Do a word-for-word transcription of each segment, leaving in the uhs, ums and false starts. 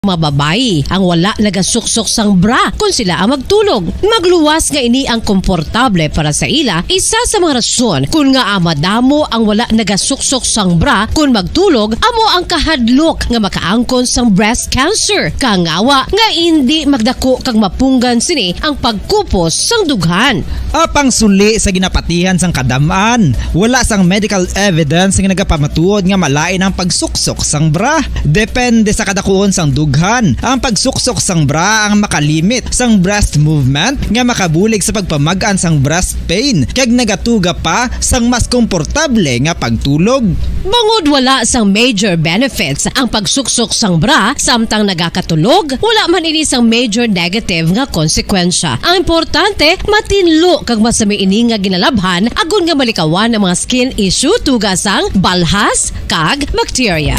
mga babayi ang wala nagasuksok sang bra kon sila ang magtulog. Magluwas nga ini ang komportable para sa ila. Isa sa mga rason kon ngaa madamo ang wala nagasuksok sang bra kon magtulog amo ang kahadlok nga makaangkon sang breast cancer. Kangawa nga indi magdako kag mapunggan sini ang pagkupos sang dughan. Apang suli sa ginapatihan sang kadam-an, wala sang medical evidence nga nagapamatuod nga malain ang pagsuksok sang bra. Depende sa kadakuon sang dughan, ang pagsuksok sang bra ang makalimit sang breast movement nga makabulig sa pagpamag-an sang breast pain kag nagatuga pa sang mas komportable nga pagtulog. Bangod wala sang major benefits ang pagsuksok sang bra samtang nagakatulog, wala man ini sang major negative nga konsekwensya. Ang importante, matinlo kag masami ini nga ginalabhan agod nga malikawan ang mga skin issue tuga sang balhas kag bakterya.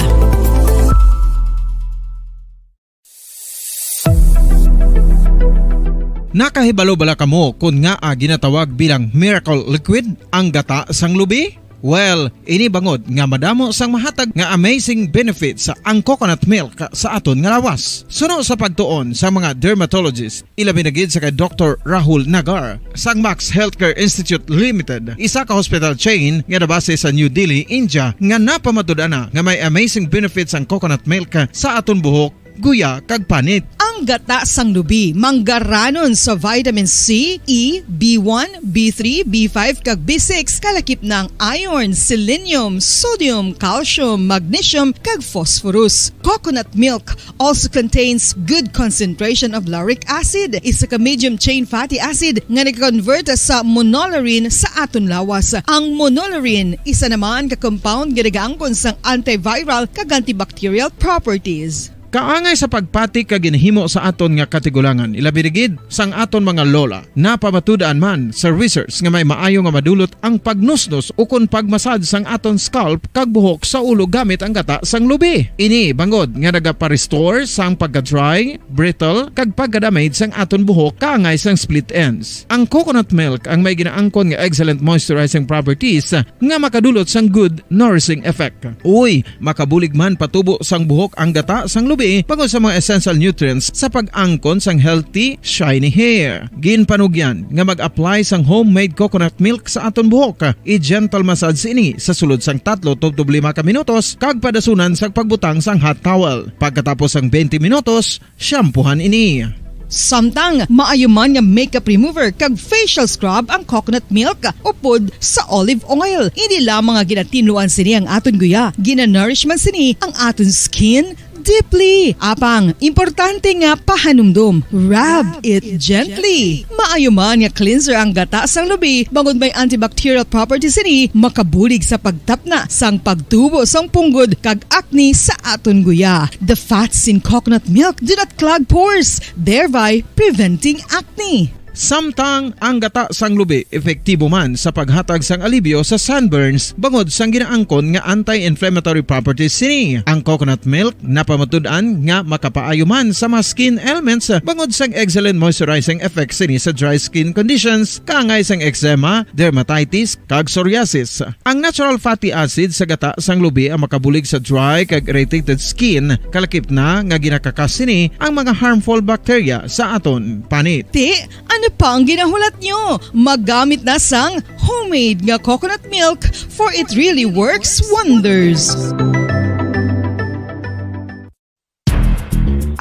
Nakahibalo bala kamo kon ngaa ginatawag bilang miracle liquid ang gata sang lubi? Well, ini bangod nga madamo sang mahatag nga amazing benefits ang coconut milk sa aton nga lawas. Suno sa pagtuon sa mga dermatologist, ilabi na gid sa kay Doktor Rahul Nagar sang Max Healthcare Institute Limited, isa ka hospital chain nga nabase sa New Delhi, India, nga napamatud-an na nga may amazing benefits ang coconut milk sa aton buhok, guya, kag panit. Ang gata sang lubi manggaranon sa vitamin C, E, B one, B three, B five, kag B six, kalakip na ang iron, selenium, sodium, calcium, magnesium, kag phosphorus. Coconut milk also contains good concentration of lauric acid, isa ka medium chain fatty acid nga nag-convert sa monolaurin sa aton lawas. Ang monolaurin isa naman ka compound nga nagaangkon sang antiviral kag antibacterial properties. Kaangay sa pagpati kag ginhimo sa aton nga katigulangan, ilabi na gid sang aton mga lola. Napamatud-an man sa research nga may maayo nga madulot ang pagnusnos ukon pagmasad sang aton scalp kag buhok sa ulo gamit ang gata sang lubi. Ini bangod nga nagapa-restore sang pagka-dry, brittle, kag pagka-damage sang aton buhok kaangay sang split ends. Ang coconut milk ang may ginaangkon nga excellent moisturizing properties nga makadulot sang good nourishing effect. Uy, makabulig man patubo sang buhok ang gata sang lubi bangod sa mga essential nutrients sa pag-angkon sang healthy, shiny hair. Ginpanugyan nga mag-apply sang homemade coconut milk sa aton buhok. I-gentle massage ini sa sulod sang tatlo tubtob lima ka minutos kag padasunan sang pagbutang sang hot towel. Pagkatapos sang twenty minutos, shampoohan ini. Samtang maayo man nga makeup remover kag facial scrub ang coconut milk upod sa olive oil. Hindi lamang nga ginatinluan sini ang aton guya, ginanourish man sini ang aton skin deeply. Apang importante nga pahanumdom, rub it gently. Maayo man nga cleanser ang gata sang lubi bangod may antibacterial properties sini, makabulig sa pagtapna sang pagtubo sang punggod kag acne sa aton guya. The fats in coconut milk do not clog pores, thereby preventing acne. Samtang ang gata sang lubi epektibo man sa paghatag sang alibyo sa sunburns bangod sang ginaangkon nga anti-inflammatory properties sini. Ang coconut milk napamatud-an nga makapaayo man sa mga skin ailments bangod sang excellent moisturizing effect sini sa dry skin conditions kaangay sang eczema, dermatitis, kag psoriasis. Ang natural fatty acid sa gata sang lubi ang makabulig sa dry kag irritated skin, kalakip na nga ginakakas sini ang mga harmful bacteria sa aton panit. Ti, ano pa ang ginahulat nyo? Maggamit na sang homemade nga coconut milk, for it really works wonders.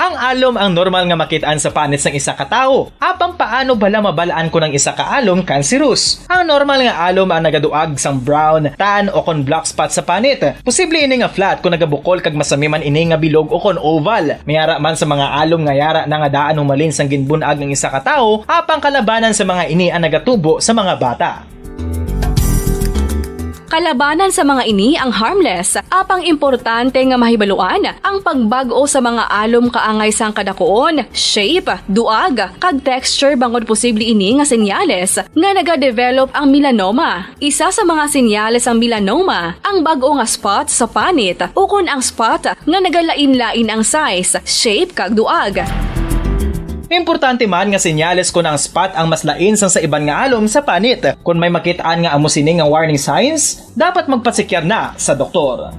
Ang alom ang normal nga makit-an sa panit sang isa ka tawo. Apang paano bala mabal-an kon ang isa ka alom cancerous? Ang normal nga alom ang nagaduag sang brown, tan, o kon black spot sa panit. Posible ini nga flat kon nagabukol kag masami man ini nga bilog o kon oval. May ara man sa mga alom nga yara na nga daan humalin sang ginbun-ag ang isa ka tawo, apang kalabanan sa mga ini ang nagatubo sa mga bata. Kalabanan sa mga ini ang harmless, apang importante nga mahibaluan ang pagbag-o sa mga alom kaangay sang kadakuon, shape, duag, kag texture bangod posible ini nga senyales nga nagadevelop ang melanoma. Isa sa mga senyales sang melanoma ang bag-o nga spot sa panit ukon ang spot nga nagalain-lain ang size, shape, kag duag. Importante man nga senyales kon ang spot ang mas lain sang sa iban nga alom sa panit. Kon may makit-an nga amo sini nga warning signs, dapat magpatsikyar na sa doktor.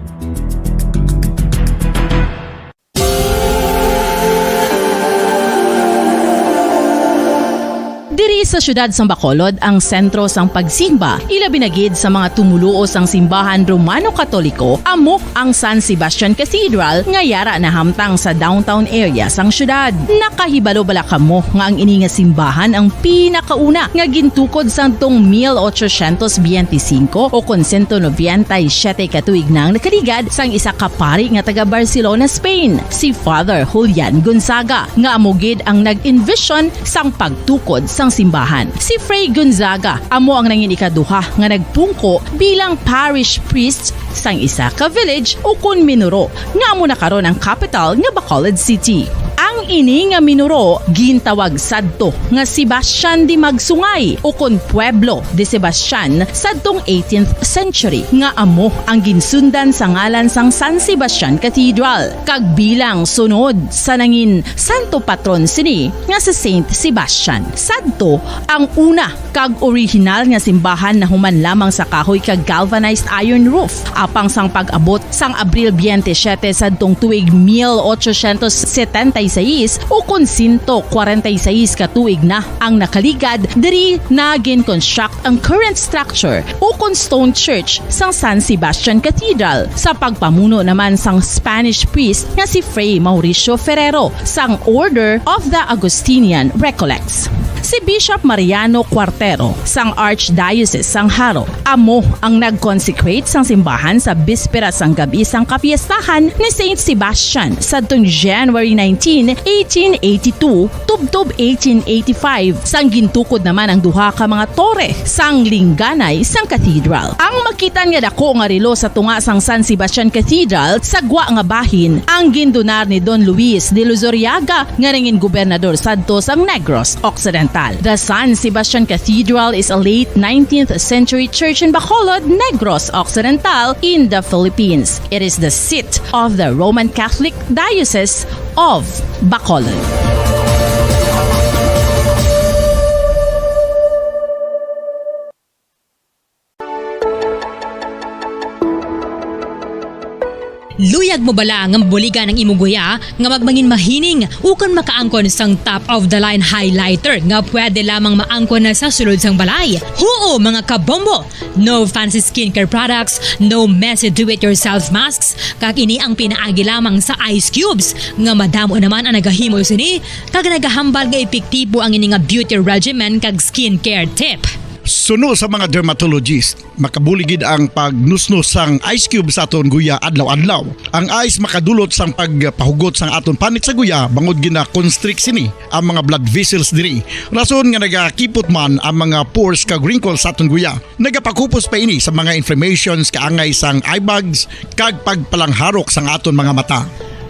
Sa siyudad sang Bacolod ang sentro sang pagsimba, ilabi na gid sa mga tumoluo sang simbahan Romano-Katoliko, amo ang San Sebastian Cathedral nga yara nahamtang sa downtown area sang siyudad. Nakahibalo bala kamo nga ang ini nga simbahan ang pinakauna nga gintukod sadtong mil ochocientos biyente singko o kon sento nobenta y siyete ka tuig na ang nakaligad sang isa ka pari nga taga Barcelona, Spain, si Father Julian Gonzaga, nga amo gid ang nag-envision sang pagtukod sang simbahan. Si Fray Gonzaga amo ang nangin ikaduha nga nagpungko bilang parish priest sang isa ka village ukon minuro, nga amo na karon ang capital nga Bacolod City. Ang ini nga minuro gintawag sadto nga Sebastian de Magsungay ukon Pueblo de Sebastian sadtong eighteenth century, nga amo ang ginsundan sa ngalan sang San Sebastian Cathedral, kag bilang sunod sa nangin santo patron sini nga si Saint Sebastian. Sadto ang una kag orihinal nga simbahan nahuman lamang sa kahoy kag galvanized iron roof. Apang sang pag-abot sang Abril biyente siyete sadtong tuig mil ochocientos setenta y seis, ukon sento kwarenta y seis ka tuig na ang nakaligad, diri na gin-construct ang current structure ukon stone church sang San Sebastian Cathedral sa pagpamuno naman sang Spanish priest nga si Fray Mauricio Ferrero sang Order of the Augustinian Recollects. Si Bishop Mariano Cuartero sang Archdiocese sang Jaro amo ang nag-consecrate sang simbahan sa bispera sang gab-i sang kapiestahan ni Saint Sebastian sadtong January nineteen, eighteen eighty-two, tubtob eighteen eighty-five, sang gintukod naman ang duha ka mga tore sang lingganay sang cathedral. Ang makitan nga dako nga relo sa tunga sang San Sebastian Cathedral sa gwa nga bahin ang gindunar ni Don Luis de Luzuriaga nga nangin gobernador sadto sang Negros Occidental. The San Sebastian Cathedral is a late nineteenth century church in Bacolod, Negros Occidental, in the Philippines. It is the seat of the Roman Catholic Diocese of Bacolod. Luyag mo bala nga mabuligan ang imo guya nga magmangin mahining ukon makaangkon sang top of the line highlighter nga pwede lamang maangkon na sa sulod sang balay? Huo, mga kabombo! No fancy skincare products, no messy do-it-yourself masks, kag ini ang pinaagi lamang sa ice cubes nga madamo naman ang nagahimo sini kag nagahambal nga epektibo ang ini nga beauty regimen kag skincare tip. Suno sa mga dermatologist, makabulig gid ang pagnusnos sang ice cube sa aton guya adlaw-adlaw. Ang ice makadulot sang pagpahugot sang aton panit sa guya bangod gina-constrict sini ang mga blood vessels diri. Rason nga nagakipot man ang mga pores kag wrinkles sa aton guya. Nagapakupos pa ini sa mga inflammations kaangay sang eye bags kag pagpalangharok sang aton mga mata.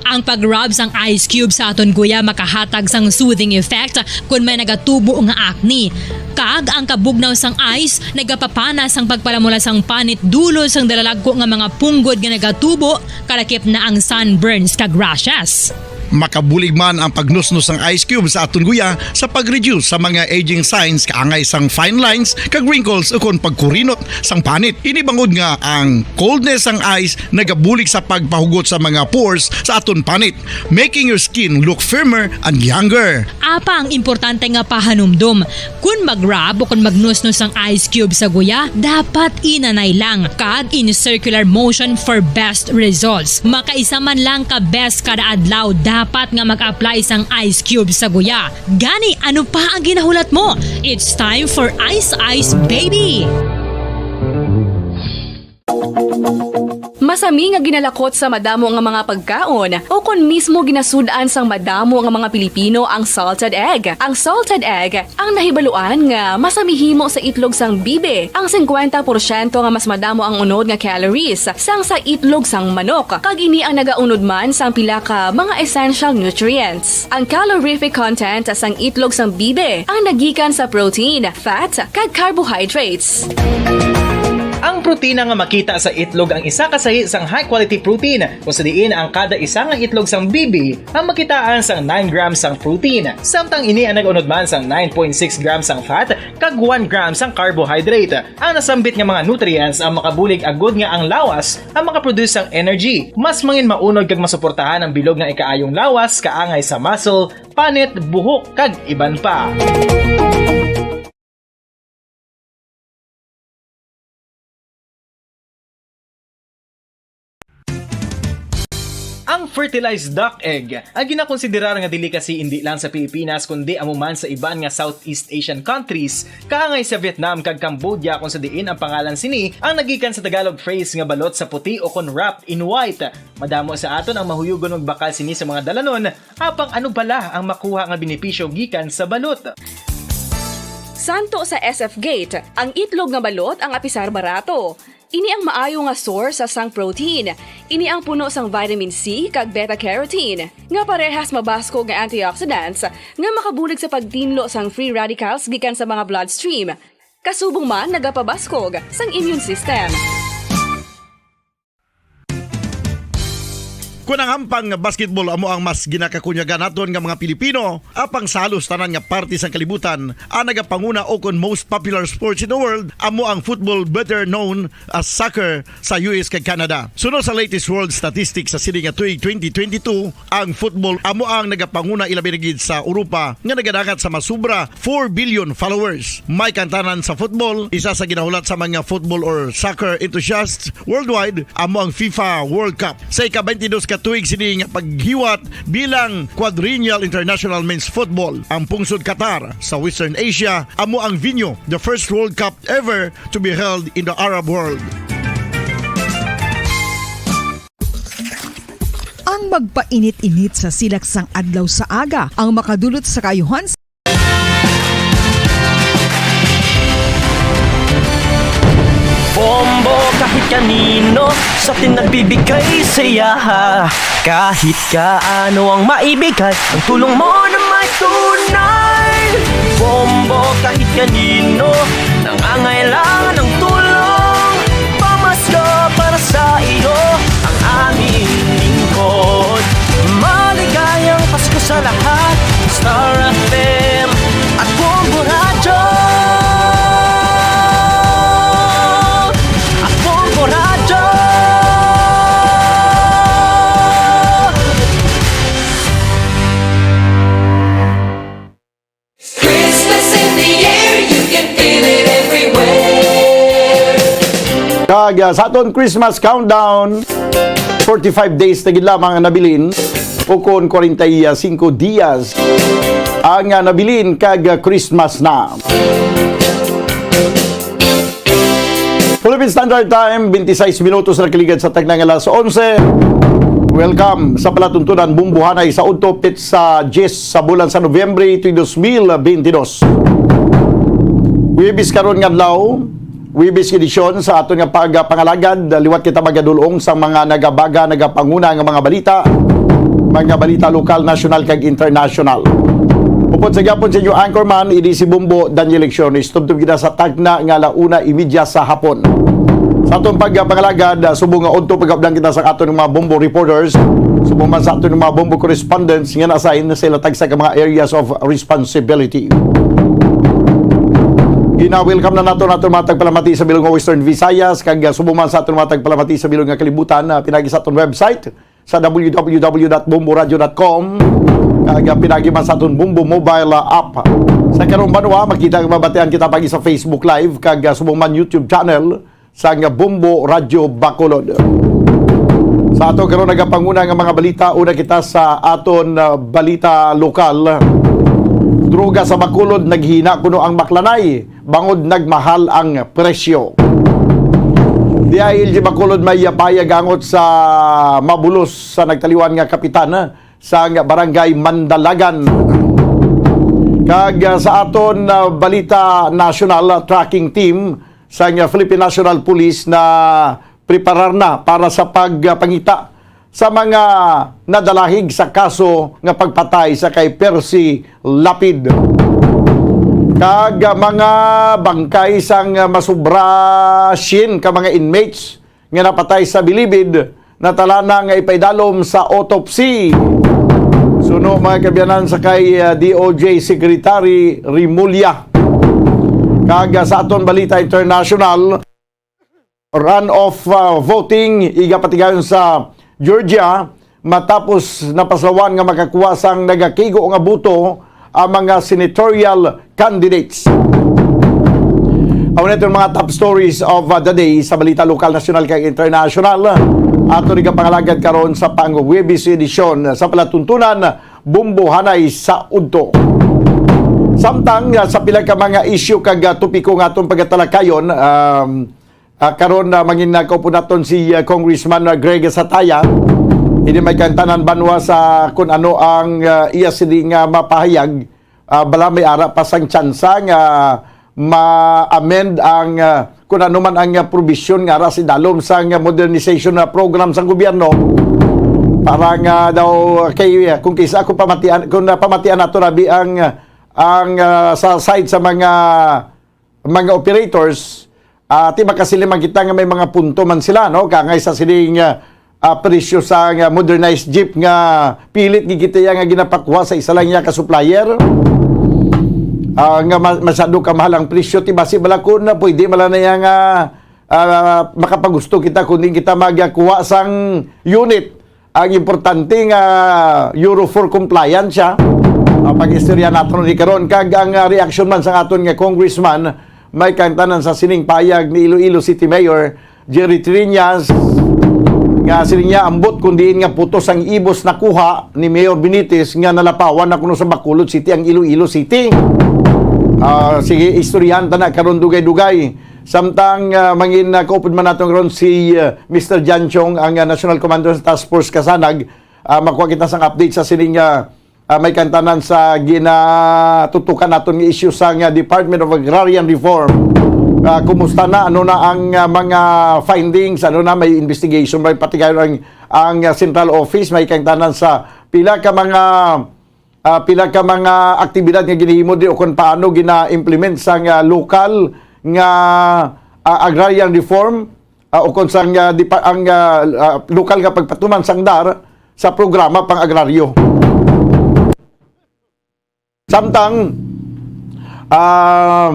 Ang pag-rub sang ice cube sa aton guya makahatag sang soothing effect kon may nagatubo nga acne. Kag ang kabugnaw sang ice nagapapana sang pagpalamula sang panit dulot sang dalalagko nga mga punggod nga nagatubo, kalakip na ang sunburns kag rashes. Makabulig man ang pagnusnos sang ice cube sa aton guya sa pag-reduce sa mga aging signs kaangay sang fine lines kag wrinkles ukon pagkurinot sang panit. Ini bangod nga ang coldness sang ice nagabulig sa pagpahugot sa mga pores sa aton panit, making your skin look firmer and younger. Apang importante nga pahanumdom, kon mag-rub o kon magnusnos ang ice cube sa guya, dapat inanay lang kag in circular motion for best results. Makaisa man lang ka beses kada adlaw dapat nga mag-apply sang ice cube sa guya. Gani, ano pa ang ginahulat mo? It's time for Ice Ice Baby! Masami nga ginalakot sa madamo nga mga pagkaon o kon mismo ginasud-an sang madamo nga mga Pilipino ang salted egg. Ang salted egg ang nahibaluan nga masami himo sa itlog sang bibi. Ang singkwenta porsyento nga mas madamo ang unod nga calories sang sa itlog sang manok, kag ini ang nagaunod man sang pila ka mga essential nutrients. Ang calorific content sang itlog sang bibi ang nagikan sa protein, fat, kag carbohydrates. Ang protina nga makita sa itlog ang isa ka sahi sang high-quality protein, kung sa diin ang kada isa nga itlog sang bibi ang makitaan sang nine grams sang protein, samtang ini ang nag-unod man sang nine point six grams sang fat kag one gram sang carbohydrate. Ang nasambit nga mga nutrients ang makabulig agud nga ang lawas ang makaproduce sang energy, mas mangin maunod kag masuportahan ang bilog nga ikaayong lawas kaangay sa muscle, panit, buhok, kag iban pa. Fertilized duck egg, ang ginakonsiderar nga delicacy indi lang sa Pilipinas kundi amo man sa iban nga Southeast Asian countries, kaangay sa Vietnam kag Cambodia, kung sa diin ang pangalan sini ang nagikan sa Tagalog phrase nga balot sa puti o kon wrapped in white. Madamo sa aton ang mahuyugon magbakal sini sa mga dalanon, apang ano bala ang makuha nga benepisyo gikan sa balot? Santo sa S F Gate, ang itlog nga balot ang apisar barato. Ini ang maayo nga source sa sang protein. Ini ang puno sang vitamin C kag beta-carotene, nga parehas mabaskog nga antioxidants nga makabulig sa pagtinlo sang free radicals gikan sa mga bloodstream. Kasubong man nagapabaskog sang immune system. Kung ang hampang nga basketball amo ang mas ginakakunyagan naton nga mga Pilipino, apang sa halos tanan nga parte sang kalibutan, ang nagapanguna o kon most popular sports in the world amo ang football, better known as soccer, sa U S kag Canada. Suno sa latest world statistics sa sini nga tuig twenty twenty-two, ang football amo ang nagapanguna, ilabi na gid sa Europa nga nagadangat sa masubra four billion followers. May kantanan sa football, isa sa ginahulat sa mga football or soccer enthusiasts worldwide, amo ang FIFA World Cup. Sa ika-twenty-dos ka tuig sini nga paghiwat bilang Quadrennial International Men's Football, ang pungsod Qatar sa Western Asia amo ang venue, the first World Cup ever to be held in the Arab world. Ang magpainit-init sa silak sang adlaw sa aga ang makadulot sa kaayuhan sa Bombo kahit kanino sa atin nagbibigay saya. Kahit kaano ang maibigay, ang tulong mo na may tunay. Bombo kahit kanino nangangailangan ng tulong. Pamasko para sa iyo ang aming lingkod. Maligayang Pasko sa lahat. Star F M at Bombo Radyo. At Bombo Radyo. Christmas in the air, you can feel it everywhere. Kag ah, sa aton Christmas countdown, forty-five days na gid lamang ang nabilin, o kon forty-five dias ang ah, nabilin, kag ah, Christmas na. Philippine Standard Time, twenty-six minutos na nakaligad sa tagna nga alas onse. Welcome sa palatuntunan, Bumbuhanay sa udto, petsa diyes sa bulan sa Nobyembre, tuig dos mil benti dos. Huwebes karon nga adlaw, Huwebes edisyon sa aton nga pagpangalagad. Liwat kita magadul-ong sa mga nagabaga, nagapanguna nga mga balita, mga balita lokal, nasyonal, kag internasyonal. Upod sa gihapon sa inyo anchorman, ini si Bombo Daniel Lecciones. Tubtob kita sa tagna nga ala una imedya sa hapon. Sa aton pagpangalagad, subong nga udto pagabdan kita sa aton mga Bombo reporters, subong man sa aton mga Bombo correspondents nga na-assign sa ila tagsa ka mga areas of responsibility. Gina-welcome na nato naton mga tagpalamati sa bilog nga Western Visayas, kag subong man sa aton mga tagpalamati sa bilog nga kalibutan, ah, pinagi sa aton website sa w w w dot bombo radio dot com, kag, ah, pinagi man sa aton Bombo mobile, ah, app. Sa karong banwa, makita kag mabatian kita pagi sa Facebook Live kag, ah, subong man YouTube channel sang Bombo Radyo Bacolod. Sa ato karon nagapanguna nga mga balita, una kita sa aton, ah, balita lokal. Droga sa Bacolod, naghina kuno ang baklanay bangod nagmahal ang presyo. D I L G Bacolod may pahayag angot sa mabulos sa nagtaliwan nga kapitan sang Barangay Mandalagan. Kag, ah, sa aton, ah, balita nasyonal, ah, tracking team sang Philippine National Police na preparar na para sa pagpangita sa mga nadalahig sa kaso nga pagpatay sa kay Percy Lapid. Kag, ah, mga bangkay sang, ah, masubra siyam ka mga inmates nga napatay sa bilibid, natala na nga ipaidalom sa autopsy. Suno, mga kaabyanan, sa kay, ah, D O J Secretary Remulla. Kag, ah, sa aton balita international, runoff, ah, voting igapatigayon sa Georgia matapos napaslawan nga makakuha sang nagakigo nga boto ang mga senatorial candidates. Amo na itong mga top stories of, uh, the day sa balita lokal, nasyonal, kag international. Ato ni kapangalagad karon sa pang-Huwebes edisyon sa palatuntunan, Bumbuhanay sa Udto. Samtang, uh, sa pila ka mga isyu kag, uh, topiko nga atong pagatalakayon, um, uh, karon, uh, mangin, uh, kaupo naton si, uh, Congressman, uh, Greg Sataya. Ini may kantanan banwa sa kun ano ang, uh, iya sini nga mapahayag. Ah, bala may ara pa sang tsansa nga ma-amend ang, ah, kung ano man ang, ah, probisyon nga ara sa idalom sang, ah, modernization nga program sang gobyerno para nga daw kay, ah, kung kisa kung pamatian, kung, ah, pamatian nato labi ang, ang, ah, sa side sa mga, mga operators, ah, ti makasiling man kita nga may mga punto man sila, no? Kangay sa sining, ah, ah, presyo sa nga modernized jeep nga pilit gid kita iya nga ginapakuha sa isa lang iya ka supplier. Ah, nga ma-, masyado ka mahal ang presyo, ti basi bala kun na pwede bala na iya nga, ah, makapagusto kita kun di kita magkuha sang unit. Ang importante nga Euro four compliant siya. Ah, pag-istorya naton ni karon kag ang, ah, reaksyon man sang aton nga congressman, may kantanan sa sining payag ni Iloilo City Mayor Jerry Triñas, nga siling niya, ambot kung diin nga putos ang ibos nakuha ni Mayor Benitez nga nalapawan na kuno sa Bacolod City ang Iloilo City. Ah, sige, istoryahan ta na karon dugay-dugay. Samtang, ah, mangin, ah, kaupod man naton karon si, ah, Mister John Chong, ang, ah, National Commander sa Task Force Kasanag. Ah, makuha kita sang update sa sining, ah, ah, may kantanan sa ginatutukan naton nga isyu sa nga Department of Agrarian Reform. Ah, kumusta na? Ano na ang, ah, mga findings? Ano na, may investigation ba? Pati kayo ang, ang, ah, central office, may kantanan sa pila ka mga, ah, pila ka mga aktibidad nga ginahimo di o kung paano gina-implement sa nga lokal nga, ah, agrarian reform, ah, ukon sang, ah, di pa, ang, ah, ah, lokal nga pagpatuman sang dar sa programa pang-agraryo. Samtang, ah,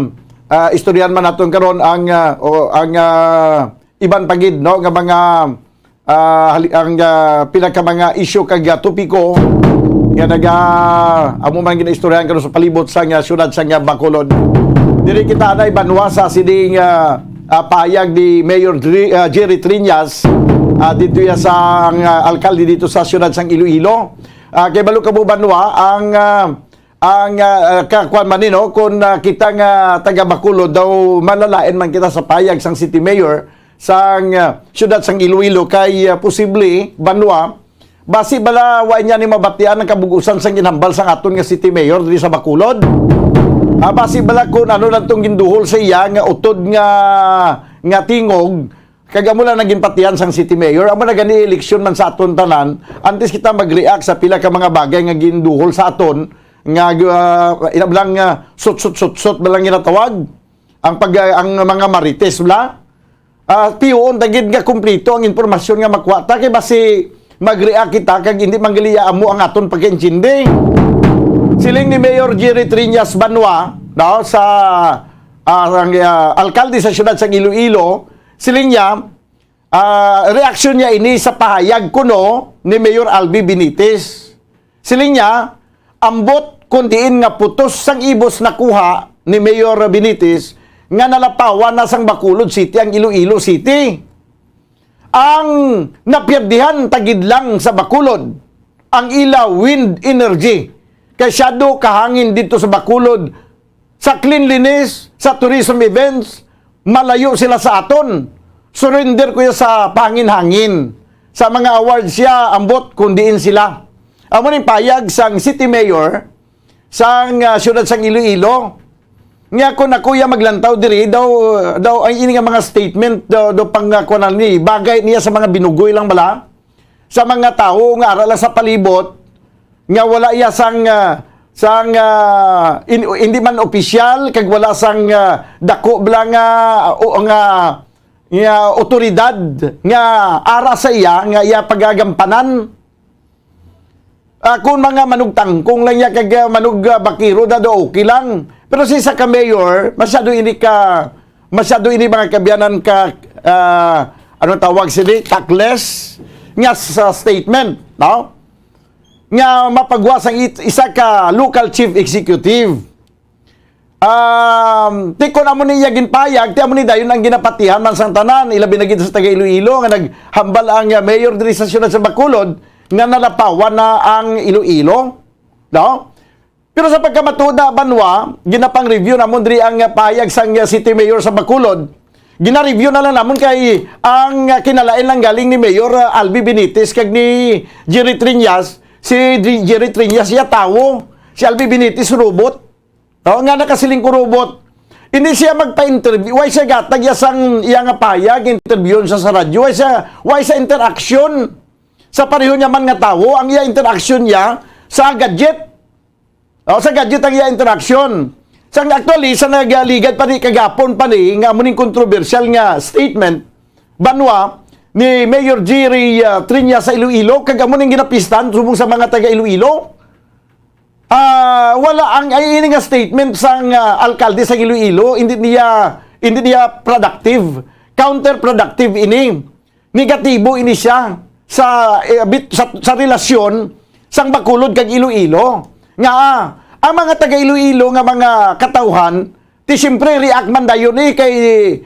ah, istoryahan man naton karon ang, ah, o, ang, ah, iban pa gid, no, nga mga, ah, hali-, ang, ah, pila ka mga isyu kag, ah, topiko nga naga-, amo man ginaistoryahan karon sa palibot sa nga syudad sa nga Bacolod. Diri kita anay banwa sa sining, ah, ah, payag ni Mayor Dri-, ah, Jerry Triñas, ah, dito ya sa ang, ah, alkalde dito sa siyudad sang Iloilo. Ah, kay balo kamo banwa ang, ah, ang, ah, ah, ka-, kuwan man ni, no, kung, ah, kita nga taga Bacolod daw malalain man kita sa payag sang city mayor sang, ah, siyudad sang Iloilo kay, ah, posible banwa. Basi bala wa niya ni mabatian ang kabug-usan sang ginhambal sang aton nga city mayor diri sa Bacolod? Ah, basi bala kun ano lang tong ginduhol sa iya nga utod nga, nga tingog, kag amo lang naging patian sang city mayor? Amo na gani eleksyon man sa aton tanan, antes kita mag-react sa pila ka mga bagay nga ginduhol sa aton, nga, ah, ina lang, ah, sut-sut-sut-sut ba lang ginatawag? Ang pag-, ang mga marites bala? Ah, piyoon ta gid nga kumpleto ang impormasyon nga makuha ta, kay basi mag-react kita kag hindi man gali amo ang aton pagkaintindi. Siling ni Mayor Jerry Triñas Banwa, no, sa, ah, ang, ah, alkalde sa siyudad sang Iloilo, siling niya, ah, reaksyon niya ini sa pahayag kuno ni Mayor Albi Benitez. Siling niya, ambot kon diin nga putos sang ibos nakuha ni Mayor Benitez nga nalapawan na sang Bacolod City ang Iloilo City. Ang napierdihan ta gid lang sa Bacolod, ang ila wind energy. Kay syado kahangin dito sa Bacolod, sa cleanliness, sa tourism events, malayo sila sa aton. Surrender ko ya sa pangin-hangin. Sa mga awards siya, ambot kung diin sila. Amo ning payag sang city mayor sang, ah, siyudad sang Iloilo. Nga kung ako ya maglantaw diri, daw, daw ang ini nga mga statement, daw, daw pang, ah, kuwan ni, bagay niya sa mga binugoy lang bala. Sa mga tawo nga ara lang sa palibot, nga wala iya sang, ah, sang, ah, in-, hindi man opisyal, kag wala sang, ah, dako bala nga, o, nga, nga otoridad nga ara sa iya, nga iya pagagampanan. Ah, kung mga manugtangkong lang iya kag, ah, manug, ah, bakiro na do, okay lang. Pero si isa ka mayor, masyado ini ka, masyado ini mga kaabyanan ka, ah, ano tawag sini? Tactless nga sa statement, no? Nga mapagwa sang it-, isa ka local chief executive. Um, ti kon amo ni iya ginpayag, ti amo ni dayon ang ginapatihan man sang tanan, ilabi na gid sa taga Iloilo nga naghambal ang, uh, mayor diri sa siyudad sa Bacolod nga nalapawan na ang Iloilo, no? Pero sa pagkamatuod na, Banwa, ginapang-review namon diri ang, uh, pahayag sang, uh, City Mayor sa Bacolod. Gina-review na lang namon kay ang, uh, kinalain lang galing ni Mayor, uh, Albi Benitez kag ni Jerry Triñas, si Dri-, Jerry Triñas iya tawo, si Albi Benitez robot. Oh, nga nakasiling ko robot. Hindi siya magpa-interview. Why siya gatag iya sang iya nga pahayag, interview siya sa radyo? Why siya, why siya interaction sa pareho niya man nga tawo? Ang iya interaction niya sa gadget. Oh, sa gadget ang iya interaction. Sang actually, sa nagaligad pa ni kagapon pa ni, nga amo ning kontrobersyal nga statement, Banwa, ni Mayor Jerry, uh, Triñas sa Iloilo, kag amo ning ginapistan subong sa mga taga Iloilo. Ah, wala ang, ay, ini nga statement sang, ah, alkalde sa Iloilo, hindi niya, hindi niya productive, counterproductive ini. Negatibo ini siya sa, eh, bit-, sa, sa relasyon sang Bacolod kag Iloilo. Nga, ah, ang mga taga Iloilo nga mga katawhan, ti siyempre react man dayon, eh, kay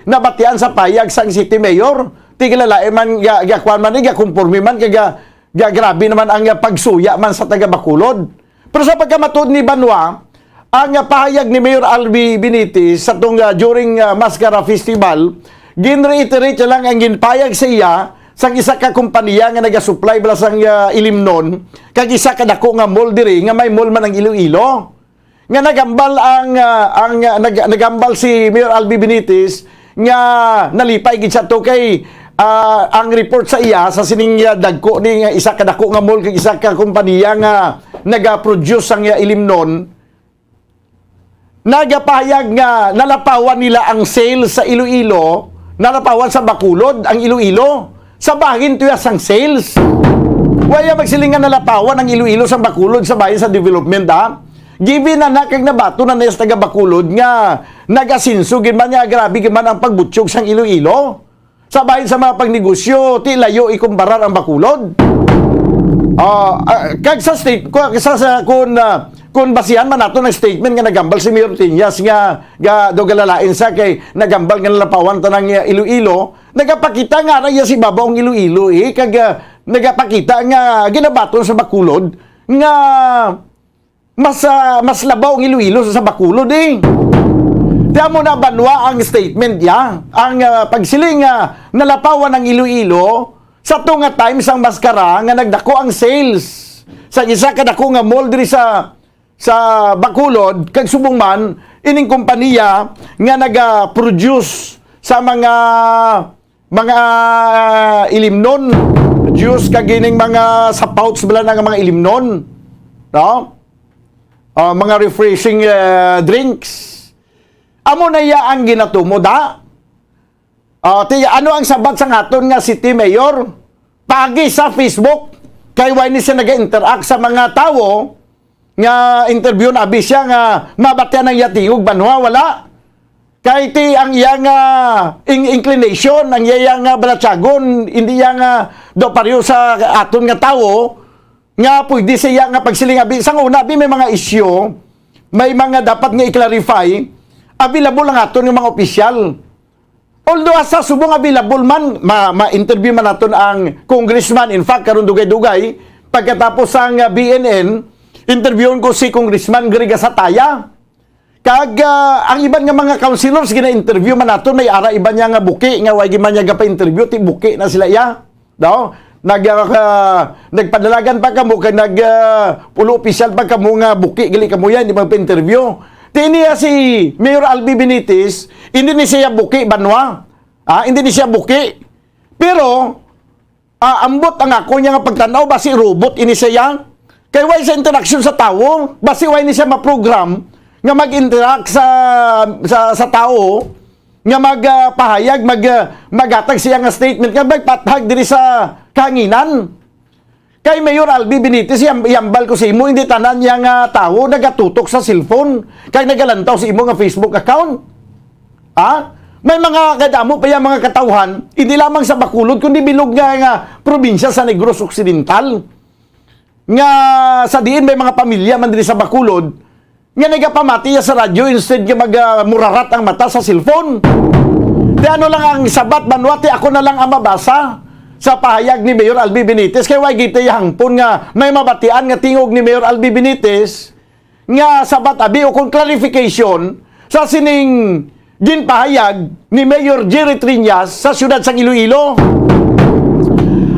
nabatian sa payag sang city mayor. Ti kilalain man, ga-, gakuan man, eh, gakumporme man, kay ga-, ga-, grabe naman ang, ah, pagsuya man sa taga Bacolod. Pero sa pagkamatuod ni Banwa, ang, ah, pahayag ni Mayor Albi Benitez sa tong, ah, during, ah, Mascara Festival, gin-reiterate niya lang ang ginpayag sa iya sang isa ka kompanya nga nagasupply bala sang, ah, ilimnon kag isa ka dako nga mall diri nga may mall man ang Iloilo. Nga nagambal ang, ah, ang, ah, nag-, nagambal si Mayor Albi Benitez nga nalipay gid siya to kay, ah, ang report sa iya sa sining, ah, dagko ni nga isa ka dako nga mall kag isa ka kompanya nga naga-produce sang, ah, ilimnon, nagapahayag nga nalapawan nila ang sales sa Iloilo, nalapawan sa Bacolod ang Iloilo. Sa bahin tuya sang sales. Waya magsiling nga nalapawan ang Iloilo sang Bacolod sa bahin sa development, ha? Given na na kag nabato na na sa taga Bacolod nga nag-asenso gid man, nga grabe gid man ang pagbutyog sang Iloilo. Sa bahin sa mga pagnegosyo, ti layo ikumparar ang Bacolod. Ah, ah, kag sa state, ku-, sa, sa, kun, ah, kun basihan man nato ng statement nga nagambal si Mayor Triñas nga ga, daw galalain sa kay nagambal nga nalapawan tanang, ah, Iloilo, nagapakita nga na iya si babaw ang Iloilo, eh, kag, ah, nagapakita nga ginabaton sa Bacolod nga mas, ah, mas labaw ang Iloilo sa Bacolod, eh. Ti amo na, Banwa, ang statement niya, ang, ah, pagsiling nga nalapawan ang Iloilo sa to nga time sang Mascara nga nagdako ang sales sa isa ka dako nga mall diri sa, sa Bacolod, kag subong man ining kompanya nga naga-produce sa mga mga ilimnon, juice, kag ining mga sa pouch bala na nga mga ilimnon, no? Ah, mga refreshing, eh, drinks. Amo na iya ang ginatumod, ha? Ah, ti, ano ang sabat sa ngaton nga city mayor? Pagi sa Facebook, kay why ni siya nag-interact sa mga tawo nga interview na abi siya nga mabatian ang iya tingog, Banwa, wala. Kay ti ang iya nga in-, inclination, ang iya nga balatyagon, hindi iya nga daw pareho sa aton nga tawo, nga pwede siya nga pagsiling, abi, sang una, abi, may mga issue, may mga dapat nga i-clarify, available ang aton nga mga opisyal. Although asa subong available man, ma-, ma-interview man naton ang congressman. In fact, karon dugay-dugay, pagkatapos sang, ah, B N N, interviewon ko si Congressman Grigas Ataya. Kag, ah, ang iban nga mga councilors, gina-interview man naton, may ara iban niya nga buki, nga way man niya gapa-interview, ti buki na sila iya. No? Nag, ah, nagpadalagan pa kamo, kay nag, ah, pulo opisyal pa kamo nga buki, gali kamo yan, di magpa-interview. Ti niya si Mayor Albi Benitez, hindi ni siya buki, Banwa. Ah, hindi ni siya buki. Pero, ah, ambot ang ako niya nga pagtanaw, basi robot ini siya. Kay way sa interaction sa tawo, basi way ni siya ma-program nga mag-interact sa, sa, sa tawo, nga mag, ah, pahayag, mag, ah, maghatag siya nga statement, nga magpathag diri sa kahanginan. Kay Mayor Albi Benitez, yam-, yambal ko sa imo, hindi tanan niya nga tawo nagatutok sa cellphone, kay nagalantaw sa imo nga Facebook account. Ha? May mga kadamo pa yang mga katawhan, hindi lamang sa Bacolod, kundi bilog nga, nga probinsya sa Negros Occidental. Nga sa diin may mga pamilya man diri sa Bacolod, Nga nagapamati ya sa radyo instead nga mag, ah, murarat ang mata sa cellphone. Ti ano lang ang sabat, banwa, ti ako na lang ang mabasa sa pahayag ni Mayor Albi Benitez, kay way gid ti hangpon nga may mabatian nga tingog ni Mayor Albi Benitez nga sabat abi o kung clarification sa sining ginpahayag ni Mayor Jerry Triñas sa siyudad sang Iloilo.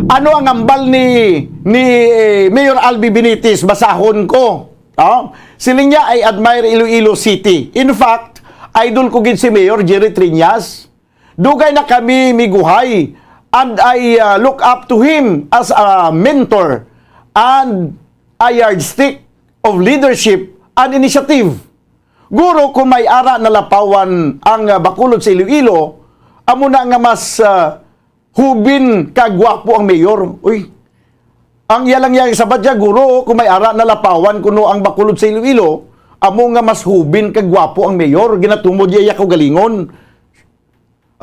Ano ang ambal ni, ni, eh, Mayor Albi Benitez? Basahon ko. Oh, siling niya, "I admire Iloilo City. In fact, idol ko gid si Mayor Jerry Triñas. Dugay na kami miguhay, and I, uh, look up to him as a mentor and a yardstick of leadership and initiative. Guro, kung may ara nalapawan ang, uh, Bacolod sa Iloilo, amo na nga mas, uh, hubin ka gwapo ang mayor." Uy, ang iya lang yang sabat niya, "Guro, kung may ara nalapawan kuno ang Bacolod sa Iloilo, amo nga mas hubin ka gwapo ang mayor." Ginatumod niya iya kaugalingon.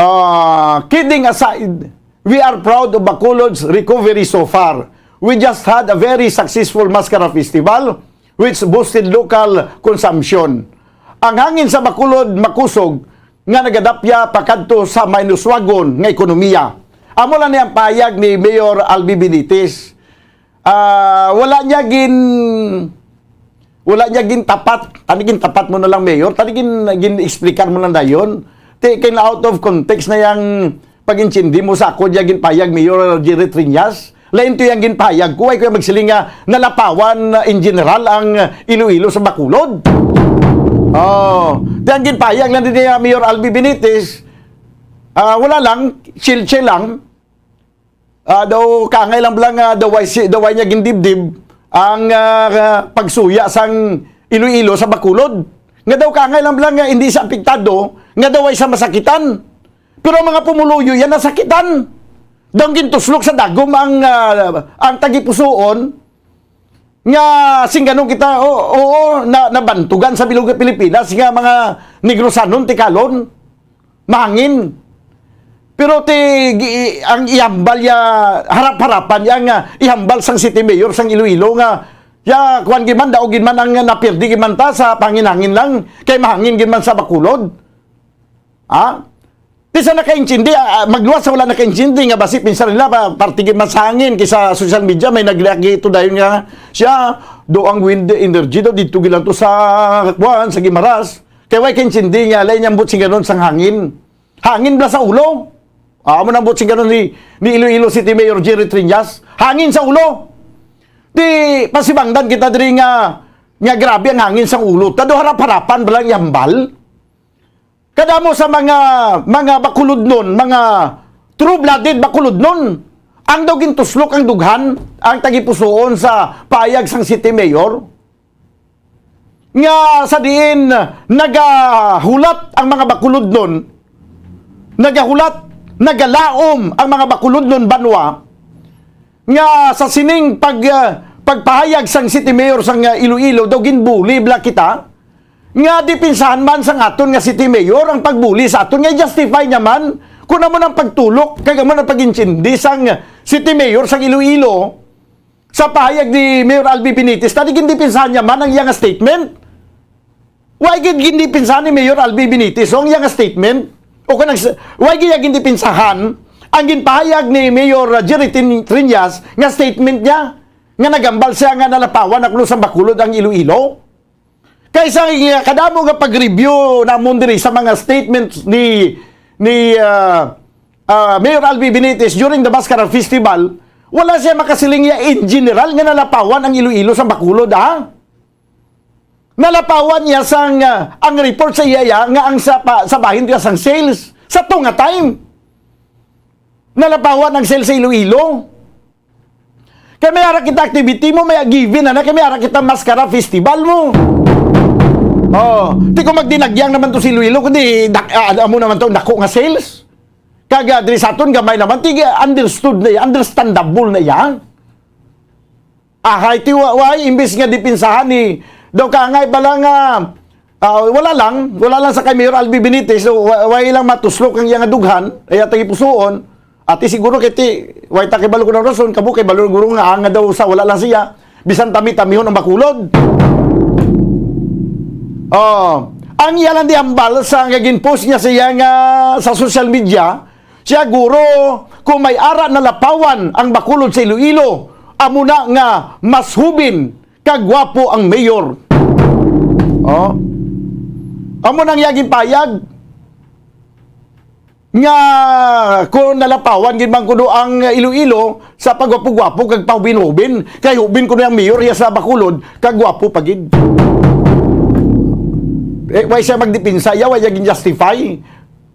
Ah, kidding aside, we are proud of Bacolod's recovery so far. We just had a very successful Mascara Festival, which boosted local consumption. Ang hangin sa Bacolod makusog nga nagadapya pakadto sa mainuswagon nga ekonomiya. Amo lang ni ang payag ni Mayor Albi Benitez. Ah, wala niya gin-, wala niya gintapat. Tani gintapat mo na lang, Mayor. Tani gin-, gin-explicar mo lang dayon. Ti, kay na out of context na yang pag-intindi mo sa ako diya ginpayag Mayor Jerry Triñas. Lain to yang ginpayag ko. Ay ko yung magsiling nga nalapawan, uh, in general ang, uh, Iloilo sa Bacolod. Oh, ti ang ginpayag lang din niya Mayor Albi Benitez. Ah, wala lang, chill-chill lang. Ah, daw kaangay lang bala nga daw way si, daw way niya gindibdib ang, ah, pagsuya sang Iloilo sa Bacolod. Nga daw kaangay lang bala nga hindi siya apektado, nga daw way siya masakitan. Pero ang mga pumuluyo yan nasakitan. Daw gintuslok sa dagom ang, ah, ang tagipusoon nga singganon kita, o-, oo, na, nabantugan sa bilog nga Pilipinas nga mga Negrosanon, tikalon, mahangin. Pero ti, gi-, ang ihambal ya, harap-harapan ya nga ihambal sang city mayor sang Iloilo nga, ya, kuwan gid man, daog gid man ang napirdi gid man ta sa panginhangin lang, kay mahangin gid man sa Bacolod. Ha? Di sa nakaintindi, ah, ah, magluwas sa wala nakaintindi nga basi pinsan nila pa, parte gid man sa hangin kay sa social media may nag-react gito dayon nga siya, do ang wind energy daw dito gid lang to sa, kuwan, sa Guimaras. Kay way kaintindi nga, lain niyang buot singganon sang hangin. Hangin bala sa ulo. Ah, amo nang buot singganon ni, ni Iloilo City Mayor Jerry Triñas. Hangin sa ulo. Di, pasibangdan kita diri nga, nga grabe ang hangin sang ulo. Ta do harap-harapan bala ang ihambal. Kadamo sa mga, mga Bacolodnon, mga true-blooded Bacolodnon, ang daw gintuslok ang dughan, ang tagipusoon sa payag sang city mayor, nga sa diin nagahulat ang mga Bacolodnon, nagahulat, nagalaom ang mga Bacolodnon banwa, nga sa sining pag, ah, pagpahayag sang city mayor sang, ah, Iloilo, daw ginbuli bala kita, nga dipinsahan man sang aton nga city mayor ang pagbuli sa aton, nga i-justify niya man kung amo nang pagtulok kag amo nang pag-intindi sang city mayor sang Iloilo sa pahayag ni Mayor Albi Benitez, tadi gindipinsahan niya man ang iya nga statement. Why gid gindipinsahan ni Mayor Albi Benitez ang iya nga statement? O kanang s-, why gid niya gindipinsahan ang ginpahayag ni Mayor, uh, Jerry Tin-, Triñas nga statement niya nga nagambal siya nga nalapawan na kuno sang Bacolod ang Iloilo? Kaysa nga kadamo nga pag-review namon diri sa mga statements ni, ni, uh, uh, Mayor Albi Benitez during the Mascara Festival, wala siya makasiling niya in general nga nalapawan ang Iloilo sang Bacolod, ha? Nalapawan niya sang, ah, ang report sa iya, iya nga ang sa, pa, sa bahin niya sang sales sa tunga time. Nalapawan ang sales sa Iloilo. Kay may ara kita activity mo, may given na, na kay may ara kita Mascara Festival mo. Oh, ti kung magdinagyang naman to si Iloilo, kundi dak-, ah, amo naman to, dako nga sales. Kag, ah, diri sa aton, gamay naman, ti understood na iya, understandable na iya. Ahay, ti wa-, way, imbis nga dipinsahan ni, daw kaangay bala nga, ah, wala lang, wala lang sa kay Mayor Albi Benitez, so, wa-, way lang matuslok ang iya nga dughan, iya tagipusoon, ati siguro kay ti, way ta kay balo ko ng rason, kamo kay balo guro nga anga daw sa wala lang siya, bisan tami-tamihon ang Bacolod. Oh, ang iya lang di hambal sa nga gin-post niya sa iya nga sa social media, siya guro, kung may ara nalapawan ang Bacolod sa Iloilo, amo na nga mas hubin kag gwapo ang mayor. Oh. Amo nang iya ginpayag nga kung nalapawan gid man kuno ang Iloilo sa pagwapo-gwapo kag pahubin-hubin, kay hubin kuno ang mayor iya sa Bacolod, kag gwapo pa gid. Eh, why siya magdepensa? Ya, why niya gin-justify?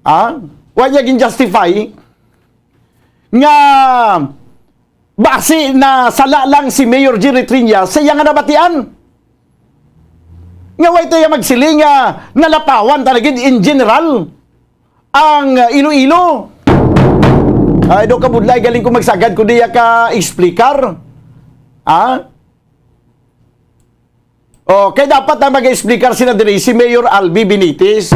Ha? Why niya gin-justify nga basi na sala lang si Mayor Jerry Triñas sa iya nga nabatian? Nga why tayo magsiling nga nalapawan talaga in general ang, uh, Iloilo? Ay, do kabudlay, galing ko magsagad ko diya ka explicar. Ha? Oh, kay dapat na mag-explicar sila diri si Mayor Albi Benitez.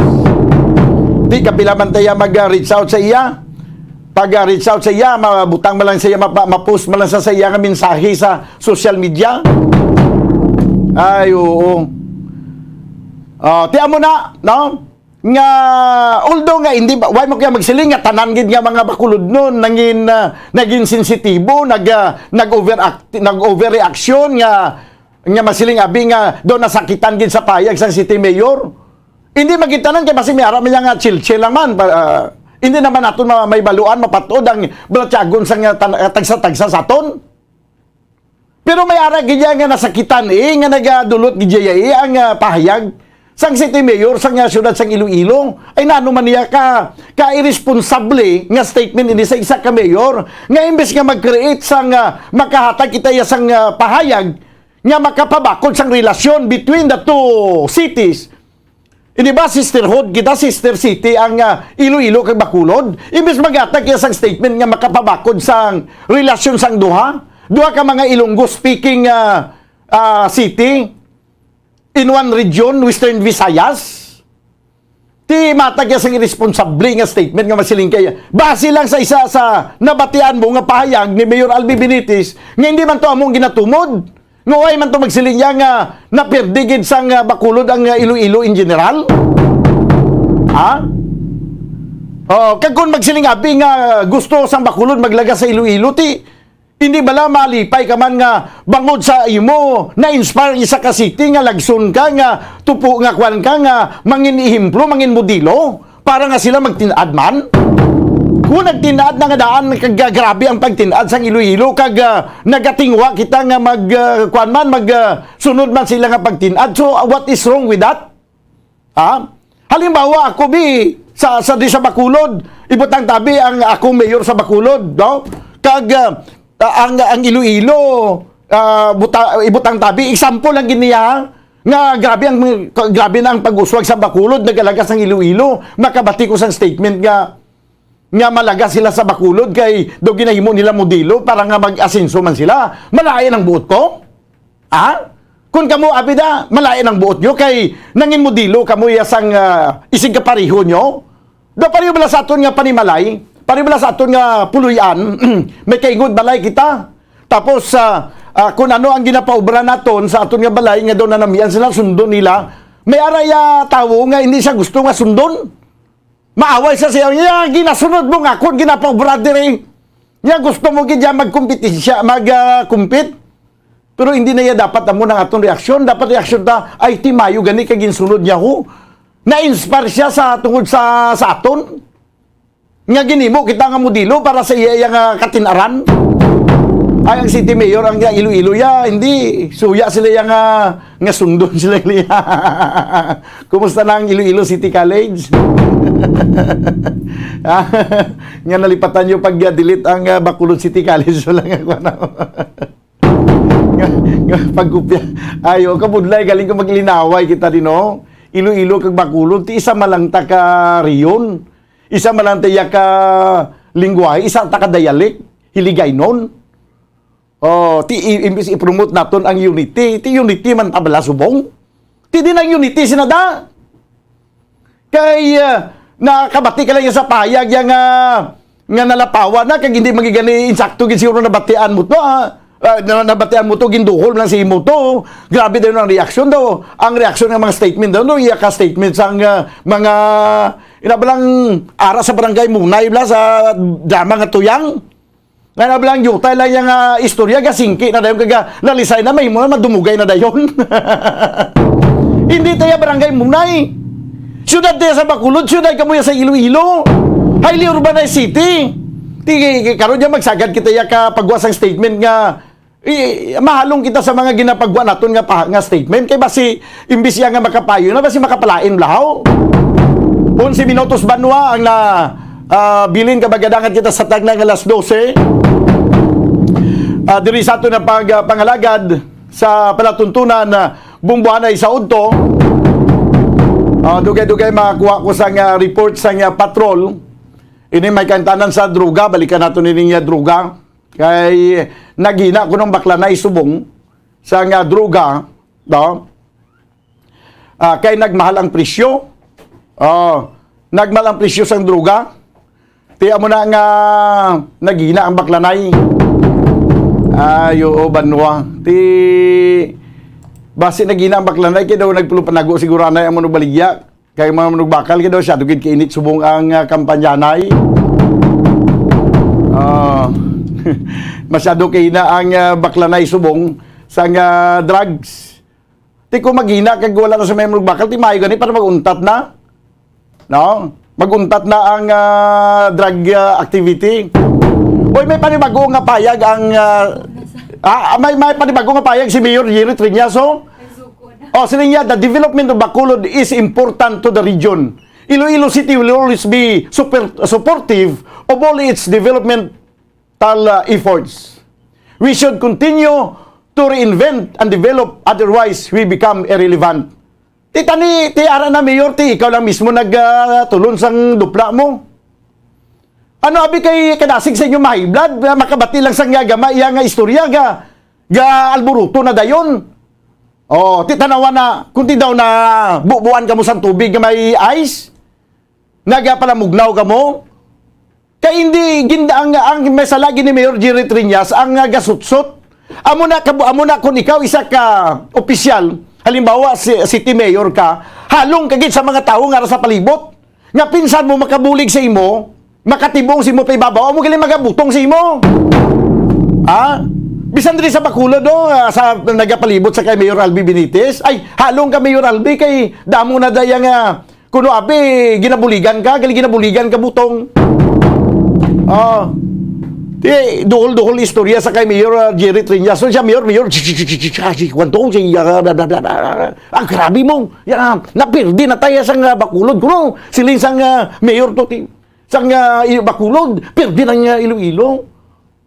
Di kapila man tayo mag-reach out sa iya. Pag-reach out sa iya, mabutang man lang sa iya, mapa-, ma-post man lang sa, sa iya nga mensahe sa social media. Ay, oo. Oh, tiyan mo na, no? Nga, although nga hindi ba, why mo kaya magsiling nga tanan gid nga mga Bacolod nun nangin, ah, naging sensitibo, nag, ah, nag-overact-, nag-overreaction nga, nga masiling abi nga do nasakitan gid sa payag sang city mayor? Hindi magitanan kay basi may ara man nga chill-chill lang man. Pa, ah, hindi naman naton ma-, may baluan, mapatod ang balatyagon sang, ah, tan-, ah, tagsa-tagsa sa aton. Pero may ara gid iya nga nasakitan, eh, nga nagadulot gid iya, eh, ang, ah, pahayag sang city mayor sang, ah, siyudad sang Iloilo. Ay, nano man niya ka, ka irresponsable nga statement ini sa isa ka mayor nga imbes nga mag-create sang, ah, makahatag kita iya sang, ah, pahayag nga makapabakod sang relasyon between the two cities. Hindi ba sisterhood kita, sister city ang, ah, Iloilo kag Bacolod? Imbes mag-atak iya sang statement nga makapabakod sang relasyon sang duha, duha ka mga Ilonggo speaking, ah, ah, city in one region, Western Visayas. Ti matag iya sang irresponsable nga statement nga masiling kay base lang sa isa sa nabatian mo nga pahayag ni Mayor Albi Benitez nga hindi man to among ginatumod. Nga way man to magsiling niya nga napirdi gid sang, ah, Bacolod ang, ah, Iloilo in general? Ha? Oh, kag kung magsiling abi nga gusto sang Bacolod maglagas sa Iloilo, ti hindi bala malipay ka man nga bangod sa imo na-inspire isa ka city nga lagson ka nga tupo nga kwan ka nga mangin ehemplo, mangin modelo? Para nga sila magtin-ad man. Kung nagtin-ad na nga daan, kag, ah, grabe ang pagtin-ad sang Iloilo, kag, ah, nagatingwa kita nga mag, ah, kuwan man, mag, ah, sunod man sila nga pagtin-ad. So, what is wrong with that? Ha? Halimbawa, ako, bi, sa, sa, di sa Bacolod, ibutang tabi ang akong mayor sa Bacolod, no? Kag, ah, ang, ang Iloilo, ah, buta-, ibutang tabi, example lang gid niya, ha? Nga grabe ang, grabe na ang pag-uswag sa Bacolod, nagalagas ang Iloilo. Makabati ko sang statement nga, nga malagas sila sa Bacolod kay do ginahimo nila modelo para nga mag-asenso man sila. Malain ang buot ko? Ha? Kung kamo, abi da, malain ang buot nyo kay nangin modelo kamo ya sang, ah, isig kapareho nyo? Do pareho bala sa aton nga panimalay? Pareho bala sa aton nga puloy-an? May kaingod balay kita. Tapos, ah, ah, kung ano ang ginapaobra naton sa aton nga balay nga daw nanamian sila, sundon nila. May araya tawo nga hindi siya gusto nga sundon. Maaway siya sa iya, "Ginasunod mo nga akon ginapaobra diri. Nya gusto mo gid ya magkumpetensya, mag, ah, compete?" Pero hindi na iya dapat amo nang aton reaksyon. Dapat reaksyon ta, "Ay, ti mayo gani kay ginsunod niya ho. Na-inspire siya sa tungod sa, sa aton." Nga ginimo kita nga modelo para sa iya, iya nga katin-aran. Ay, ang city mayor, ang Iloilo, ya, hindi. Suya sila ya nga, nga sundon sila niya. Kumusta na ang Iloilo City College? Ah, nga nalipatan nyo pag, ah, delete ang, ah, Bacolod City College, wala nga, ano. Nga, nga pagkopya. Ayo, kabudlay, galing ko maglinaway kita din, no? Iloilo kag Bacolod, ti isa man lang ta ka rehiyon. Isa man lang ta ya ka lingwahe, isa ta ka dialect, Hiligaynon. Oh, ti i-, imbis i-promote naton ang unity, ti unity man ta bala subong. Ti di na unity sina da. Kay, ah, nakabati ka lang ya sa pahayag ya nga, nga nalapawan na, kag hindi magigani insakto gid siguro nabatian mo to, ah. Ah, na, nabatian mo to, ginduhol lang sa imo to. Grabe daw ang reaksyon daw. Ang reaksyon ng mga statement daw, no, iya ka statement sang, ah, mga, ina ba lang, ara sa barangay Munay, bla, sa drama nga Tuyang. Nga na bla lang, yutay lang yung, ah, istorya, gasingki na dayon, kaga, lalisay na, mahimo na, madumugay na dayon. Hindi tayo barangay Munay. Siyudad tayo sa Bacolod, siyudad kamo ya sa Iloilo. Highly urbanized city. Ti, karon niya magsagad kita ya ka pagwa sang statement nga, eh, mahalong kita sa mga ginapagwa naton nga pa, nga statement. Kay basi, imbis ya nga makapayo na, basi makapalain blahaw. Onse minutos banwa ang na, ah, bilin ka magadangat kita sa tagna nga alas dose. Ah, diri sa aton na pag, ah, pangalagad sa palatuntunan na bumbuhanay sa udto. Ah, dugay-dugay makakuha ko sa nga report sa nga patrol. Ini may kantanan sa droga, balikan nato ni niya droga. Kay nagina ko nung bakla na isubong sa nga droga, no? Ah, kay nagmahal ang presyo. Oh, nagmahal ang presyo sang droga. Ti amo na nga nagina ang baklanay. Ay, oo, banwa. Ti basi nagina ang baklanay kay daw nagpulupanago siguro anay amo no baligya. Kay mga manugbakal kay daw siya dugid kainit subong ang, ah, kampanyanay. Ah, masyado kaina ang, ah, baklanay subong sang, ah, drugs. Ti kung maghina kag wala na sa may manugbakal, ti maayo gani para mag-untat na. No? Mag-untat na ang, ah, drug, ah, activity. Oy, may panibago nga payag ang, ah, ah, may, may panibago nga payag si Mayor Jerry Triñaso. Oh, sila niya, the development of Bacolod is important to the region. Iloilo City will always be super, supportive of all its developmental, uh, efforts. We should continue to reinvent and develop, otherwise we become irrelevant. Ti tani, ti ara na, Mayor, ti ikaw lang mismo nag, ah, tulon sang dupla mo. Ano abi kay kadasig sa inyo, my blood, ah, makabati lang sa nga gama iya nga istorya ga, ga alburuto na dayon. Oh, ti tanawa na, kung ti daw na bubuan kamo sang tubig nga may ice, nagapalamugnaw kamo. Kay hindi gin-, ang, ang may sala gid ni Mayor Jerry Triñas ang, ah, gasutsot. Amo na, kabu-, amo na kung ikaw isa ka opisyal, halimbawa, si, city mayor ka, halong ka gid sa mga tawo nga ara sa palibot. Nga pinsan mo makabulig sa imo, makatibong sa imo pa ibabaw, amo gali magabutong sa imo. Ha? Bisan diri sa Bacolod, no, ah, sa nagapalibot sa kay Mayor Albi Benitez, ay, halong ka, Mayor Albi, kay damo na daya nga, kuno abi, ginabuligan ka, gali ginabuligan ka, butong. Oh. Ti, duhol-duhol istorya sa kay Mayor, ah, Jerry Triñas. So, siya, Mayor, Mayor, si, si, si, si, si, si, kwan to, si, ah, bla, bla, bla, bla, bla. Ah, grabe mo. Ya, napirdi na tayo sa nga Bacolod. Kuno, siling sa nga Mayor to, ti, sa nga, ah, Bacolod, pirdi na nga Iloilo.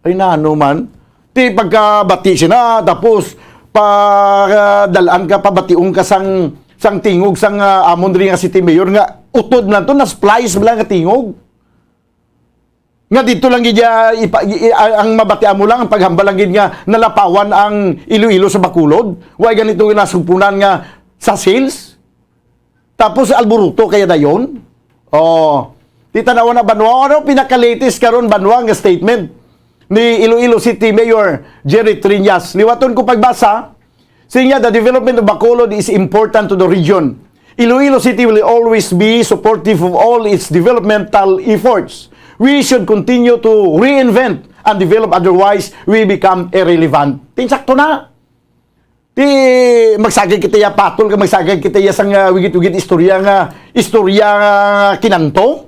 Ay, nano man. Ti, pagkabati sina, tapos, pa, ah, dalaan ka, pabation ka sang, sang tingog, sang, ah, amon diri nga city mayor nga, utod man to, na-splice man lang nga tingog. Nga dito lang gid, ah, ipa-, i-, i-, ang mabatian mo lang, ang paghambal lang gid nga nalapawan ang Iloilo sa Bacolod. Way ganito nga nasugpunan nga sa sales. Tapos alburuto kaya dayon. Oh, ti tanawa na banwa. Ano pinaka-latest karon banwa nga statement ni Iloilo City Mayor Jerry Triñas? Liwaton ko pagbasa. Siya, the development of Bacolod is important to the region. Iloilo City will always be supportive of all its developmental efforts. We should continue to reinvent and develop, otherwise we become irrelevant. Tinsakto na. Ti magsagad kita ya patol, ka magsagad kita ya sang, ah, wigit-wigit istorya nga, istorya nga kinanto.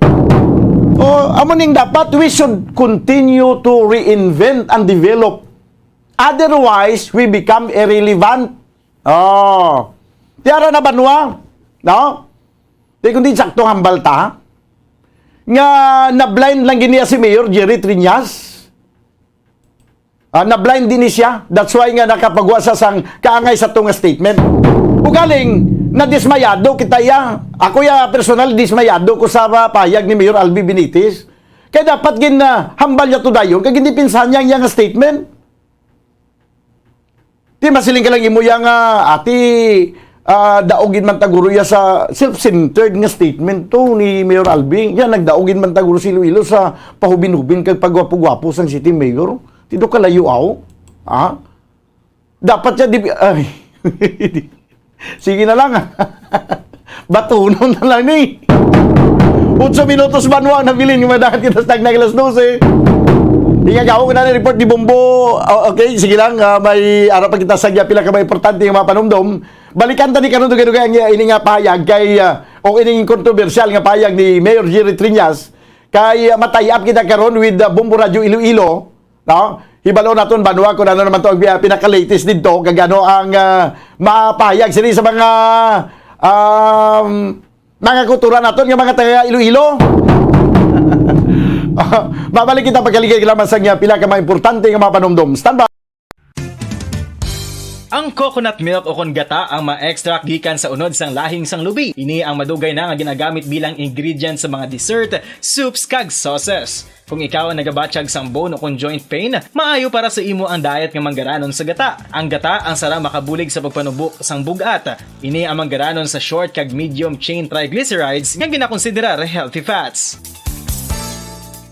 O, amo ning dapat, we should continue to reinvent and develop. Otherwise, we become irrelevant. Oh. Ti ara na banwa, no? Ti kundi sakto hambal ta nga na-blind lang gid niya si Mayor Jerry Triñas. Ah, na-blind din ni siya. That's why nga nakapagwa sa sang kaangay sa tunga statement. Ugaling, nadismayado kita ya. Ako ya personal, dismayado ko sa, ah, payag ni Mayor Albi Benitez. Kaya dapat gin, ah, hambal niya to dayon, kay gindipinsahan niya ang iyang statement. Ti masiling ka lang imo ya nga, ati, ah, daog gid man taguro ya sa self-centered nga statement to ni Mayor Albi. Ya, nagdaog gid man taguro si Iloilo sa pahubin-hubin kag pagwapo-gwapo sang city mayor. Ti do kalayo aw. Ha? Dapat siya di, ay. Sige na lang. Batunon na lang ni. Otso minutos banwa ang nabilin nga madahat kita sa tagna alas dose. Ingat ako na report ni Bombo. O, okay, sige lang. Ah, may ara pa kita sa pila ka mga importante nga mga panumdom. Balikan ta ni karon dugay-dugay ang ini nga pahayag kay, ah, o ining kontrobersyal nga pahayag ni Mayor Jerry Triñas kay, ah, matay-up kita karon with, ah, Bombo Radio Iloilo. No? Hibalo naton banwa kung ano naman to ang, ah, pinaka-latest dito kag ano ang, ah, mapahayag sini sa mga, um, mga kultura naton nga mga taga Iloilo. Mabalik kita pagkaligay lamang sa nga pila ka mga importante nga mga panumdom. Standby. Ang coconut milk o kon gata ang ma-extract gikan sa unod sang lahing sanglubi. Ini ang madugay na nga ginagamit bilang ingredient sa mga dessert, soups, kag sauces. Kung ikaw ang nagabatyag sang bone o kon joint pain, maayo para sa imo ang diet nga manggaranon sa gata. Ang gata ang sara makabulig sa pagpanubo sang bug-at. Ini ang manggaranon sa short kag medium chain triglycerides nga ginakonsiderar healthy fats.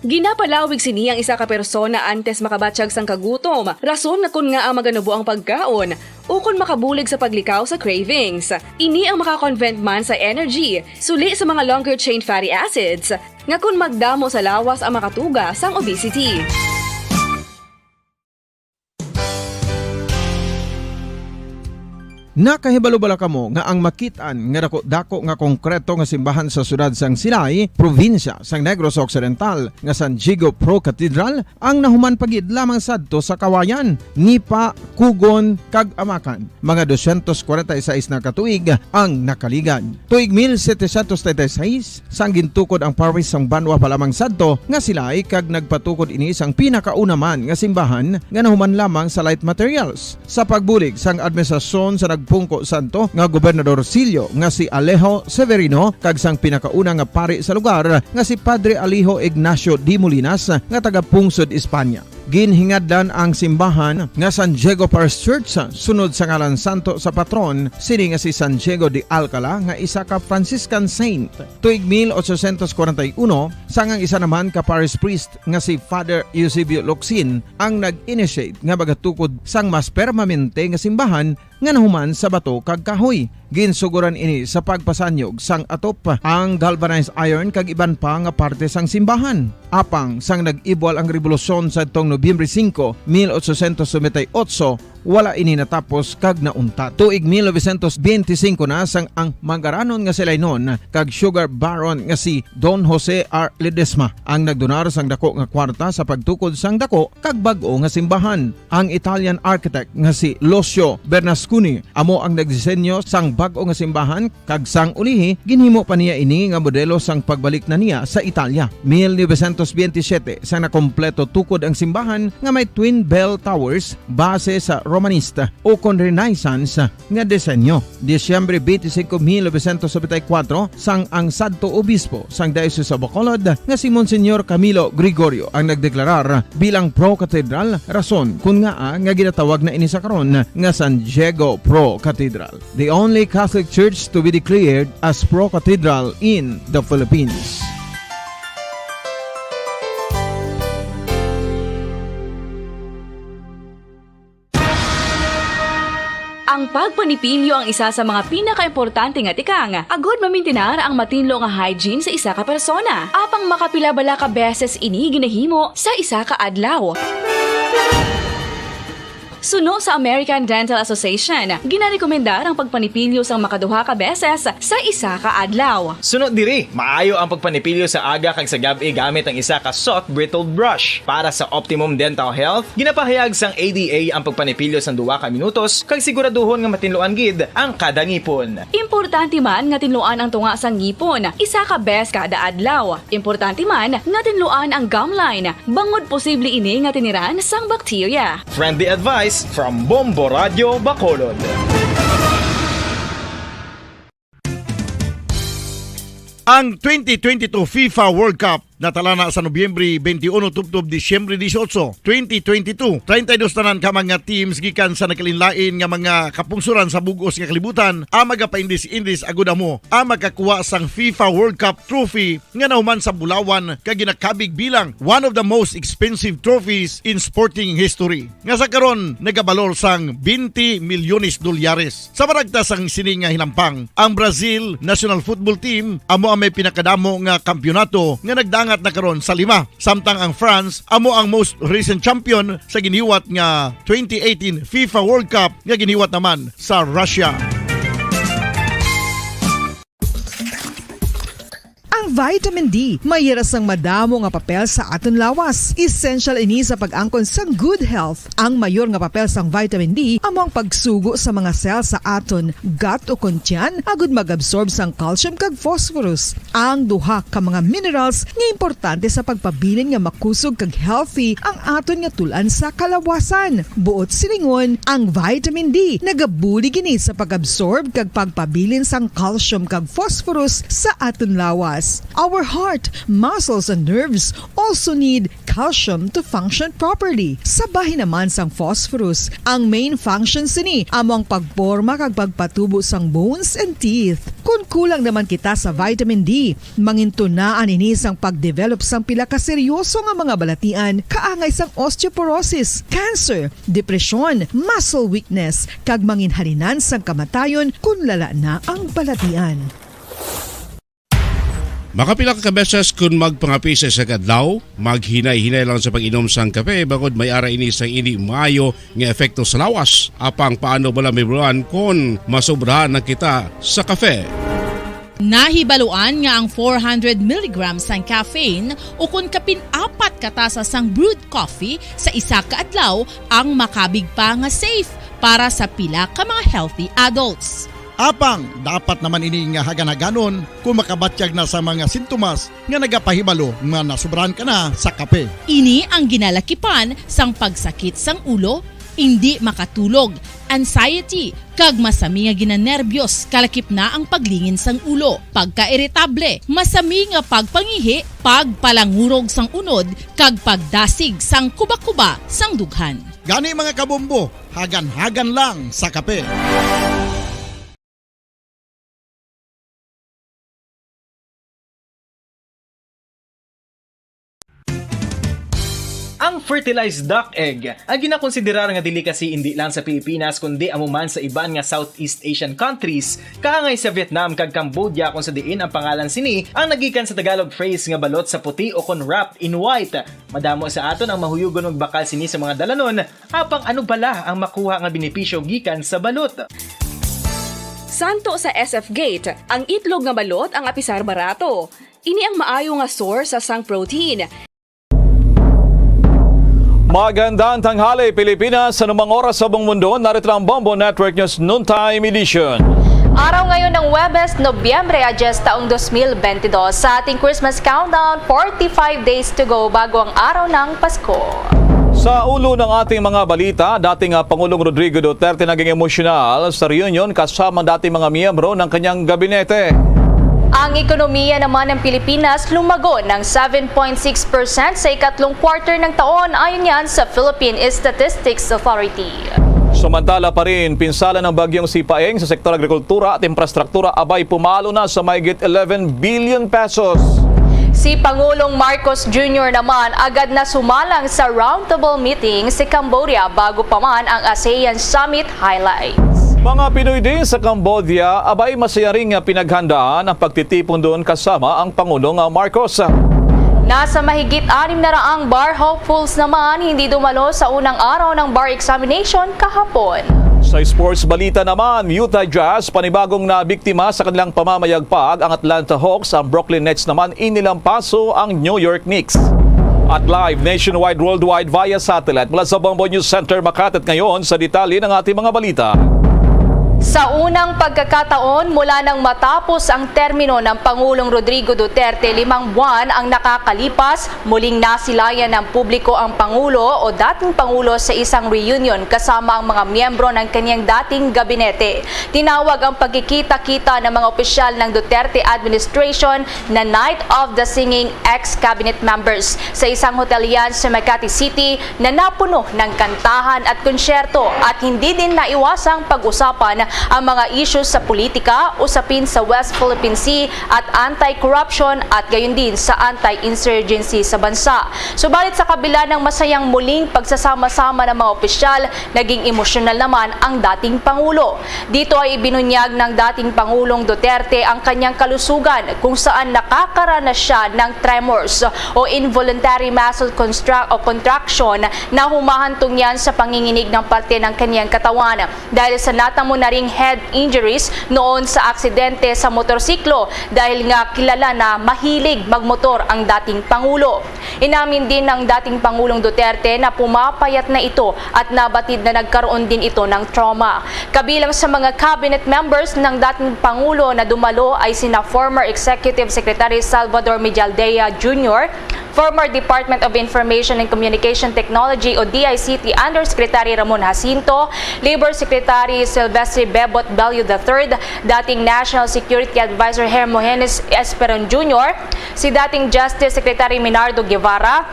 Ginapalawig sini ang isa ka persona antes makabatyag sang kagutom, rason nga kon ngaa maganubo ang pagkaon, ukon makabulig sa paglikaw sa cravings. Ini ang makakonvert man sa energy, suli sa mga longer chain fatty acids, nga kon magdamo sa lawas ang makatuga sang obesity. Nakahibalo bala kamo nga ang makit-an nga dako-dako nga konkreto nga simbahan sa siyudad sang Silay, probinsya sang Negros Occidental, nga San Diego Pro Cathedral ang nahuman pa gid lamang sadto sa Kawayan, Nipa, Cogon, kag Amacan? Mga dosyentos kwarenta y seis na ka tuig ang nakaligad. Tuig mil setecientos treinta y seis, sang gintukod ang parish sang banwa pa lamang sadto nga Silay, kag nagpatukod ini sang pinakauna man nga simbahan nga nahuman lamang sa light materials. Sa pagbulig sang administrasyon sa nagpungko sadto nga gobernador silyo nga si Alejo Severino kag sang pinakauna nga pari sa lugar nga si Padre Alejo Ignacio de Molinas nga taga-pungsod Espanya. Ginhingadlan ang simbahan nga San Diego Parish Church sunod sa ngalan santo sa patron sini nga si San Diego de Alcala nga isa ka Franciscan saint. Tuig mil ochocientos kwarenta y uno, sang ang isa naman ka parish priest nga si Father Eusebio Locsin ang nag-initiate nga magatukod sang mas permanente nga simbahan nga nahuman sa bato kag kahoy. Ginsuguran ini sa pagpasanyog sang atop, ang galvanized iron kag iban pa nga parte sang simbahan. Apang sang nag-ibwal ang rebolusyon sadtong Nobyembre singko, mil ochocientos noventa y ocho, wala ini natapos kag nauntat. Tuig mil novecientos benti singko na sang ang manggaranon nga Silaynon kag sugar baron nga si Don Jose R. Ledesma ang nagdonar sang dako nga kwarta sa pagtukod sang dako kag bag-o nga simbahan. Ang Italian architect nga si Lucio Bernasconi amo ang nagdisenyo sang bag-o nga simbahan, kag sang ulihi ginhimo pa niya ini nga modelo sang pagbalik na niya sa Italia. Mil novecientos benti siyete sang nakompleto tukod ang simbahan nga may twin bell towers base sa Romanista o kon Renaissance nga disenyo. Disyembre twenty-five, mil novecientos noventa y cuatro, sang ang sadto obispo sang Diocese of Bacolod nga si Monsignor Camilo Gregorio ang nagdeklarar bilang pro-cathedral, rason kon ngaa nga ginatawag na ini sa karon nga San Diego Pro Cathedral, the only Catholic Church to be declared as pro-cathedral in the Philippines. Ang pagpanipilyo ang isa sa mga pinakaimportante nga tikang agud mamintinar ang matinlo nga hygiene sa isa ka persona. Apang makapila bala ka beses ini ginahimo sa isa ka adlaw? Suno sa American Dental Association, ginarekomendar ang pagpanipilyo sang makaduha ka beses sa isa ka adlaw. Suno diri, maayo ang pagpanipilyo sa aga kag sa gab-i gamit ang isa ka soft bristled brush. Para sa optimum dental health, ginapahayag sang A D A ang pagpanipilyo sang duha ka minutos kag siguraduhon nga matinluan gid ang kada ngipon. Importante man nga tinluan ang tunga sang ngipon isa ka bes kada adlaw. Importante man nga tinluan ang gum line, bangod posible ini nga tiniran sang bakterya. Friendly advice from Bombo Radio Bacolod. Ang twenty twenty-two FIFA World Cup Natalana sa Nobyembre twenty-one tubtob Disyembre dieciocho, twenty twenty-two, treinta y dos tanan ka mga teams gikan sa nagkalainlain nga mga kapungsoran sa bug-os nga kalibutan ang magapaindis-indis agud amo ang makakuha sang FIFA World Cup trophy nga nahuman sa bulawan kag ginakabig bilang one of the most expensive trophies in sporting history, nga sa karon nagabalor sang twenty milyones dolyares. Sa baragta sang sini nga hinampang, ang Brazil national football team amo ang may pinakadamo nga kampiyonato nga nagdangat na karon sa lima, samtang ang France amo ang most recent champion sa giniwat nga twenty eighteen FIFA World Cup nga giniwat naman sa Russia. Ang vitamin D may hira sang madamo nga papel sa aton lawas. Essential ini sa pag-angkon sang good health. Ang mayor nga papel sang vitamin D amo ang pagsugo sa mga cell sa aton gut o kon tiyan agud mag-absorb sang calcium kag phosphorus, ang duha ka mga minerals nga importante sa pagpabilin nga makusog kag healthy ang aton nga tul-an sa kalawasan. Buot silingon, ang vitamin D nagabulig ini sa pag-absorb kag pagpabilin sang calcium kag phosphorus sa aton lawas. Our heart, muscles, and nerves also need calcium to function properly. Sa bahin naman sang phosphorus, ang main function sini amo ang pagporma kag pagpatubo sang bones and teeth. Kon kulang naman kita sa vitamin D, mangintunaan ini sang pagdevelop sang pila ka seryoso nga mga balatian, kaangay sang osteoporosis, cancer, depresyon, muscle weakness, kag manginhalinan sang kamatayon kon lala na ang balatian. Makapila ka beses kon magpangape sa isa ka adlaw, maghinay-hinay lang sa pag-inom sang kape, bangod may ara ini sang indi maayo nga epekto sa lawas. Apang paano bala mahibaluan kon masobrahan na kita sa kape? Nahibaluan nga ang four hundred milligrams sang caffeine ukon kapin apat ka tasa sang brewed coffee sa isa ka adlaw ang makabig pa nga safe para sa pila ka mga healthy adults. Apang dapat naman ini nga hagan-haganon kon makabatyag na sa mga sintomas nga nagapahibalo nga nasobrahan ka na sa kape. Ini ang ginalakipan sang pagsakit sang ulo, indi makatulog, anxiety, kag masami nga ginanerbiyos, kalakip na ang paglingin sang ulo, pagkairitable, masami nga pagpangihi, pagpalangurog sang unod, kag pagdasig sang kubakuba sang dughan. Gani, mga kabombo, hagan-hagan lang sa kape. Ang fertilized duck egg ang ginakonsiderar nga delicacy indi lang sa Pilipinas, kundi amo man sa iban nga Southeast Asian countries, kaangay sa Vietnam kag Cambodia, kung sa diin ang pangalan sini ang nagikan sa Tagalog phrase nga balot sa puti o kon wrapped in white. Madamo sa aton ang mahuyugon magbakal sini sa mga dalanon, apang ano bala ang makuha nga benepisyo gikan sa balot? Santo sa S F Gate, ang itlog nga balot ang apisar barato. Ini ang maayo nga source sa sang protein. Magandang tanghali, Pilipinas. Sa anumang oras sa buong mundo, narito na ang Bombo Network News Noontime Edition. Araw ngayon ng Huwebes, Nobyembre a diyes, taong dos mil benti dos. Sa ating Christmas countdown, forty-five days to go bago ang araw ng Pasko. Sa ulo ng ating mga balita, dating, ah, Pangulong Rodrigo Duterte naging emosyonal sa reunion kasama ang dating mga miyembro ng kanyang gabinete. Ang ekonomiya naman ng Pilipinas lumago ng seven point six percent sa ikatlong quarter ng taon, ayon yan sa Philippine Statistics Authority. Samantala pa rin, pinsala ng bagyong Sipaeng sa sektor agrikultura at infrastruktura abay pumalo na sa mahigit eleven billion pesos. Si Pangulong Marcos Junior naman agad na sumalang sa roundtable meeting sa Cambodia bago pa man ang ASEAN Summit highlights. Mga Pinoy din sa Cambodia, abay masaya rin nga pinaghandaan ang pagtitipon doon kasama ang Pangulong, ah, Marcos. Nasa mahigit anim na raang bar hopefuls naman hindi dumalo sa unang araw ng bar examination kahapon. Sa sports balita naman, Utah Jazz panibagong nabiktima sa kanilang pamamayagpag ang Atlanta Hawks, ang Brooklyn Nets naman inilampaso ang New York Knicks. At live nationwide, worldwide via satellite mula sa Bombo News Center, Makati, at ngayon sa detalye ng ating mga balita. Sa unang pagkakataon, mula nang matapos ang termino ng Pangulong Rodrigo Duterte limang buwan ang nakakalipas, muling nasilayan ng publiko ang Pangulo o dating Pangulo sa isang reunion kasama ang mga miyembro ng kanyang dating gabinete. Tinawag ang pagkikita-kita ng mga opisyal ng Duterte administration na Night of the Singing Ex-Cabinet Members. Sa isang hotel yan sa Makati City, na napuno ng kantahan at konsyerto at hindi din naiwasang pag-usapan ang mga issues sa politika, usapin sa West Philippine Sea at anti-corruption at gayon din sa anti-insurgency sa bansa. Subalit sa kabila ng masayang muling pagsasama-sama ng mga opisyal, naging emosyonal naman ang dating Pangulo. Dito ay ibinunyag ng dating Pangulong Duterte ang kanyang kalusugan kung saan nakakaranas siya ng tremors o involuntary muscle construct o contraction na humahantong yan sa panginginig ng parte ng kanyang katawan dahil sa natamo na ring head injuries noon sa aksidente sa motorsiklo dahil nga kilala na mahilig magmotor ang dating Pangulo. Inamin din ng dating Pangulong Duterte na pumapayat na ito at nabatid na nagkaroon din ito ng trauma. Kabilang sa mga cabinet members ng dating Pangulo na dumalo ay sina former Executive Secretary Salvador Mijaldea Junior, former Department of Information and Communication Technology o D I C T Undersecretary Ramon Jacinto, Labor Secretary Silvestre Bebot Bello the third, dating National Security Advisor Hermogenes Esperon Junior, si dating Justice Secretary Minardo Guevara,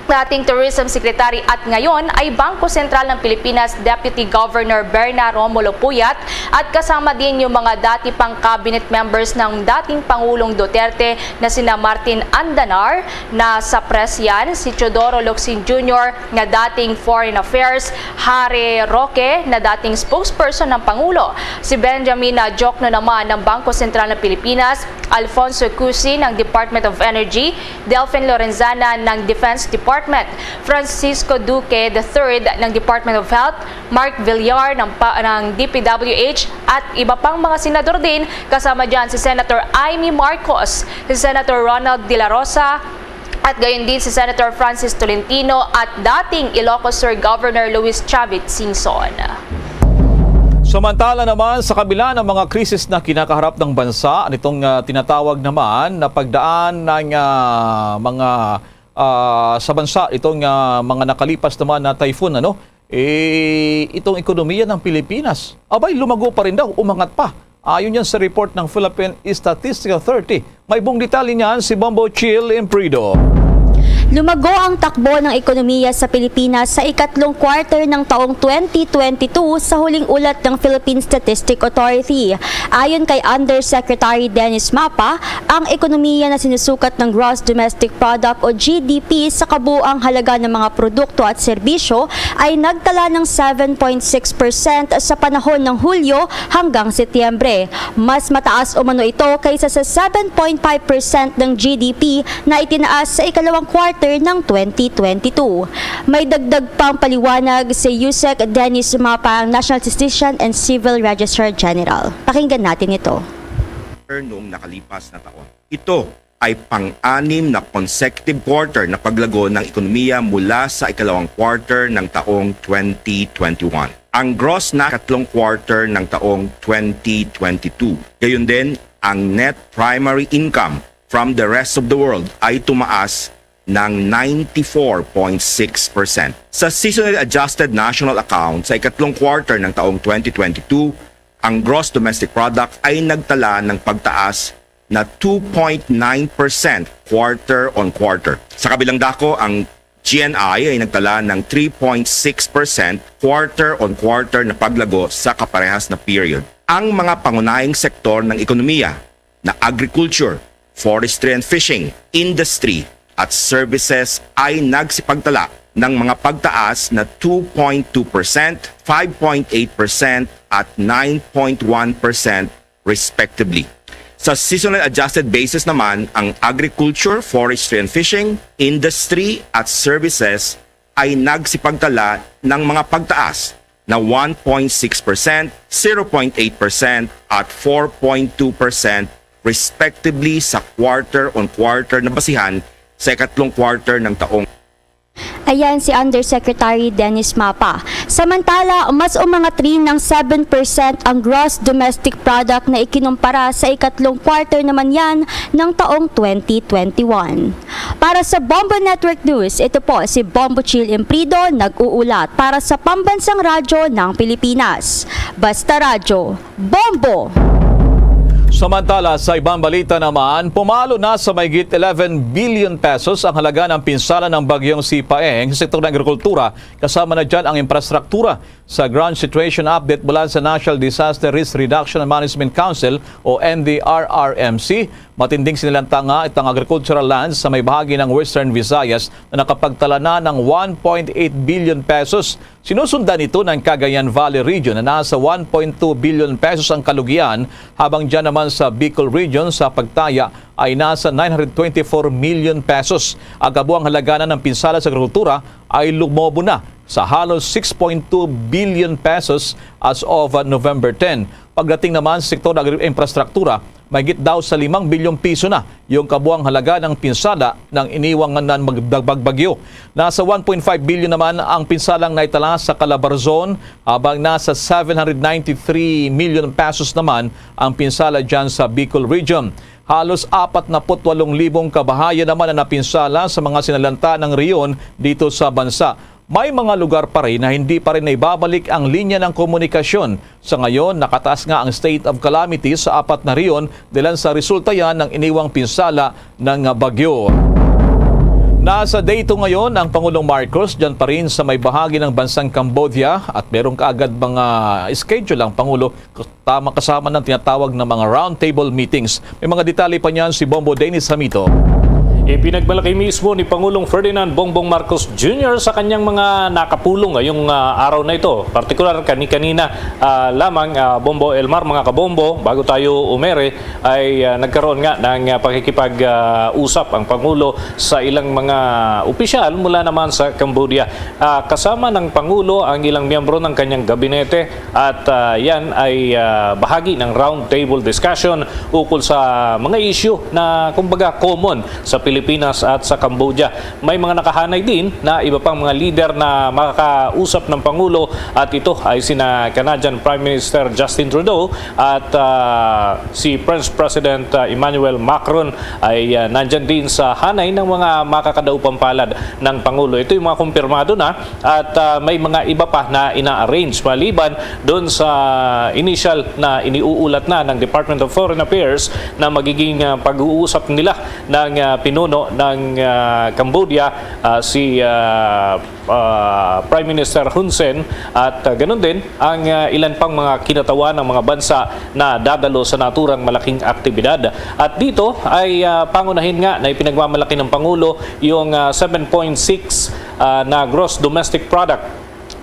dating Tourism Secretary at ngayon ay Bangko Sentral ng Pilipinas Deputy Governor Berna Romulo Puyat, at kasama din yung mga dati pang cabinet members ng dating Pangulong Duterte na sina Martin Andanar na sa press yan, si Teodoro Locsin Junior na dating Foreign Affairs, Harry Roque na dating spokesperson ng Pangulo, si Benjamin, ah, Diokno naman ng Bangko Sentral ng Pilipinas, Alfonso Cusi ng Department of Energy, Delfin Lorenzana ng Defense Department, Francisco Duque the third ng Department of Health, Mark Villar ng, pa, ng D P W H at iba pang mga senador din, kasama dyan si Senator Imee Marcos, si Senator Ronald De La Rosa, at gayon din si Senator Francis Tolentino at dating Ilocos Sur Governor Luis Chavit Singson. Samantala naman, sa kabila ng mga krisis na kinakaharap ng bansa, nitong, ah, tinatawag naman na pagdaan ng, ah, mga, ah, sa bansa, itong, ah, mga nakalipas naman na typhoon, ano, eh, itong ekonomiya ng Pilipinas, abay, lumago pa rin daw, umangat pa. Ayon yan sa report ng Philippine Statistical Authority. May buong detalye niyan si Bombo Chill Imprido. Lumago ang takbo ng ekonomiya sa Pilipinas sa ikatlong quarter ng taong twenty twenty-two sa huling ulat ng Philippine Statistic Authority. Ayon kay Undersecretary Dennis Mapa, ang ekonomiya na sinusukat ng Gross Domestic Product o G D P sa kabuoang halaga ng mga produkto at serbisyo ay nagtala ng seven point six percent sa panahon ng Hulyo hanggang Setyembre. Mas mataas umano ito kaysa sa seven point five percent ng G D P na itinaas sa ikalawang quarter ng twenty twenty-two. May dagdag pang paliwanag si Usec Dennis Mapa, ang National Statistician and Civil Registrar General. Pakinggan natin ito. Noong nakalipas na taon. Ito ay pang-anim na consecutive quarter na paglago ng ekonomiya mula sa ikalawang quarter ng taong twenty twenty-one. Ang gross na katlong quarter ng taong twenty twenty-two. Gayon din, ang net primary income from the rest of the world ay tumaas ng ninety-four point six percent. Sa seasonally adjusted national account sa ikatlong quarter ng taong twenty twenty-two, ang gross domestic product ay nagtala ng pagtaas na two point nine percent quarter on quarter. Sa kabilang dako, ang G N I ay nagtala ng three point six percent quarter on quarter na paglago sa kaparehas na period. Ang mga pangunahing sektor ng ekonomiya na agriculture, forestry and fishing, industry, at services ay nagsipagtala ng mga pagtaas na two point two percent, five point eight percent, at nine point one percent respectively. Sa seasonal adjusted basis naman, ang agriculture, forestry and fishing, industry at services ay nagsipagtala ng mga pagtaas na one point six percent, zero point eight percent at four point two percent respectively sa quarter-on-quarter na basihan sa ikatlong quarter ng taong. Ayan si Undersecretary Dennis Mapa. Samantala, mas umangat rin ng seven percent ang gross domestic product na ikinumpara sa ikatlong quarter naman yan ng taong twenty twenty-one. Para sa Bombo Network News, ito po si Bombo Chill Imprido, nag-uulat para sa Pambansang Radyo ng Pilipinas. Basta Radyo, Bombo! Samantala, sa ibang balita naman, pumalo na sa mahigit eleven billion pesos ang halaga ng pinsala ng bagyong Sipaeng sa sektor ng agrikultura, kasama na dyan ang infrastruktura. Sa ground situation update mula sa National Disaster Risk Reduction and Management Council o N D R R M C, matinding sinalanta nga itang agricultural lands sa may bahagi ng Western Visayas na nakapagtala na ng one point eight billion pesos. Sinusundan ito ng Cagayan Valley Region na nasa one point two billion pesos ang kalugian, habang dyan naman sa Bicol Region sa pagtaya ay nasa nine hundred twenty-four million pesos. Ang kabuang halaganan ng pinsala sa agrikultura ay lumobo na sa halos six point two billion pesos as of November ten. Pagdating naman sa sektor ng agri- infrastruktura, mahigit daw sa limang bilyong piso na yung kabuang halaga ng pinsala ng iniwang nga nan- mag- bagbagyo. Nasa one point five billion naman ang pinsalang naitala sa Calabarzon, habang nasa seven hundred ninety-three million pesos naman ang pinsala dyan sa Bicol Region. Halos apat na put walong libong kabahayan naman ang napinsala sa mga sinalanta ng rehiyon dito sa bansa. May mga lugar pa rin na hindi pa rin naibabalik ang linya ng komunikasyon. Sa ngayon, nakataas nga ang state of calamity sa apat na rehiyon dahilan sa resulta yan ng iniwang pinsala ng bagyo. Nasa Dayton ngayon ang Pangulong Marcos, dyan pa rin sa may bahagi ng bansang Cambodia, at merong kaagad mga schedule ang Pangulo, tama, kasama ng tinatawag na mga roundtable meetings. May mga detalye pa niyan si Bombo Dennis Hamito. Ipinagmalaki mismo ni Pangulong Ferdinand Bongbong Marcos Junior sa kanyang mga nakapulong ngayong ah, araw na ito. Partikular kani kanina ah, lamang, ah, Bombo Elmar, mga kabombo, bago tayo umere, ay ah, nagkaroon nga ng ah, pakikipag-usap ang Pangulo sa ilang mga opisyal mula naman sa Cambodia. Ah, kasama ng Pangulo ang ilang miyembro ng kanyang gabinete at ah, yan ay ah, bahagi ng roundtable discussion ukol sa mga issue na kumbaga common sa Pilipinas at sa Cambodia. May mga nakahanay din na iba pang mga lider na makakausap ng Pangulo, at ito ay sina Canadian Prime Minister Justin Trudeau at ah, si French President ah, Emmanuel Macron ay ah, nandyan din sa hanay ng mga makakadaupang palad ng Pangulo. Ito yung mga kumpirmado na at ah, may mga iba pa na ina-arrange maliban doon sa initial na iniuulat na ng Department of Foreign Affairs na magiging ah, pag-uusap nila ng ah, pinuno ng ah, Cambodia, ah, si ah, ah, Prime Minister Hun Sen, at ah, ganun din ang ah, ilan pang mga kinatawan ng mga bansa na dadalo sa naturang malaking aktibidad. At dito ay ah, pangunahin nga na ipinagmamalaki ng Pangulo yung ah, seven point six ah, na gross domestic product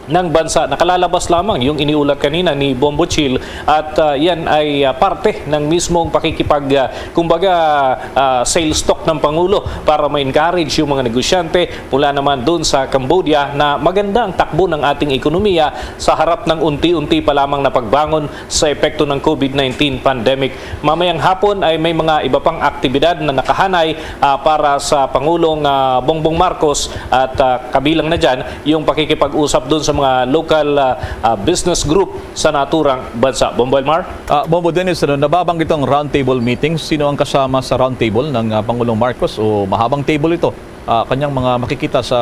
ng bansa. Nakalalabas lamang yung iniulat kanina ni Bombo Chill at ah, yan ay ah, parte ng mismong pakikipag ah, kumbaga ah, sales talk ng Pangulo para ma-encourage yung mga negosyante mula naman doon sa Cambodia na maganda ang takbo ng ating ekonomiya sa harap ng unti-unti pa lamang na pagbangon sa epekto ng COVID nineteen pandemic. Mamayang hapon ay may mga iba pang aktibidad na nakahanay ah, para sa Pangulong ah, Bongbong Marcos at ah, kabilang na dyan yung pakikipag-usap doon sa mga local ah, ah, business group sa naturang bansa. Bombo Elmar? Ah, Bombo Dennis, ano, nababanggit ang roundtable meeting. Sino ang kasama sa roundtable ng ah, Pangulong Marcos o mahabang table ito? Ah, kanyang mga makikita sa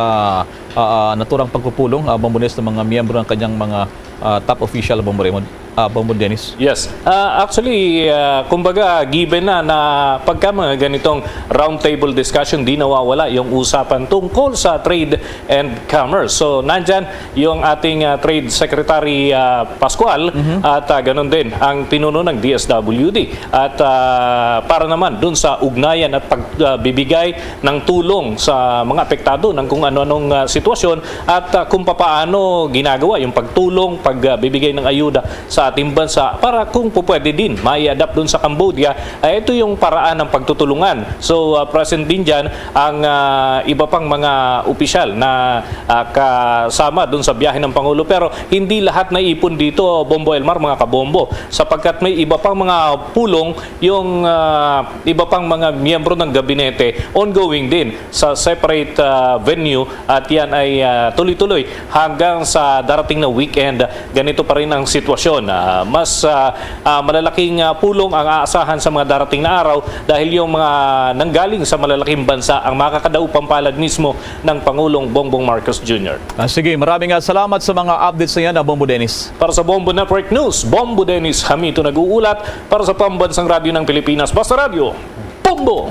ah, ah, naturang pagpupulong, ah, Bombo Dennis, ng mga miyembro ng kanyang mga ah, top official, Bombo Raymond, ah, Bombo Dennis. Yes. Ah, actually, ah, kumbaga, given na na pagka mga ganitong roundtable discussion, di nawawala yung usapan tungkol sa trade and commerce. So, nandyan yung ating ah, Trade Secretary ah, Pascual at ah, ganun din ang pinuno ng D S W D. At ah, para naman dun sa ugnayan at pagbibigay ng tulong sa mga apektado ng kung ano-anong ah, sitwasyon at ah, kung papaano ginagawa yung pagtulong, pagbibigay ng ayuda sa ating bansa para kung pupwede din mai-adapt dun sa Cambodia, ay ito yung paraan ng pagtutulungan. So, ah, present din dyan ang, ah, iba pang mga opisyal na, ah, kasama dun sa biyahe ng Pangulo. Pero hindi lahat naipon dito, Bombo Elmar, mga kabombo, sapagkat may iba pang mga pulong yung, ah, iba pang mga miyembro ng gabinete ongoing din sa separate, ah, venue, at yan ay, ah, tuloy-tuloy hanggang sa darating na weekend. Ganito pa rin ang sitwasyon. Ah, mas, ah, ah, malalaking, ah, pulong ang aasahan sa mga darating na araw dahil yung mga nanggaling sa malalaking bansa ang makakadaupang palad mismo ng Pangulong Bongbong Marcos Junior. Ah, sige, maraming, ah, salamat sa mga updates na yan, ah, Bombo Dennis. Para sa Bombo Network News, Bombo Dennis Hamito nag-uulat para sa Pambansang Radyo ng Pilipinas, Basta Radyo, Bombo!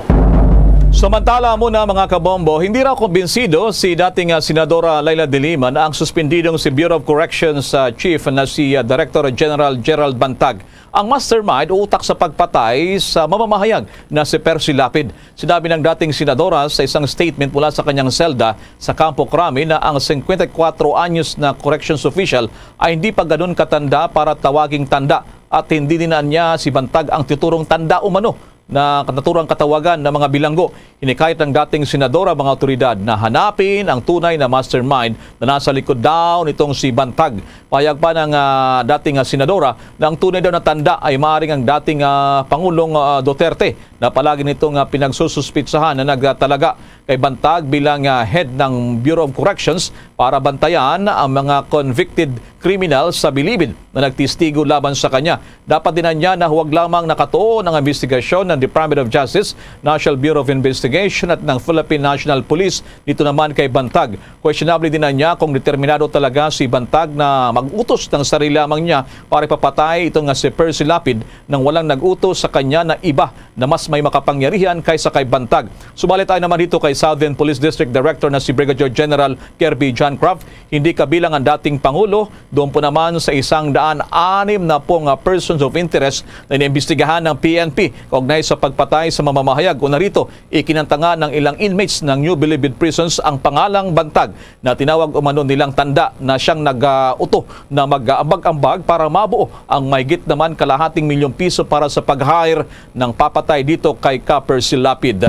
Samantala muna, mga kabombo, hindi raw kumbinsido si dating, ah, Senadora Leila de Lima na ang suspendidong si Bureau of Corrections, ah, Chief na si, ah, Director General Gerald Bantag ang mastermind o utak sa pagpatay sa mamamahayag na si Percy Lapid. Sinabi ng dating senadora sa isang statement mula sa kanyang selda sa Campo Crame na ang singkwenta y kuwatro anyos na corrections official ay hindi pa ganun katanda para tawaging tanda at hindi din niya si Bantag ang titurong tanda umano na naturang katawagan ng mga bilanggo. Hinikayat ng dating senadora ang mga awtoridad na hanapin ang tunay na mastermind na nasa likod daw nitong si Bantag. Pahayag pa ng, ah, dating, ah, senadora na ang tunay daw na tanda ay maaring ang dating, ah, Pangulong, ah, Duterte na palagi nitong, ah, pinagsususpitsahan na nagtalaga kay Bantag bilang, ah, head ng Bureau of Corrections para bantayan ang mga convicted criminal sa bilibid na nagtistigo laban sa kanya. Dapat din niya na huwag lamang nakatuon ang investigasyon ng Department of Justice, National Bureau of Investigation at ng Philippine National Police dito naman kay Bantag. Questionable din niya kung determinado talaga si Bantag na mag-utos ng sarili lamang niya para ipapatay ito nga si Percy Lapid nang walang nag-utos sa kanya na iba na mas may makapangyarihan kaysa kay Bantag. Subalit ayon naman dito kay Southern Police District Director na si Brigadier General Kirby John Croft, hindi kabilang ang dating Pangulo. Doon po naman sa isang daan anim na po nga persons of interest na iniimbestigahan ng P N P kaugnay sa pagpatay sa mamamahayag. Una rito, ikinanta nga ng ilang inmates ng New Bilibid Prisons ang pangalang Bantag na tinawag umano nilang tanda na siyang nag-uto na mag-ambag-ambag para mabuo ang mahigit naman kalahating milyong piso para sa pag-hire ng papatay dito kay Copper Silapid.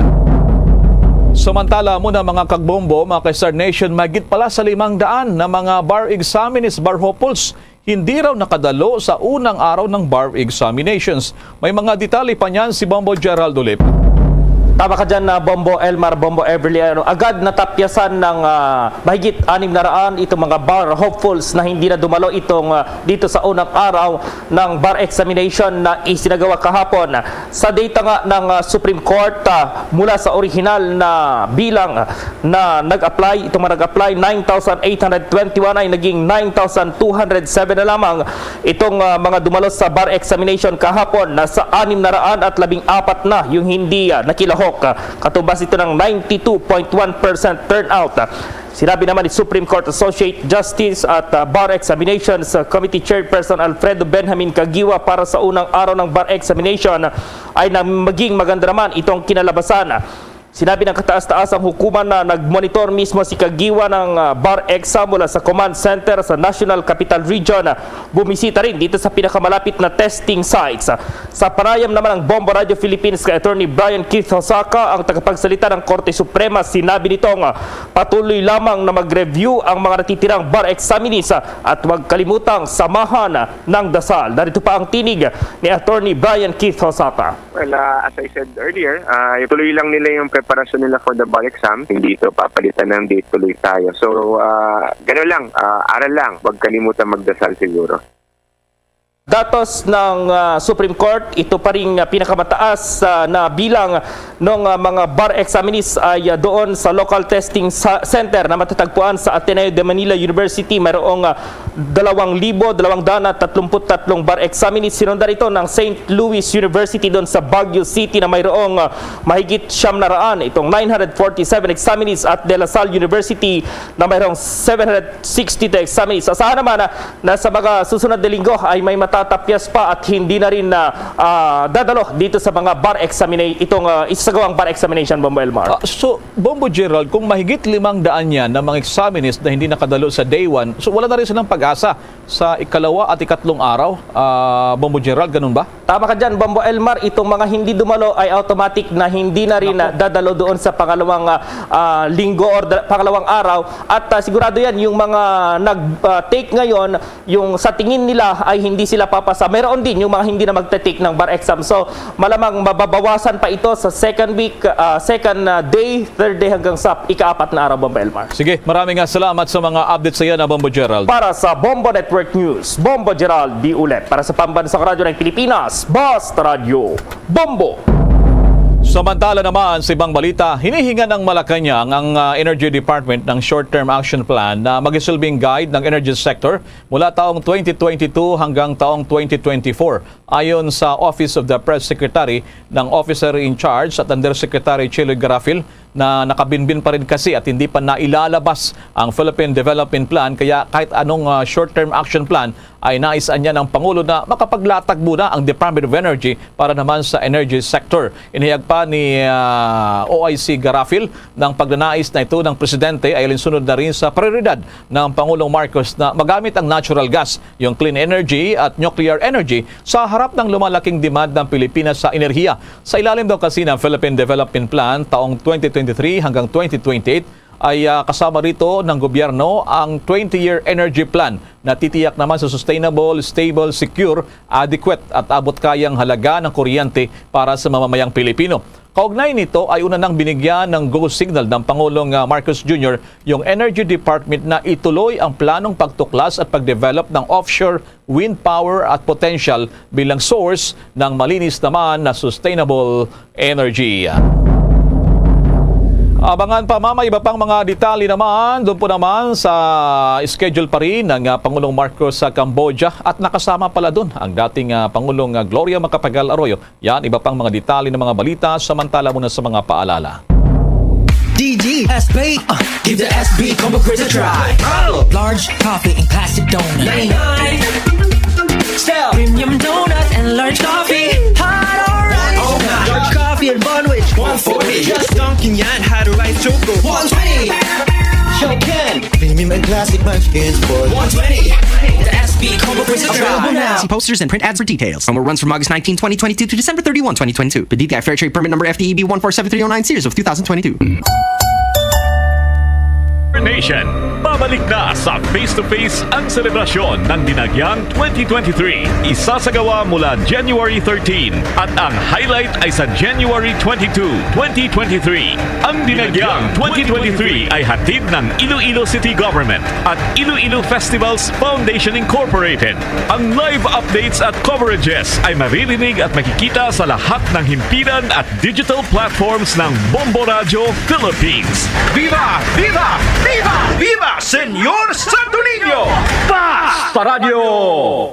Samantala muna, mga kagbombo, mga ka-Star Nation, mahigit pala sa limang daan na mga bar examinees, bar hopefuls, hindi raw nakadalo sa unang araw ng bar examinations. May mga detalye pa niyan si Bombo Gerald Ulip. Tama ka dyan, ah, Bombo Elmar, Bombo Everly. Ano, agad natapyasan ng, ah, mahigit anim na raan itong mga bar hopefuls na hindi na dumalo itong, ah, dito sa unang araw ng bar examination na isinagawa kahapon. Sa data nga ng, ah, Supreme Court, ah, mula sa orihinal na bilang na nag-apply, itong mga nag-apply, nine thousand eight hundred twenty-one, ay naging nine thousand two hundred seven na lamang itong, ah, mga dumalo sa bar examination kahapon. Nasa anim na raan at labing apat na yung hindi, ah, nakilahok. Ah, katumbas ito ng ninety-two point one percent turnout. Ah, sinabi naman ni Supreme Court Associate Justice at, ah, Bar Examinations, ah, Committee Chairperson Alfredo Benjamin Caguioa, para sa unang araw ng bar examination ay nang maging maganda naman itong kinalabasan. Sinabi ng kataas-taasang hukuman na nagmonitor mismo si Caguioa ng, ah, bar exam mula sa command center sa National Capital Region. Bumisita rin dito sa pinakamalapit na testing sites. Sa panayam naman ng Bombo Radio Philippines kay Attorney Brian Keith Hosaka, ang tagapagsalita ng Korte Suprema, sinabi nitong, ah, patuloy lamang na mag-review ang mga natitirang bar examinees, ah, at huwag kalimutang samahan ng dasal. Narito pa ang tinig ni Attorney Brian Keith Hosaka. Well, ah, as I said earlier, ah, ituloy lang nila yung preparasyon nila for the bar exam. Hindi ito papalitan ng date, tuloy tayo. So, ah, gano'n lang, ah, aral lang. Huwag kalimutan magdasal siguro. Datos ng, ah, Supreme Court, ito pa ring, ah, pinakamataas, ah, na bilang ng, ah, mga bar examinees ay, ah, doon sa local testing sa center na matatagpuan sa Ateneo de Manila University. Mayroong, ah, dalawang libo, dalawang daan at tatlumpu't tatlong bar examinees. Sinundan ito ng Saint Louis University doon sa Baguio City na mayroong, ah, mahigit siyam na raan, itong nine hundred forty-seven examinees, at De La Salle University na mayroong seven hundred sixty-two examinees. Asahan naman na, na sa mga susunod na linggo ay may matatapyas pa at hindi na rin na, ah, dadalo dito sa mga bar examina-, itong, ah, isasagawang bar examination, Bombo Elmar. Ah, so, Bombo Gerald, kung mahigit limang daan yan na mga examinees na hindi nakadalo sa day one, so wala na rin silang pag asa sa ikalawa at ikatlong araw, ah, Bombo Gerald, ganun ba? Tama ka dyan, Bombo Elmar. Itong mga hindi dumalo ay automatic na hindi na rin, Nako. ah, dadalo doon sa pangalawang, ah, ah, linggo or da-, pangalawang araw. At, ah, sigurado yan, yung mga nag, ah, take ngayon, yung sa tingin nila ay hindi sila papasa. Meron din yung mga hindi na magte-take ng bar exam. So, malamang mababawasan pa ito sa second week, ah, second, ah, day, third day hanggang sa ikaapat na araw, Bombo Elmar. Sige, maraming nga salamat sa mga updates sa iyo na, Bombo Gerald. Para sa Bombo Network News, Bombo Gerald Diulet. Para sa Pambansang Radyo ng Pilipinas, Basta Radyo, Bombo. Samantala naman, sa ibang balita, hinihingan ng Malacañang ang, ah, Energy Department ng short-term action plan na magisilbing guide ng energy sector mula taong twenty twenty-two hanggang taong twenty twenty-four. Ayon sa Office of the Press Secretary, ng Officer in Charge at Undersecretary Chiloy Garafil, na nakabinbin pa rin kasi at hindi pa nailalabas ang Philippine Development Plan, kaya kahit anong, ah, short-term action plan ay nais anya ng Pangulo na makapaglatag muna ang Department of Energy para naman sa energy sector. Inihayag pa ni, ah, O I C Garafil ng pagnanais na ito ng Presidente ay alinsunod na rin sa prioridad ng Pangulong Marcos na magamit ang natural gas, yung clean energy at nuclear energy sa harap ng lumalaking demand ng Pilipinas sa enerhiya. Sa ilalim daw kasi ng Philippine Development Plan taong twenty twenty-three hanggang twenty twenty-eight ay, ah, kasama rito ng gobyerno ang twenty-year energy plan na titiyak naman sa sustainable, stable, secure, adequate at abot-kayang halaga ng kuryente para sa mamamayang Pilipino. Kaugnay nito ay una nang binigyan ng go signal ng Pangulong, ah, Marcos Junior yung Energy Department na ituloy ang planong pagtuklas at pagdevelop ng offshore wind power at potential bilang source ng malinis naman na sustainable energy. Abangan pa, mama, iba pang mga detalye naman. Doon po naman sa schedule pa rin ng, ah, Pangulong Marcos sa Cambodia at nakasama pala doon ang dating, ah, Pangulong, ah, Gloria Macapagal Arroyo. Yan, iba pang mga detalye ng mga balita, samantala muna sa mga paalala. D G S P. Uh, give the S B Combo Craze a try. Oh. Large coffee and classic donut. Nine nine. Style. Premium donut and large coffee. Hot or ice. Oh, my. Large coffee and bun, which one forty. Just dunking yan, hot or ice choco. One twenty. Show can. Premium and classic munchkins for one twenty. The S B Combo Craze a try. Available now. See posters and print ads for details. Promo runs from August nineteen, twenty twenty-two to December thirty-one, twenty twenty-two. P D T I Fair Trade Permit Number F T E B one four seven three oh nine, series of two thousand twenty-two. Nation, babalik na sa face-to-face ang selebrasyon ng Dinagyang twenty twenty-three. Isasagawa mula January thirteen at ang highlight ay sa January twenty-two, twenty twenty-three. Ang Dinagyang twenty twenty-three ay hatid ng Iloilo City Government at Iloilo Festivals Foundation Incorporated. Ang live updates at coverages ay maririnig at makikita sa lahat ng himpilan at digital platforms ng Bombo Radyo Philippines. Viva! Viva! Viva! Viva Señor Santo Niño! Basta Radyo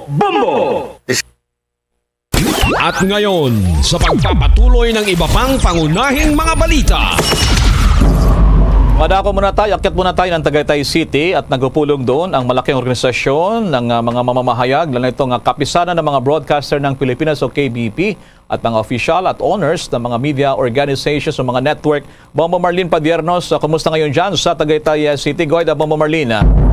Bombo! At ngayon, sa pagpapatuloy ng iba pang pangunahing mga balita. Madako muna tayo, akyat muna tayo ng Tagaytay City at nagpupulong doon ang malaking organisasyon ng, ah, mga mamamahayag, lalo na itong, ah, Kapisanan ng mga Broadcaster ng Pilipinas o K B P, at mga official at owners ng mga media organizations o mga network. Bombo Marlene Padiernos, ah, kumusta ngayon dyan sa Tagaytay, ah, City? Go ahead, ah, Bombo Marlene.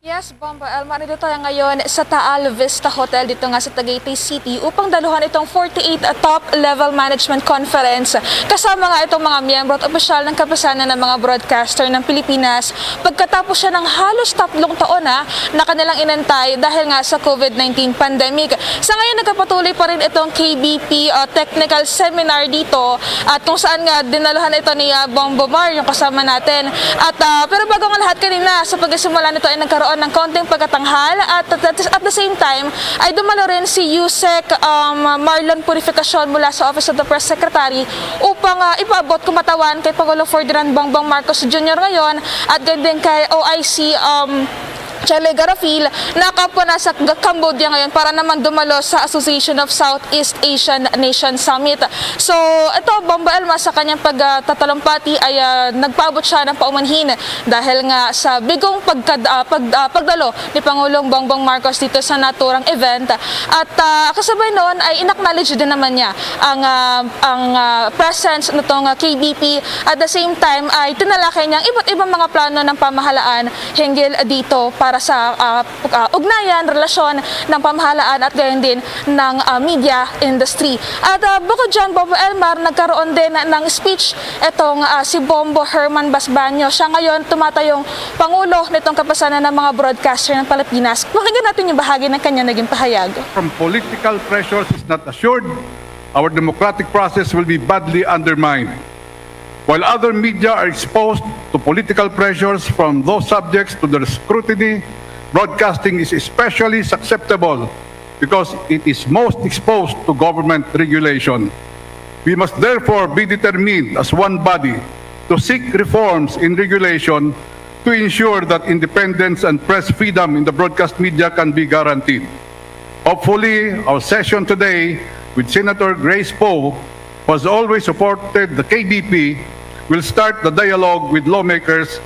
Yes, Bombo Elmar, nandito tayo ngayon sa Taal Vista Hotel dito nga sa Tagaytay City upang daluhan itong forty-eighth Top Level Management Conference kasama nga itong mga miyembro at opisyal ng Kapisanan ng mga Broadcaster ng Pilipinas pagkatapos siya ng halos tatlong taon na na kanilang inantay dahil nga sa COVID nineteen pandemic. Sa ngayon, nagpapatuloy pa rin itong K B P, uh, technical seminar dito at kung saan nga dinaluhan ito ni, uh, Bombo Mar, yung kasama natin. At, ah, pero bago ang lahat, kanina sa pagsisimula nito ay nagkaroon ng konting pagkatanghal at at, at, at the same time ay dumalo rin si Usec, um, Marlon Purificacion mula sa Office of the Press Secretary upang, ah, ipaabot kumatawan kay Pangulong Ferdinand Bongbong Marcos Junior ngayon at gayon din kay O I C, um, Chele Garafil, nakapunta sa G-, Cambodia ngayon para naman dumalo sa Association of Southeast Asian Nation Summit. So, ito, Bombo Elmar, sa kanyang pagtatalumpati ay, ah, nagpaabot siya ng paumanhin dahil nga sa bigong pagkad-, ah, pag-, ah, pagdalo ni Pangulong Bongbong Marcos dito sa naturang event. At, ah, kasabay noon ay in-acknowledge din naman niya ang, ah, ang, ah, presence nitong, ah, K B P. At the same time ay tinalakay niya ang iba't ibang mga plano ng pamahalaan hinggil dito para sa, ah, ah, ugnayan, relasyon ng pamahalaan at gayon din ng, ah, media industry. At, ah, bukod dyan, Bombo Elmar, nagkaroon din ng speech itong, ah, si Bombo Herman Basbanyo. Siya ngayon tumatayong pangulo nitong kapisanan ng mga broadcaster ng Pilipinas. Pakinggan natin yung bahagi ng kanya naging pahayag. From political pressures is not assured, our democratic process will be badly undermined. While other media are exposed to political pressures from those subjects to their scrutiny, broadcasting is especially susceptible because it is most exposed to government regulation. We must therefore be determined as one body to seek reforms in regulation to ensure that independence and press freedom in the broadcast media can be guaranteed. Hopefully, our session today with Senator Grace Poe, who has always supported the K B P, will start the dialogue with lawmakers.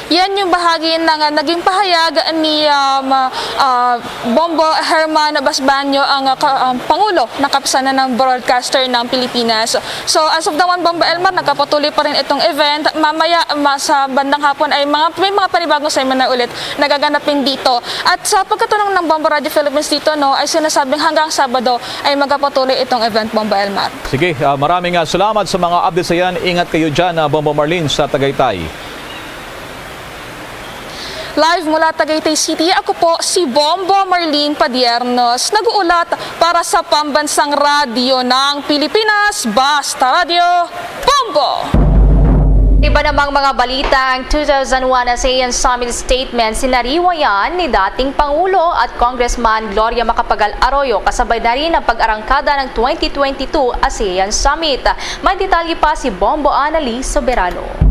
Yan yung bahagi ng, ah, naging pahayag ni, um, ah, Bombo Herman Basbanyo, ang, ah, ka-, um, Pangulo ng Kapisanan ng Broadcaster ng Pilipinas. So, as of the one, Bombo Elmar, nagpapatuloy pa rin itong event. Mamaya, ma-, sa bandang hapon ay mga, may mga panibagong seminar ulit na gaganapin dito. At sa pagkatulong ng Bombo Radio Philippines dito, no, ay sinasabing hanggang Sabado ay magpapatuloy itong event, Bombo Elmar. Sige, ah, maraming, ah, salamat sa mga updates na yan. Ingat kayo dyan, ah, Bombo Marlene sa Tagaytay. Live mula Tagaytay City, ako po si Bombo Marlene Padiernos, nag-uulat para sa Pambansang Radyo ng Pilipinas, Basta Radyo, Bombo! Iba namang mga balita, ang two thousand one ASEAN Summit Statement, sinariwa yan ni dating Pangulo at Congressman Gloria Macapagal Arroyo, kasabay na rin ang pag-arangkada ng twenty twenty-two ASEAN Summit. May detalye pa si Bombo Annalie Soberano.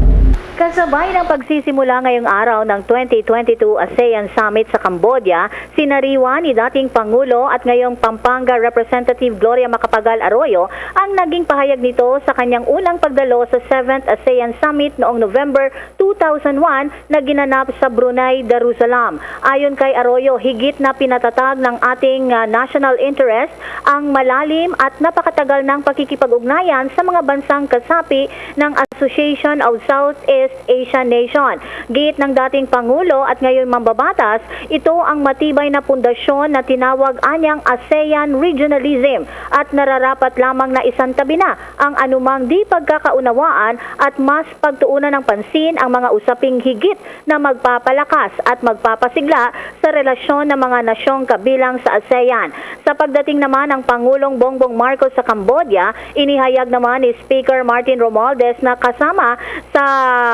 Kasabay ng pagsisimula ngayong araw ng twenty twenty-two ASEAN Summit sa Cambodia, sinariwa ni dating Pangulo at ngayong Pampanga Representative Gloria Macapagal Arroyo ang naging pahayag nito sa kanyang unang pagdalo sa seventh ASEAN Summit noong November two thousand one na ginanap sa Brunei Darussalam. Ayon kay Arroyo, higit na pinatatag ng ating, ah, national interest ang malalim at napakatagal ng pakikipag-ugnayan sa mga bansang kasapi ng Association of Southeast Asian Nation. Giit ng dating Pangulo at ngayon mambabatas, ito ang matibay na pundasyon na tinawag anyang ASEAN regionalism at nararapat lamang na isantabi na ang anumang di pagkakaunawaan at mas pagtuunan ng pansin ang mga usaping higit na magpapalakas at magpapasigla sa relasyon ng mga nasyong kabilang sa ASEAN. Sa pagdating naman ng Pangulong Bongbong Marcos sa Cambodia, inihayag naman ni Speaker Martin Romualdez na kasama sa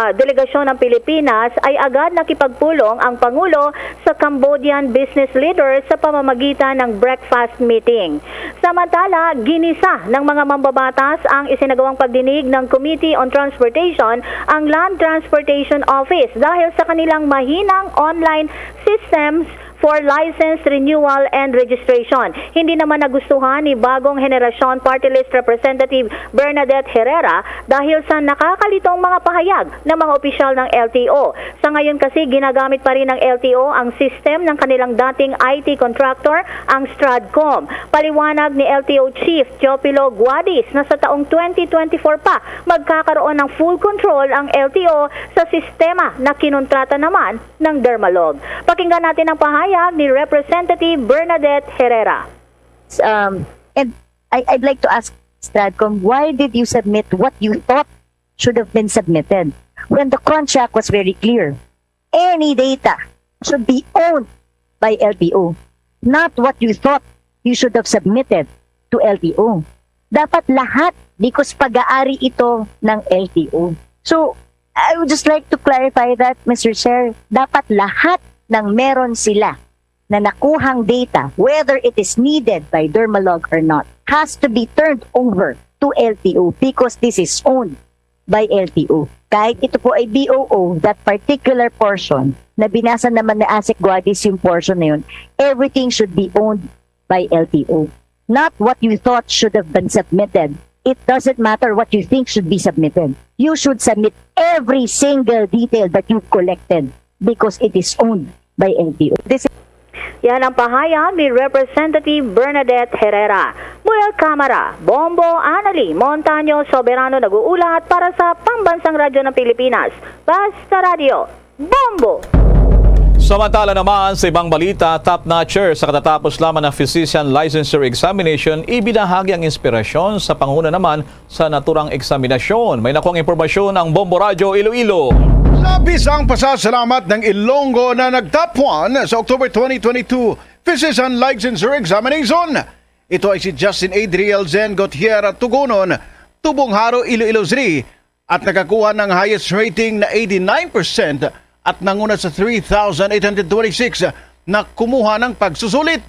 delegasyon ng Pilipinas ay agad nakipagpulong ang Pangulo sa Cambodian business leaders sa pamamagitan ng breakfast meeting. Samantala, ginisa ng mga mambabatas ang isinagawang pagdinig ng Committee on Transportation, ang Land Transportation Office, dahil sa kanilang mahinang online systems for license renewal and registration. Hindi naman nagustuhan ni Bagong Henerasyon Party List Representative Bernadette Herrera dahil sa nakakalitong mga pahayag ng mga opisyal ng L T O. Sa ngayon kasi, ginagamit pa rin ng L T O ang system ng kanilang dating I T contractor, ang Stratcom. Paliwanag ni L T O Chief Teofilo Guadis na sa taong twenty twenty-four pa, magkakaroon ng full control ang L T O sa sistema na kinontrata naman ng Dermalog. Pakinggan natin ang pahayag ni Representative Bernadette Herrera. Um, and I, I'd like to ask Stratcom, why did you submit what you thought should have been submitted when the contract was very clear? Any data should be owned by L T O, not what you thought you should have submitted to L T O. Dapat lahat, because pag-aari ito ng L T O. So, I would just like to clarify that, Mister Chair, dapat lahat ng meron sila na nakuhang data, whether it is needed by Dermalog or not, has to be turned over to L T O because this is owned by L T O. Kahit ito po ay B O O, that particular portion na binasa naman ni ASEC Guadis yung portion na yun, everything should be owned by L T O. Not what you thought should have been submitted. It doesn't matter what you think should be submitted. You should submit every single detail that you've collected because it is owned by L T O. This Yan ang pahayag ni Representative Bernadette Herrera. Mula Kamara, Bombo Anali Montaño Soberano nag-uulat para sa Pambansang Radyo ng Pilipinas. Basta Radyo, Bombo! Samantala naman, sa ibang balita, top notcher sa katatapos lamang na physician licensure examination, ibinahagi ang inspirasyon sa panguna naman sa naturang eksaminasyon. May nakuang impormasyon ang Bombo Radyo Iloilo. Labis ang pasasalamat ng Ilonggo na nag-top one sa October twenty twenty-two Physician Licensure Examination. Ito ay si Justin Adriel Zen Gutierrez Tugonon, Tubong Haro, Iloilo City, at nakakuha ng highest rating na eighty-nine percent at nanguna sa three thousand eight hundred twenty-six na kumuha ng pagsusulit.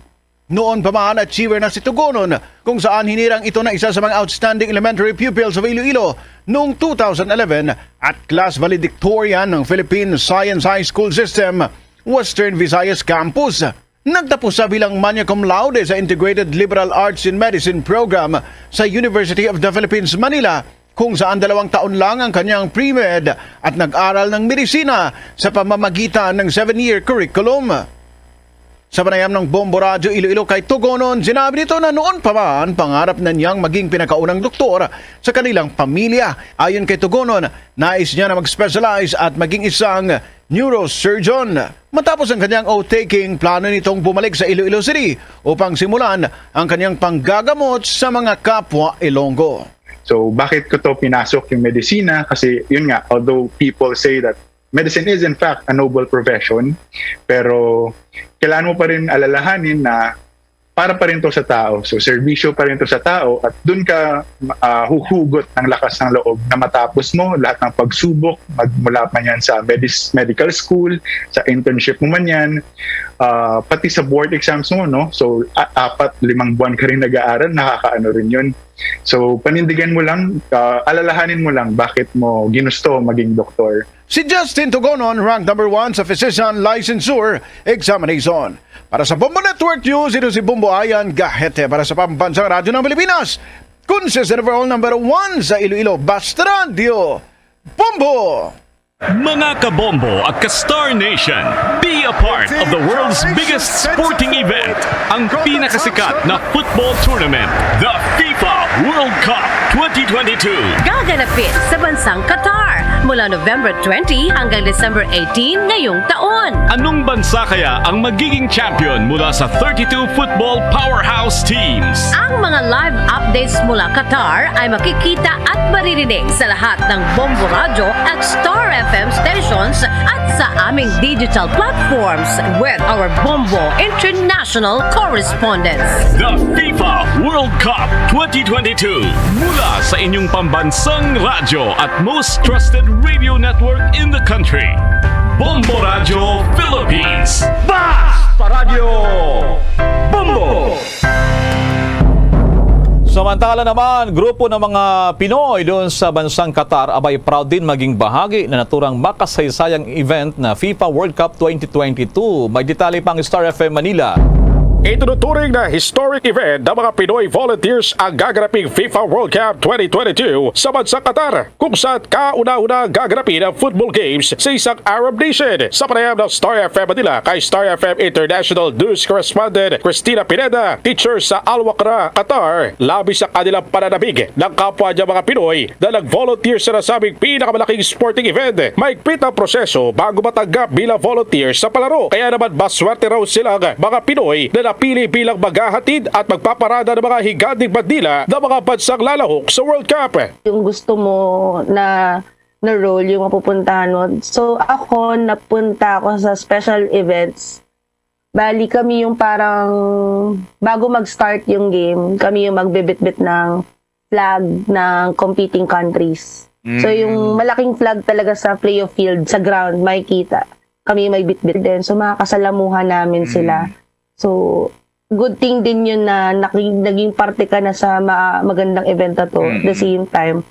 Noon pa man, achiever na si Tugonon, kung saan hinirang ito na isa sa mga outstanding elementary pupils of Iloilo noong two thousand eleven at class valedictorian ng Philippine Science High School System, Western Visayas Campus. Nagtapos siya bilang magna cum laude sa Integrated Liberal Arts in Medicine Program sa University of the Philippines, Manila, kung saan dalawang taon lang ang kanyang pre-med at nag-aral ng medisina sa pamamagitan ng seven-year curriculum. Sa panayam ng Bombo Radyo Iloilo kay Tugonon, sinabi nito na noon pa man pangarap na niyang maging pinakaunang doktor sa kanilang pamilya. Ayon kay Tugonon, nais niya na mag-specialize at maging isang neurosurgeon. Matapos ang kanyang oath-taking, plano nitong bumalik sa Iloilo City upang simulan ang kanyang panggagamot sa mga kapwa Ilonggo. So, bakit ko to pinasok yung medisina? Kasi, yun nga, although people say that medicine is in fact a noble profession, pero kailangan mo pa rin alalahanin na para pa rin to sa tao. So, serbisyo pa rin to sa tao at dun ka ah, huhugot ng lakas ng loob na matapos mo lahat ng pagsubok, magmula man yan sa medis- medical school, sa internship mo man yan, ah, pati sa board exams mo, no? So, a- apat, limang buwan ka rin nag-aaral, nakakaano rin yun. So, panindigan mo lang, ah, alalahanin mo lang bakit mo ginusto maging doktor. Si Justin Tugonon, rank number one sa Physician Licensure Examination. Para sa Bombo Network News, ito si Bombo Ayan Gahete para sa Pambansang Radyo ng Pilipinas. Consistent overall number one sa Iloilo, Basta Radyo, Bombo! Mga kabombo at ka-Star Nation, be a part of the world's biggest sporting event, ang pinakasikat na football tournament, the FIFA World Cup twenty twenty-two. Gaganapin sa bansang Qatar mula November twenty hanggang December eighteen ngayong taon. Anong bansa kaya ang magiging champion mula sa thirty-two football powerhouse teams? Ang mga live updates mula Qatar ay makikita at maririnig sa lahat ng Bombo Radyo at Star F M stations at sa aming digital platforms with our Bombo International correspondents. The FIFA World Cup twenty twenty-two, mula sa inyong pambansang radyo at most trusted radio network in the country. Bombo Radyo Philippines. Basta Radyo Bombo! Samantala naman, grupo ng mga Pinoy doon sa bansang Qatar abay proud din maging bahagi na naturang makasaysayang event na FIFA World Cup twenty twenty-two. May detalye pa ang Star F M Manila. Itinuturing na historic event ng mga Pinoy volunteers ang gaganaping FIFA World Cup twenty twenty-two sa bansang Qatar, kung saan kauna-una gaganapin ang football games sa isang Arab nation. Sa panayam ng Star F M Manila kay Star F M International News Correspondent Christina Pineda, teacher sa Al Wakra, Qatar, labis ang kanilang pananabig ng kapwa niya mga Pinoy na nag-volunteer sa nasabing pinakamalaking sporting event. Mahigpit ang proseso bago matanggap bilang volunteer sa palaro. Kaya naman maswerte raw silang mga Pinoy na napili bilang maghahatid at magpaparada ng mga higanteng bandila ng mga bansang lalahok sa World Cup. Yung gusto mo na na role yung mapupuntahan mo. So ako, napunta ako sa special events. Bali kami yung parang bago mag-start yung game, kami yung magbibitbit ng flag ng competing countries. So yung malaking flag talaga sa playoff field, sa ground, makikita. Kami yung may bitbit din. So makakasalamuhan namin sila. So good thing din yun na naki- naging parte ka na sa ma- magandang event na to. At the same time,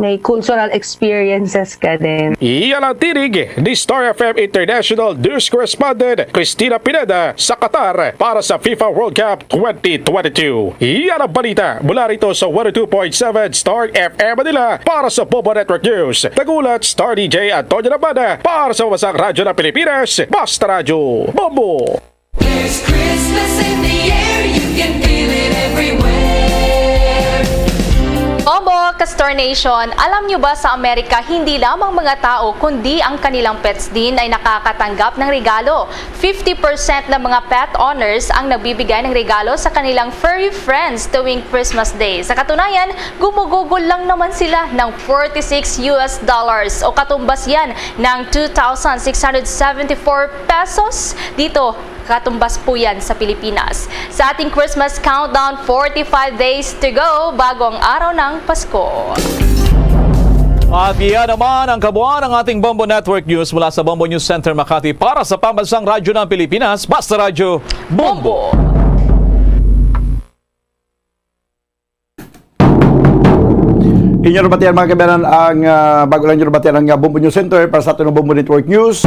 May cultural experiences ka din. Iyan ang tinig ni Star F M International News Correspondent Christina Pineda sa Qatar para sa FIFA World Cup twenty twenty-two. Iyan ang balita mula rito sa one oh two point seven Star F M Manila para sa Bombo Network News. Nagulat, Star D J Antonio Labana para sa Masang Radyo ng Pilipinas, Basta Radyo, Bombo! There's Christmas in the air, you can feel it everywhere. Bombo, Castor Nation, alam nyo ba sa Amerika, hindi lamang mga tao, kundi ang kanilang pets din ay nakakatanggap ng regalo. Fifty percent ng mga pet owners ang nagbibigay ng regalo sa kanilang furry friends tuwing Christmas Day. Sa katunayan, gumugugol lang naman sila ng forty-six U S dollars o katumbas yan ng two thousand six hundred seventy-four pesos dito. Katumbas po yan sa Pilipinas. Sa ating Christmas countdown, forty-five days to go bago ang araw ng Pasko. At iyan naman ang kabuuan ng ating Bombo Network News mula sa Bombo News Center Makati para sa Pambansang Radyo ng Pilipinas, Basta Radyo, Bombo. Inyo nabatian, mga kaibigan, ang, ah, bago lang inyo nabatian ang, ah, Bombo News Center para sa aton nga Bombo Network News.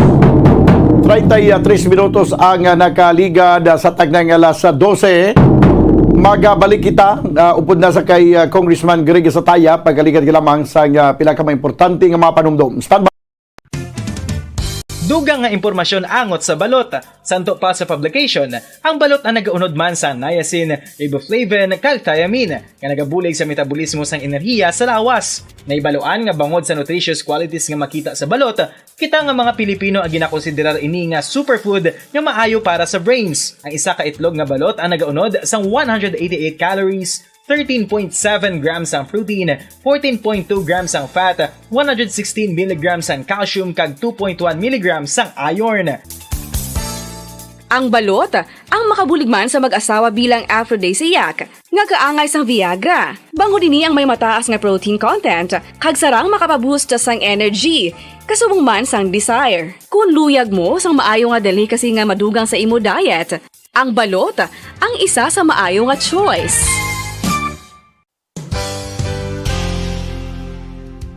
Treinta y tres minutos ang, ah, nakaligad, ah, sa tagnang alas dose. Magabalik kita, ah, upod na sa kay, ah, Congressman Greg Sataya, pagkaligad ka lamang sa, ah, pila ka mga importante nga mga panumdom. Standby. Dugang nga impormasyon angot sa balot. Santo pa sa publication, ang balot ang nagaunod man sang niacin, riboflavin, kag thiamine, nga nagabulig sa metabolismo sang enerhiya sa lawas. Nahibaluan nga bangod sa nutritious qualities nga makita sa balot, kita nga mga Pilipino ang ginakonsiderar ini nga superfood nga maayo para sa brains. Ang isa ka itlog nga balot ang nagaunod sang one hundred eighty-eight calories, thirteen point seven grams ang protein, fourteen point two grams ang fat, one hundred sixteen milligrams ang calcium, kag two point one milligrams ang iron. Ang balot, ang makabulig man sa mag-asawa bilang aphrodisiac, nga kaangay sang Viagra. Bangod ini ang may mataas nga protein content, kag sarang makapaboost sang energy, kasubong man sang desire. Kung luyag mo sang maayo nga delicacy nga madugang sa imo diet, ang balot ang isa sa maayo nga choice.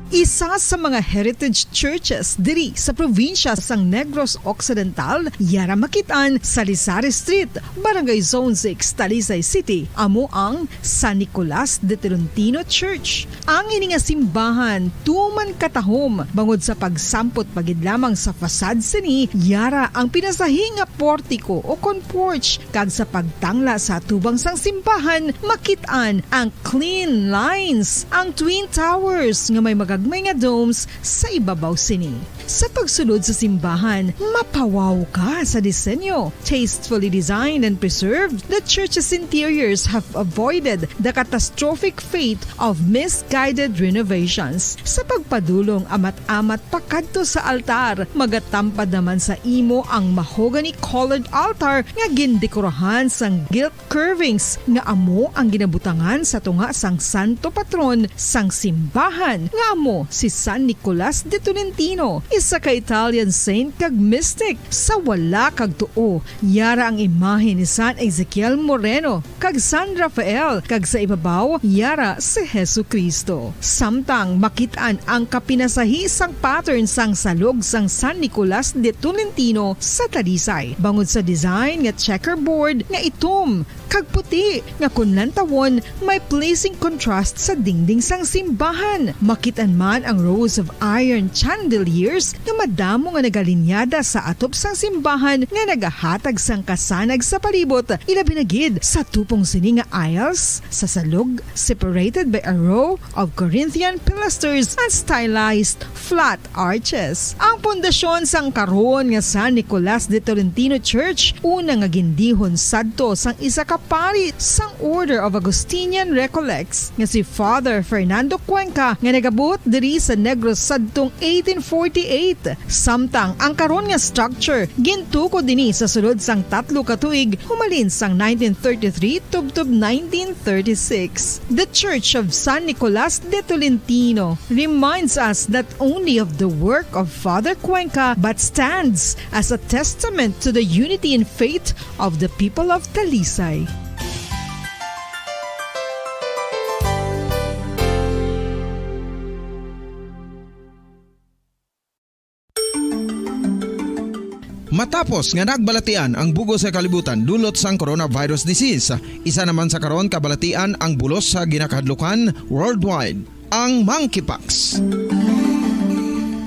Isa sa mga heritage churches diri sa probinsya sang Negros Occidental, yara makit-an sa Salisari Street, Barangay Zone six, Talisay City, amo ang San Nicolas de Tolentino Church. Ang ini nga simbahan tuman katahom bangod sa pagsampot pa gid lamang sa facade sini, yara ang pinasahi nga portiko o kon porch, kag sa pagtangla sa atubang sang simbahan, makit-an ang clean lines, ang twin towers nga may magagmay nga domes sa ibabaw sini. Sa pagsulod sa simbahan, mapawaw ka sa disenyo. Tastefully designed and preserved, the church's interiors have avoided the catastrophic fate of misguided renovations. Sa pagpadulong amat-amat pakadto sa altar, magatampad naman sa imo ang mahogany-colored altar nga gindekorahan sang gilt curvings nga amo ang ginabutangan sa tunga sang santo patron sang simbahan, nga amo si San Nicolas de Tolentino, isa ka Italian saint kag mystic. Sa wala kag tuo, yara ang imahe ni San Ezekiel Moreno kag San Rafael, kag sa ibabaw, yara si Jesu-Cristo. Samtang makit-an ang kapinasahi sang pattern sang salog sang San Nicolas de Tolentino sa Talisay, bangod sa design nga checkerboard nga itom kag puti nga kon lantawon may pleasing contrast sa dingding sang simbahan. Makit-an man ang rows of iron chandeliers nga madamo nga nagalinyada sa atop sang simbahan nga nagahatag sang kasanag sa palibot, ilabi na gid sa tupong sini nga aisles sa salog, separated by a row of Corinthian pilasters and stylized flat arches. Ang pundasyon sang karon nga San Nicolas de Tolentino Church, una nga gindihon sadto sang isa ka pari sang Order of Augustinian Recollects nga si Father Fernando Cuenca, nga nagabuot diri sa Negros sadtong eighteen forty-eight. Samtang ang karon nga structure gintukod ini sa sulod sang tatlo ka tuig, humalin sang nineteen thirty-three tubtob nineteen thirty-six. The Church of San Nicolas de Tolentino reminds us not only of the work of Father Cuenca, but stands as a testament to the unity in faith of the people of Talisay. Matapos nga nagbalatian ang bug-os nga kalibutan dulot sang coronavirus disease, isa naman sa karon kabalatian ang bulos sa ginakahadlukan worldwide, ang monkeypox.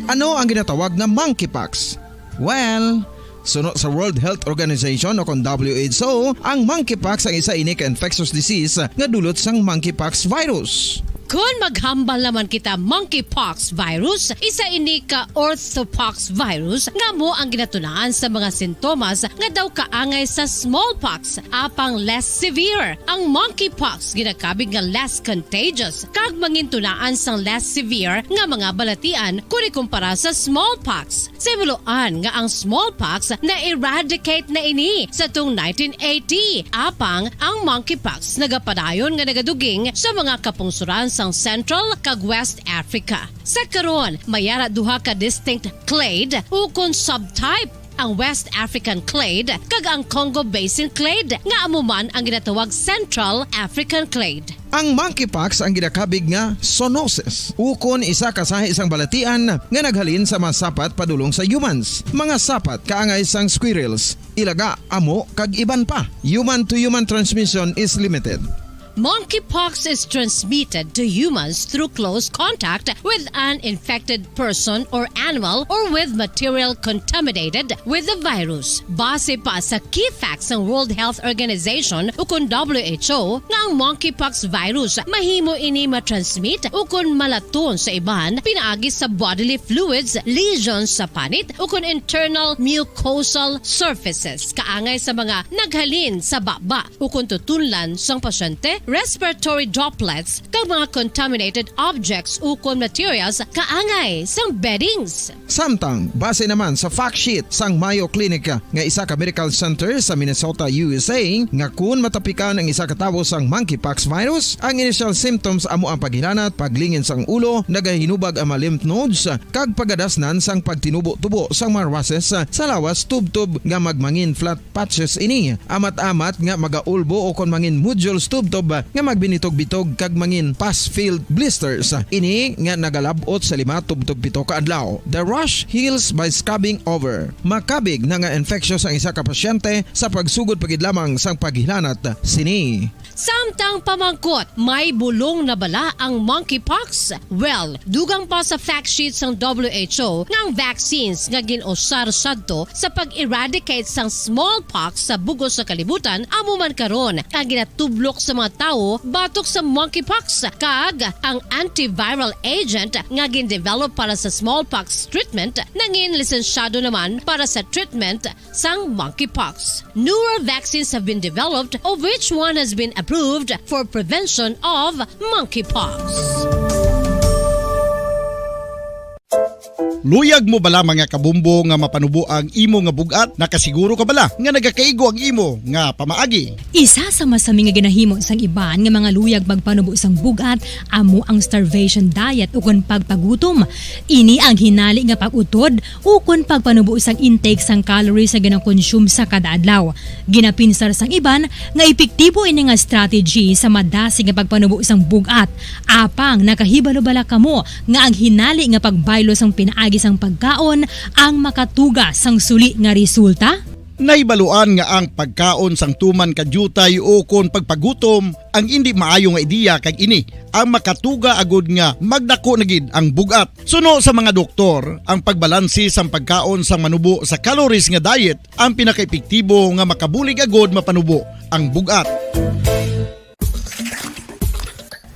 Ano ang ginatawag nga monkeypox? Well, suno sa World Health Organization o kon W H O, ang monkeypox ang isa ini ka infectious disease nga dulot sang monkeypox virus. Kon maghambal naman kita, monkeypox virus, isa ini ka orthopox virus nga amo ang ginatunaan sa mga sintomas nga daw kaangay sa smallpox, apang less severe. Ang monkeypox ginakabig nga less contagious kag mangintunaan sang less severe nga mga balatian kon ikumpara sa smallpox. Sa himuloan nga ang smallpox na-eradicate na ini sa tung nineteen eighty, apang ang monkeypox nagapadayon nga nagaduging sa mga kapungsoran sang Central kag West Africa. Sa karon, may ara duha ka distinct clade ukon subtype, ang West African clade kag ang Congo Basin clade, nga amo man ang ginatawag Central African clade. Ang monkeypox ang ginakabig nga zoonosis, ukon isa ka sahi sang balatian nga naghalin sa mga sapat padulong sa humans, mga sapat kaangay sang squirrels, ilaga, amo, kag iban pa. Human-to-human transmission is limited. Monkeypox is transmitted to humans through close contact with an infected person or animal or with material contaminated with the virus. Base pa sa key facts sang World Health Organization ukon W H O, nga ang monkeypox virus mahimo ini ma-transmit ukon malaton sa iban pinaagi sa bodily fluids, lesions sa panit, ukon internal mucosal surfaces, kaangay sa mga naghalin sa baba ukon tutunlan sang pasyente, respiratory droplets, kag mga contaminated objects ukon materials kaangay sang beddings. Samtang, base naman sa fact sheet sang Mayo Clinic nga isa ka medical center sa Minnesota, U S A, nga kun matapikan ang isa ka tawo sang monkeypox virus, ang initial symptoms amo ang paghilanat, paglingin sang ulo, nagahinubag ang mga lymph nodes, kag pagadasnan sang pagtinubo-tubo sang mga rushes sa lawas tubtob nga magmangin flat patches ini, amat-amat nga magaulbo o kon mangin nodules tubtob nga magbinitog-bitog kag mangin pus-filled blisters. Ini nga nagalab-ot sa lima tubtob pito ka adlaw. The rash heals by scabbing over. Makabig na nga infectious ang isa ka pasyente sa pagsugod pa gid lamang sang paghilanat sini. Samtang pamangkot, may bulong na bala ang monkeypox? Well, dugang pa sa fact sheet sang W H O nga ang vaccines nga gin-usar sadto sa pag-eradicate sang smallpox sa bug-os nga kalibutan amo man karon ang ginatublok sa mga tawo batok sa monkeypox, kag ang antiviral agent nga gin-develop para sa smallpox treatment nangin lisensyado naman para sa treatment sang monkeypox. Newer vaccines have been developed, of which one has been approved for prevention of monkeypox. Luyag mo bala, mga kabumbo, nga mapanubo ang imo nga bug-at? Nakasiguro ka bala nga nagakaigo ang imo nga pamaagi? Isa sa masami nga ginahimo sang iban nga mga luyag magpanubo sang bug-at amo ang starvation diet ukon pagpagutom. Ini ang hinali nga pag-utod ukon pagpanubo sang intake sang calories nga ginakonsume sa kada adlaw. Ginapinsar sang iban nga epektibo ini nga strategy sa madasig nga pagpanubo sang bug-at. Apang nakahibalo bala kamo nga ang hinali nga pagbaylo sang pinaagi sang pagkaon ang makatuga sang suli nga resulta? Nahibaluan nga ang pagkaon sang tuman ka diutay ukon pagpagutom ang indi maayo nga ideya, kag ini ang makatuga agud nga magdako na gid ang bug-at. Suno sa mga doktor, ang pagbalanse sang pagkaon sang manubo sa calories nga diet ang pinakaepektibo nga makabulig agud mapanubo ang bug-at.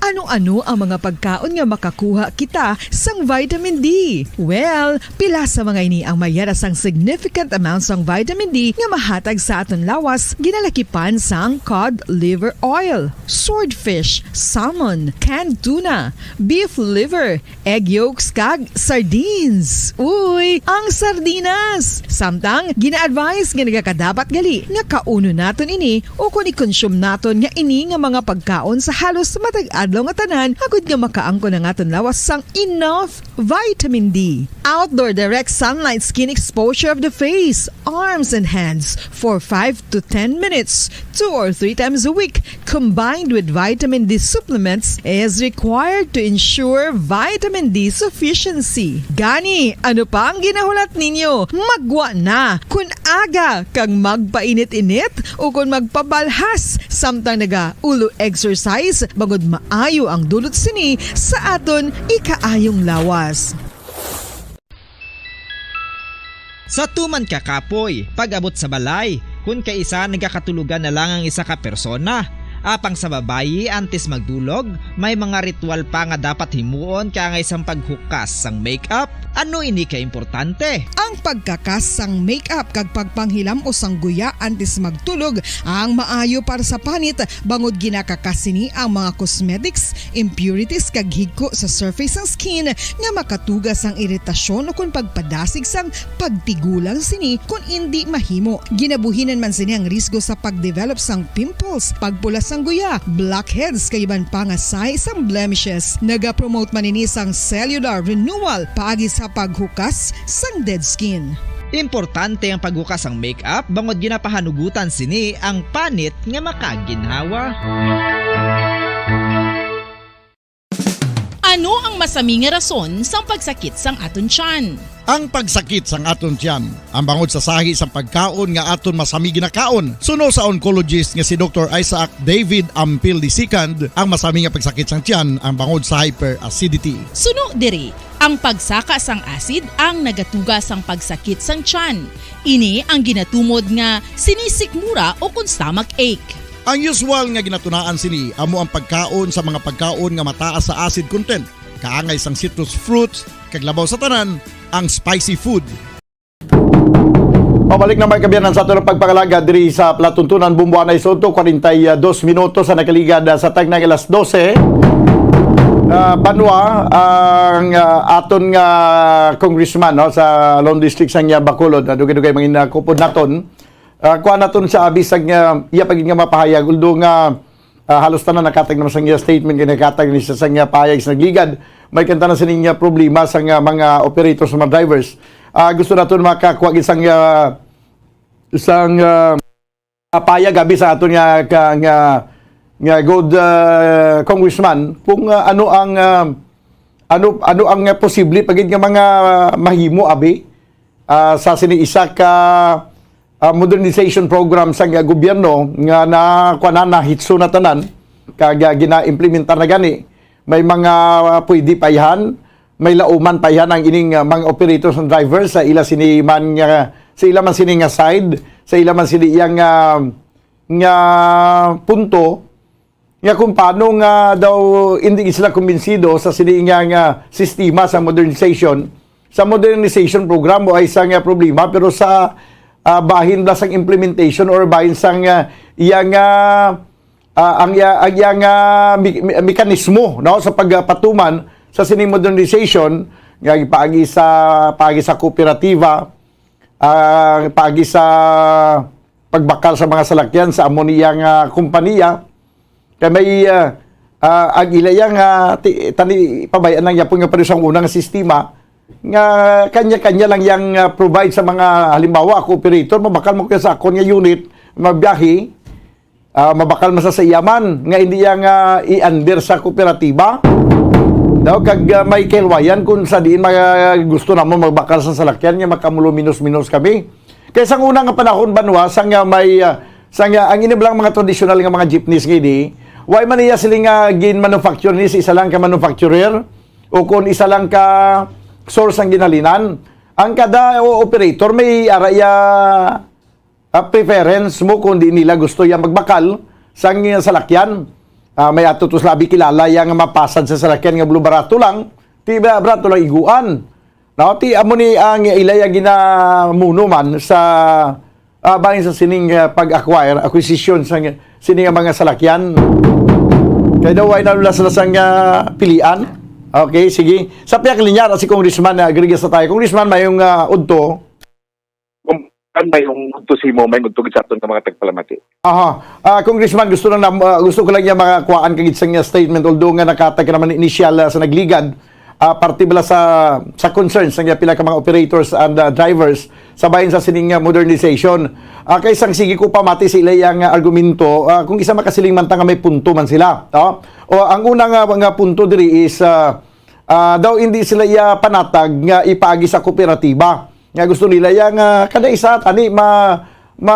Ano-ano ang mga pagkaon nga makakuha kita sang vitamin D? Well, pila sa mga ini ang may yara sang significant amount sang vitamin D nga mahatag sa aton lawas, ginalakipan sang cod liver oil, swordfish, salmon, canned tuna, beef liver, egg yolks, kag sardines. Uy, ang sardinas! Samtang, gina-advise nga nagakadapat gali nga kaunon naton ini ukon i-consume naton nga ini nga mga pagkaon sa halos matag adlaw. nga tanan, agud nga makaangkon ang aton lawas sang enough vitamin D. Outdoor direct sunlight skin exposure of the face, arms, and hands for five to ten minutes, two or three times a week, combined with vitamin D supplements, is required to ensure vitamin D sufficiency. Gani, ano pa ang ginahulat ninyo? Magwa na! Kun aga kag magpainit-init o kun magpabalhas samtang naga-ulo exercise, bangod maayo ang dulot sini sa aton ikaayong lawas. Sa tuman ka kapoy, pag-abot sa balay, kun kaisa nagakatulogan na lang ang isa ka persona. Apang sa babayi, antes magdulog, may mga ritual pa nga dapat himuon kaangay sang paghukas sang makeup. Ano ini ka importante? Ang pagkakas sang makeup kag pagpanghilam-os sang guya antes magtulog ang maayo para sa panit, bangod ginakakas sini ang mga cosmetics, impurities kag higko sa surface sang skin nga makatuga sang iritasyon ukon pagpadasig sang pagtigulang sini kon indi mahimo. Ginabuhinan man sini ang risgo sa pagdevelop sang pimples, pagpula sang guya, blackheads kag iban pa nga sahi sang blemishes. Nagapromote man ini sang cellular renewal paagi sa paghukas sang dead skin. Importante ang paghukas sang makeup bangod ginapahanugutan sini ang panit nga makaginhawa. Ano ang masami nga rason sang pagsakit sang aton tiyan? Ang pagsakit sang aton tiyan ang bangod sa sahi sang pagkaon nga aton masami ginakaon. Suno sa oncologist nga si Doktor Isaac David Ampil the second, ang masami nga pagsakit sang tiyan ang bangod sa hyperacidity. Suno diri, ang pagsaka sang acid ang nagatuga sang pagsakit sang tiyan. Ini ang ginatumod nga sinisikmura o kon stomach ache. Ang usual nga ginatunaan sini amo ang pagkaon sa mga pagkaon nga mataas sa acid content, kaangay sang citrus fruits, kag labaw sa tanan, ang spicy food. Pabalik na may kabiyanan sa aton pagpangalaga diri sa Palatuntunan, Bumbuanay Soto, kwarenta y dos minutos sa nakaligad, ah, sa tagnang alas dose. Ah, banwa ang, ah, aton nga congressman, no, sa Lone District sang, ah, Bacolod, na dugay-dugay mangin, ah, kupod naton. Ah, kuha naton sa abis sang, ah, iya pa gid nga mapahayag, although nga, ah, halos tanan nakatag naman sang iya statement, kay nakatag ni sa sang, ah, pahayag sa nagligad. May kanta na sining, ah, problema sang, ah, mga operators, mga drivers. Ah, gusto naton makakuha gid sang, ah, sang, ah, pahayag abi sa aton nga, ka, nga, nga good, ah, congressman kung, ah, ano ang, ah, ano ano ang, ah, posible pa gid nga mga mahimo abi, ah, sa sini isa ka, ah, modernization program sang, ah, gobyerno nga na kuan na, nahitso na tanan kag, ah, gina-implementar na gani. May mga, ah, pwede payhan, may lauman payhan ang ining, ah, mga operators and drivers sa ila sini man nga, sa ila man sini nga side, sa ila man sini iyang, ah, nga punto, nga kung paano nga daw hindi sila kumbinsido sa sini nga, nga sistema sa modernization, sa modernization program o ay sa nga problema, pero sa, ah, bahin ba sang implementation or bahin sang, ah, iya nga, ah, ang iya, ang iya nga me-, me-, mekanismo, no, sa pagpatuman sa sining modernization nga paagi sa, paagi sa kooperatiba, ah, paagi sa pagbakal sa mga salakyan sa amo niya nga kompanya. Kay may, ah, ah, ang ila iya nga ti-, tani pabay-an lang yapon nga pareho sang unang sistema nga kanya-kanya lang yang, ah, provide sa mga, halimbawa, ako operator, mabakal mo kaya sa akon nga unit, mabiyahe, ah, mabakal man sa, sa iya man, nga hindi iya nga i-under sa kooperatiba. Daw kag, ah, may kahilwayan kung sa diin mga gusto namo magbakal sa salakyan nga makamulo minos-minos kami. Kay sang una nga panahon, banwa, sang, ah, may, ah, sang, ah, ang ini lang mga tradisyonal nga mga jeepneys nga ini, way man iya sila nga gin-manufacture ni sa isa lang ka manufacturer o kung isa lang ka source ang ginhalinan. Ang kada o-, operator may ara iya, ah, preference mo kung di nila gusto iya magbakal sang salakyan. Ah, may ato to sa labi kilala iya nga mapasad sa salakyan nga barato lang, ti ba, barato lang iguan. No, ti amo ni ang ila iya ginamuno man sa, ah, bahin sa sining, ah, pag-acquire, acquisition sa sining mga salakyan. Kay daw wala na sila sang, ah, pilian. Okay, sige. Sa pihak linya, si Congressman, ah, Gregorio Satay. Congressman, mayong, ah, udto. Kung, ah, May yung udto sa imo, may udto gid sa aton nga mga tagpalamati. Aha. Ah, Congressman, gusto lang na, ah, gusto ko lang niya makakuhaan kag isang, ah, statement, although nga nakatag ka naman initial, ah, sa nagligad, ah, parte bala sa, sa concerns sang pila ka mga operators and, ah, drivers sa bahin sa sining, ah, modernization. Ah, kay sang sige ko pamati sa ila yang, ah, argumento, ah, kung isa makasiling man ta nga may punto man sila, no? O ang una nga, nga punto diri is, ah, ah, daw hindi sila iya panatag nga ipaagi sa kooperatiba. Nga gusto nila iya nga kada isa tani ma, ma,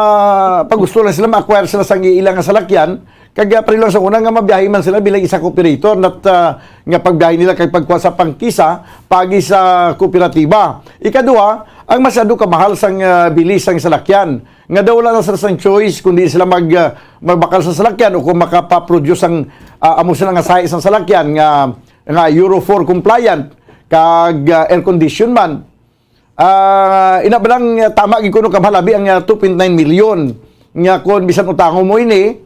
pagusto lang sila, ma-acquire sila sang ila nga salakyan, kag, ah, pareho lang sa una nga mabiyahe man sila bilang isa ka operator, not, ah, nga pagbiyahe nila kag pagkuha sa pangkisa paagi sa kooperatiba. Ikaduha, ang masyado kamahal sang, ah, bili sang salakyan, nga daw wala na sila sang choice kundi sila mag, ah, magbakal sa salakyan o kung makapa-produce ang, ah, amo sila nga size sang salakyan nga, nga Euro four compliant kag, ah, air condition man. Ah, ina ba lang, ah, tama gid kuno kamahal abi ang, ah, two point nine million? Nga kon bisan utangon mo ini,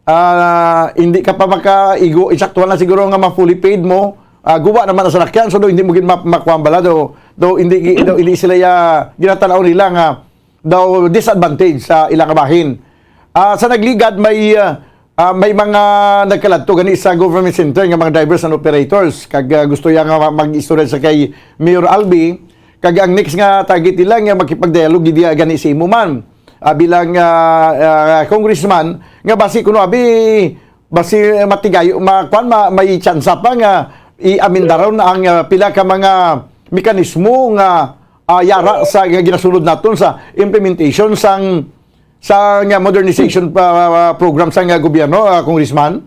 ah, hindi ka pa makaigo, insaktuhan lang siguro nga ma-fully paid mo, ah, guba naman ang salakyan, so daw hindi mo gid ma-, makuha ang bala, daw, daw hindi, daw hindi sila ya, ginatanaw nila nga daw disadvantage sa ilang bahin. Ah, sa nagligad, may, ah, ah, may mga nagkaladto gani sa government center nga mga drivers and operators. Kag, ah, gusto ya nga ma-, mag-istorya sa kay Mayor Albi. Kag ang next nga target nila nga makipag-dialogue gid ya gani sa imo man. Ah, bilang, ah, ah, congressman, nga basi kuno abi, basi matigayo, ma-, kuwan, ma-, may tsansa pa nga i-amenda ron ang, ah, pila ka mga mekanismo nga, ah, yara sa nga ginasulod naton sa implementation sang, sa nga modernization pa, program sa nga gobyerno, ah, Congressman?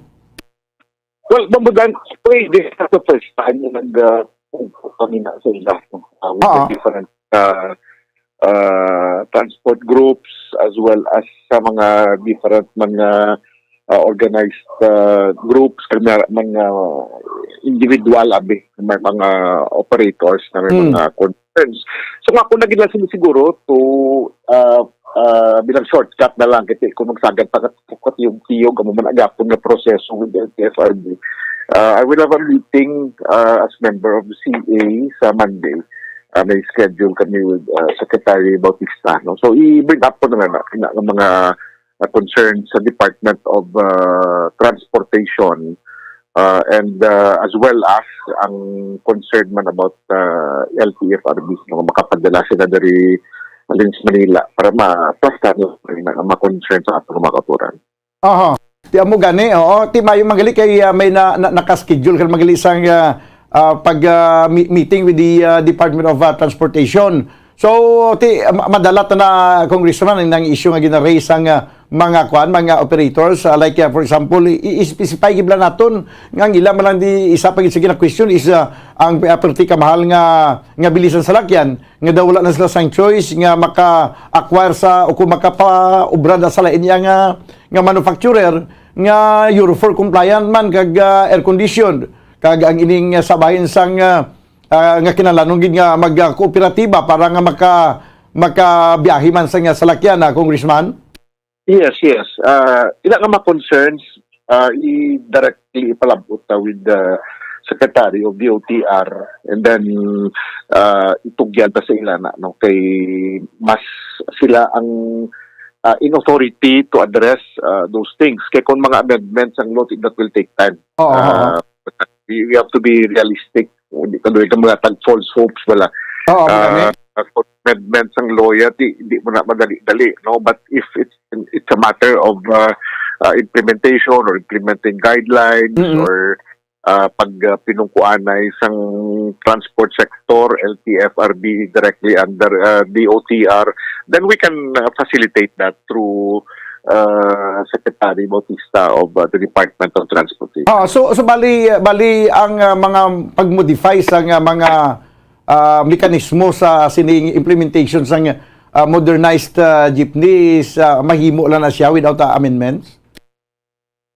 Well, Bambudan, actually, this is the first time na nag, ah, kami na sa ila, no? Ah, with the Oo. different, ah, ah, transport groups as well as sa mga different mga, ah, organized, ah, groups, kag mga, mga individual, abi, may mga operators na may Mm. mga concerns. So, nga ako naging lang siguro to, ah, ah, bilang shortcut na lang, kasi kung magsagad pa kat-, katiyog-tiyog, amo man agapon nga proseso with L T F R B. Ah, I will have a meeting, ah, as member of the C A sa Monday. Ah, may schedule kami with, ah, Secretary Bautista, no? So, i-bring up ko na nga na, na, na mga, ah, concern sa Department of, ah, Transportation, ah, and, ah, as well as ang concern man about, ah, L T F R B, no? Makapadala sila diri halin sa Manila para ma-, ma-concern sa atong mga kautoran. Aha. Ti amo gani, oo. Ti maayo man gali kay, ah, may na, na, naka-schedule ka man gali sang, ah, ah, pag, ah, mi-, meeting with the, ah, Department of, ah, Transportation. So, ti, ma-, madala ta na, Congressman, ang issue nga gina-raise sang, ah, mga kuan, mga operators, ah, like, ah, for example, i-, i-specify gid lang naton nga ang ila man lang di isa pa gid sa gina-question is, ah, ang, ah, perti ka mahal nga, nga bili sang salakyan, nga daw wala na sila sang choice nga maka-acquire sa o kung makapaubra na sa lain niya nga, nga manufacturer nga Euro four compliant man kag, ah, air conditioned, kag ang ining, ah, sa bahin sang, ah, ah, nga kinahanglanon gid nga mag, ah, kooperatiba para nga maka-, makabiyahe man sa nga salakyan, ah, Congressman? Yes, yes. Ah, ila nga mga concerns, ah, i-directly ipalabot ta with the Secretary of D O T R, and then, ah, itugyan ta sa ila na, no? Kay mas sila ang, ah, in authority to address, ah, those things. Kay kung mga amendments ang law, that will take time. Oo, oo. Ah, we, we have to be realistic. Hindi ka doon ka mga tag false hopes, wala. Oo, Ah, madami. Amendment sang loya, di, di mo na madali-dali, no? But if it's, it's a matter of, uh, uh, implementation or implementing guidelines Mm-mm. or, uh, pag, uh, pinungkuanay sang transport sector, L T F R B directly under, uh, D O T R, then we can, uh, facilitate that through, uh, Secretary Bautista of, uh, the Department of Transportation. Ah, so, so bali, bali ang, uh, mga pag-modify sa nga mga ah, mekanismo sa sining implementation sang, ah, modernized, ah, jeepneys, ah, mahimo lang na siya without, ah, amendments?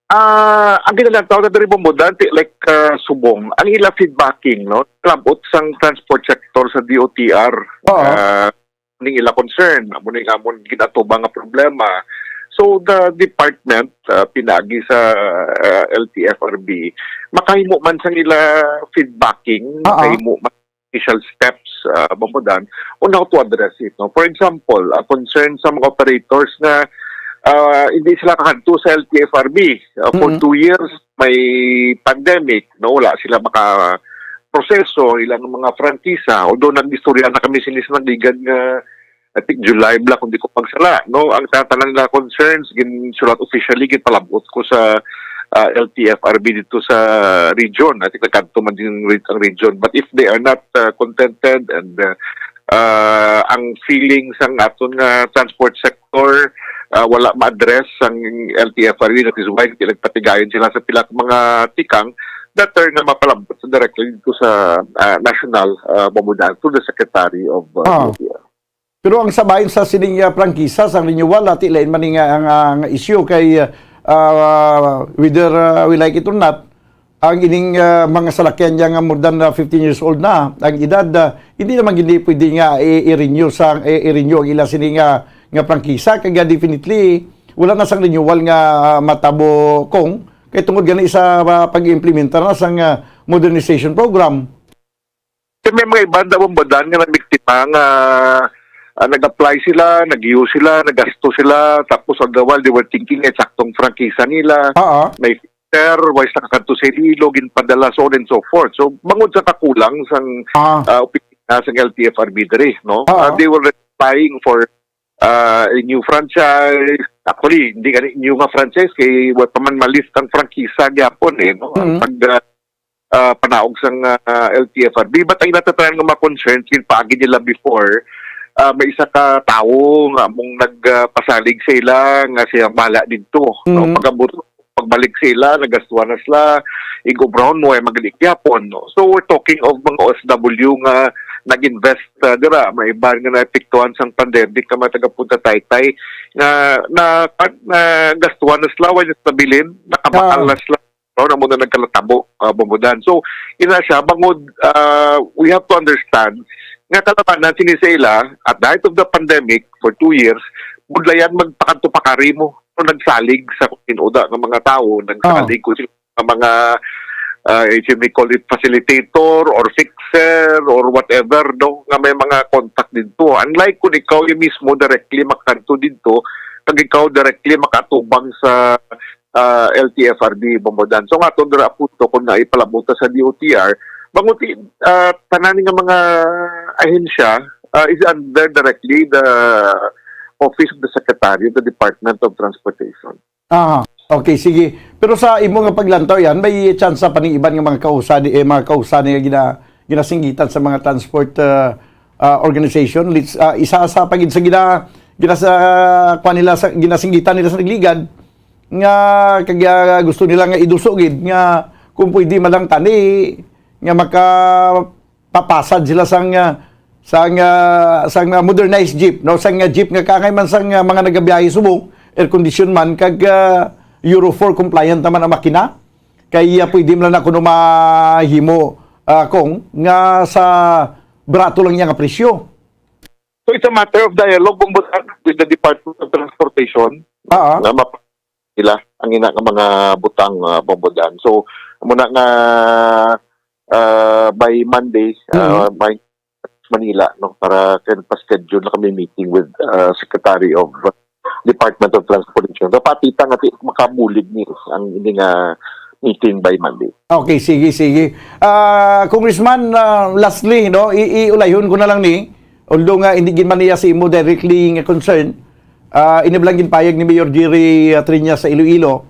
Ah, ang ginalantaw na diri, Bombo, dati, like, ah, subong, ang ila feedbacking, no? Labot sang transport sector sa D O T R. Oo. Ah, ning ila concern, amo ning amon ginatubang nga problema. So, the department, ah, pinaagi sa, ah, L T F R B, makahimo man sang ila feedbacking, Oo. makahimo man initial steps uh, Bombo Dan, on how to address it. No? For example, a concern sa mga operators nga uh, hindi sila kakadto sa L T F R B. Uh, for Mm. two years, may pandemic, no? Wala sila maka proseso ilang mga prangkisa. Although nag-istorya na kami sinis nagligad nga I think July bala, kung di ko pagsala, no? Ang tatanan na concerns, ginsulat officially, ginpalabot ko sa ah, L T F R B dito sa region. I think nagkadto man din re- ang region. But if they are not uh, contented and uh, uh, ang feelings ang aton nga transport sector uh, wala ma-address ang L T F R B, that is why nagpatigayon sila sa pila ka mga tikang, better nga mapalabot sa directly dito sa uh, national uh, Bombo Dan to the Secretary of uh, Ah. D O T R. Pero ang sabayon sa sining ah, prangkisa sang renewal, ati lain man ni nga ang, ang issue kay ah, whether ah, we like it or not, ang ining ah, mga salakyan niya nga more than ah, fifteen years old na ang edad, ah, hindi naman gindi pwede nga i- i-renew sa i- i-renew ang ila sini nga nga prangkisa kay ah, definitely wala na sang renewal nga ah, matabo kung kay tungod gani sa ah, pag-implementa na sang ah, modernization program. Kay may mga iban daw ang badan nga nabiktima nga ah, nag-apply sila, nag-use sila, nagasto sila, tapos all the while they were thinking nga saktong prangkisa nila. Oo. May fitter, why sa kakadto sa Iloilo, ginpadala, so on and so forth. So, bangod sa kakulang sang Ah. ah, opisina sang L T F R B diri, no? Oo. Ah, they were applying for ah, a new franchise. Actually, hindi gani new nga franchise kay wa pa man malist ang prangkisa gyapon eh, no? Ang Mm. pag ah, ah, panaog sang ah, L T F R B. But ang natatayan nga mga concerns, yung paagi nila before, ah, may isa ka tawo nga mong nagpasalig sa ila nga siya bala didto, no? Mm. Pag-abot, pagbalik sa ila, nagastuhan na sila, ig-obrahon mo ay magalikyapon, no? So we're talking of mga O F W nga nag-invest ah, dira, may iban nga naepektuhan sang pandemic nga mga taga Punta Taytay nga na, na gastuhan na sila, way na sila bilin, nakabakal Ah. na sila. No, na muna nagkalatabo, ah, Bombo Dan. So, ina siya, bangod, ah, we have to understand nga kalabanan sini sa ila, at the height of the pandemic, for two years, budlayan magpakadto pakari mo. So, nagsalig sa tinuda nga mga tawo, nagsalig ko sila nga mga, ah, if you may call it facilitator or fixer or whatever, no, nga may mga contact didto. Unlike kung ikaw yung mismo directly makadto didto, kag ikaw directly makatubang sa ah, L T F R B Bombo Dan. So, nga ato dira punto kung naipalabuta sa D O T R, bangod ti ah, tanan nga mga ahensya ah, is under directly the office of the Secretary of the Department of Transportation. Ah, okay, sige. Pero sa imo nga paglantaw yan, may tsansa pa ning iban nga mga kausa di eh, mga kausa ni nga gina, ginasinggitan sa mga transport ah, ah, organization. Let's, ah, isa sa pagid sa gina, ginasa, kuwan nila sa, ginasinggitan nila sa nagligad nga kag ah, gusto nila nga iduso gid nga kung pwede man lang tani nga maka papasad sila sang ah, sang ah, sang ah, modernized jeep, no, sang ah, jeep nga kaangay man sang ah, mga nagabiyahe subong, air condition man kag ah, Euro four compliant naman ang makina. Kay ah, pwede man na kuno mahimo ah, kung nga sa barato lang niya nga presyo. So it's a matter of dialogue, Bombo Dan, with the Department of Transportation. Ah. Na map- nila ang ina nga mga butang uh, Bombo Dan. So muna nga uh, by Monday, uh, Mhm. by Manila, no, para kay pa-schedule na kami meeting with uh, Secretary of Department of Transportation. Dapat ita nga ti- makabulig ni ang ini nga meeting by Monday. Okay, sige, sige. Ah, Congressman, ah, lastly, no, i- iulayhon ko na lang ni, although nga hindi gid man niya si imo directly nga concern, ah, ini lang ginpayag ni Mayor Jerry ah, Triñas sa Iloilo.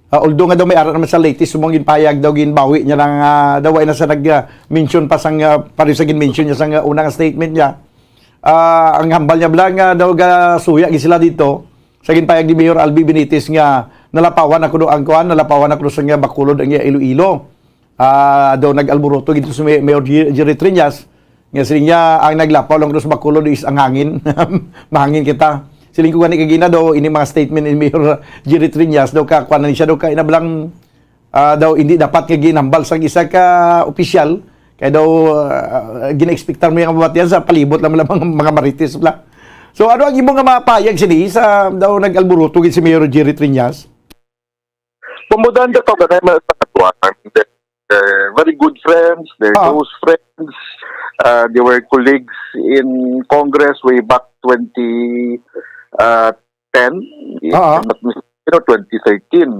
Ah, although nga daw may ara naman sa latest mong ginpayag daw ginbawi niya lang ah, daw wala na sa nag-mention pa sang ah, pareho sa gin-mention niya sa ah, unang statement niya. Ah, ang hambal niya bala nga daw gasuya gid sila dito sa ginpayag ni Mayor Albi Benitez nga nalapawan ako do ang kuan, nalapawan ako do sa nga Bacolod ang iya Iloilo. Ah, daw nag-alboroto gid si May- Mayor Jer- Jerry Triñas nga siling niya ang naglapaw lang do sa Bacolod is ang hangin. Mahangin kita. Siling ko gani kagina daw ini mga statement ni Mayor Jerry Triñas daw ka kuan na ni siya daw ka inabalang ah, daw hindi dapat nga ginambal sang isa ka opisyal kay daw ah, gina-expectar mo yung mabatian sa palibot lang lang mga, mga marites bla. So ano ang imo nga mapayag sini sa daw nag-alburuto gid si Mayor Jerry Triñas? Pamudaan ka to ganay man sa katuan. They're very good friends, they're Ah. close friends. Uh, they were colleagues in Congress way back twenty, uh, ten, if I'm not mistaken, or twenty thirteen,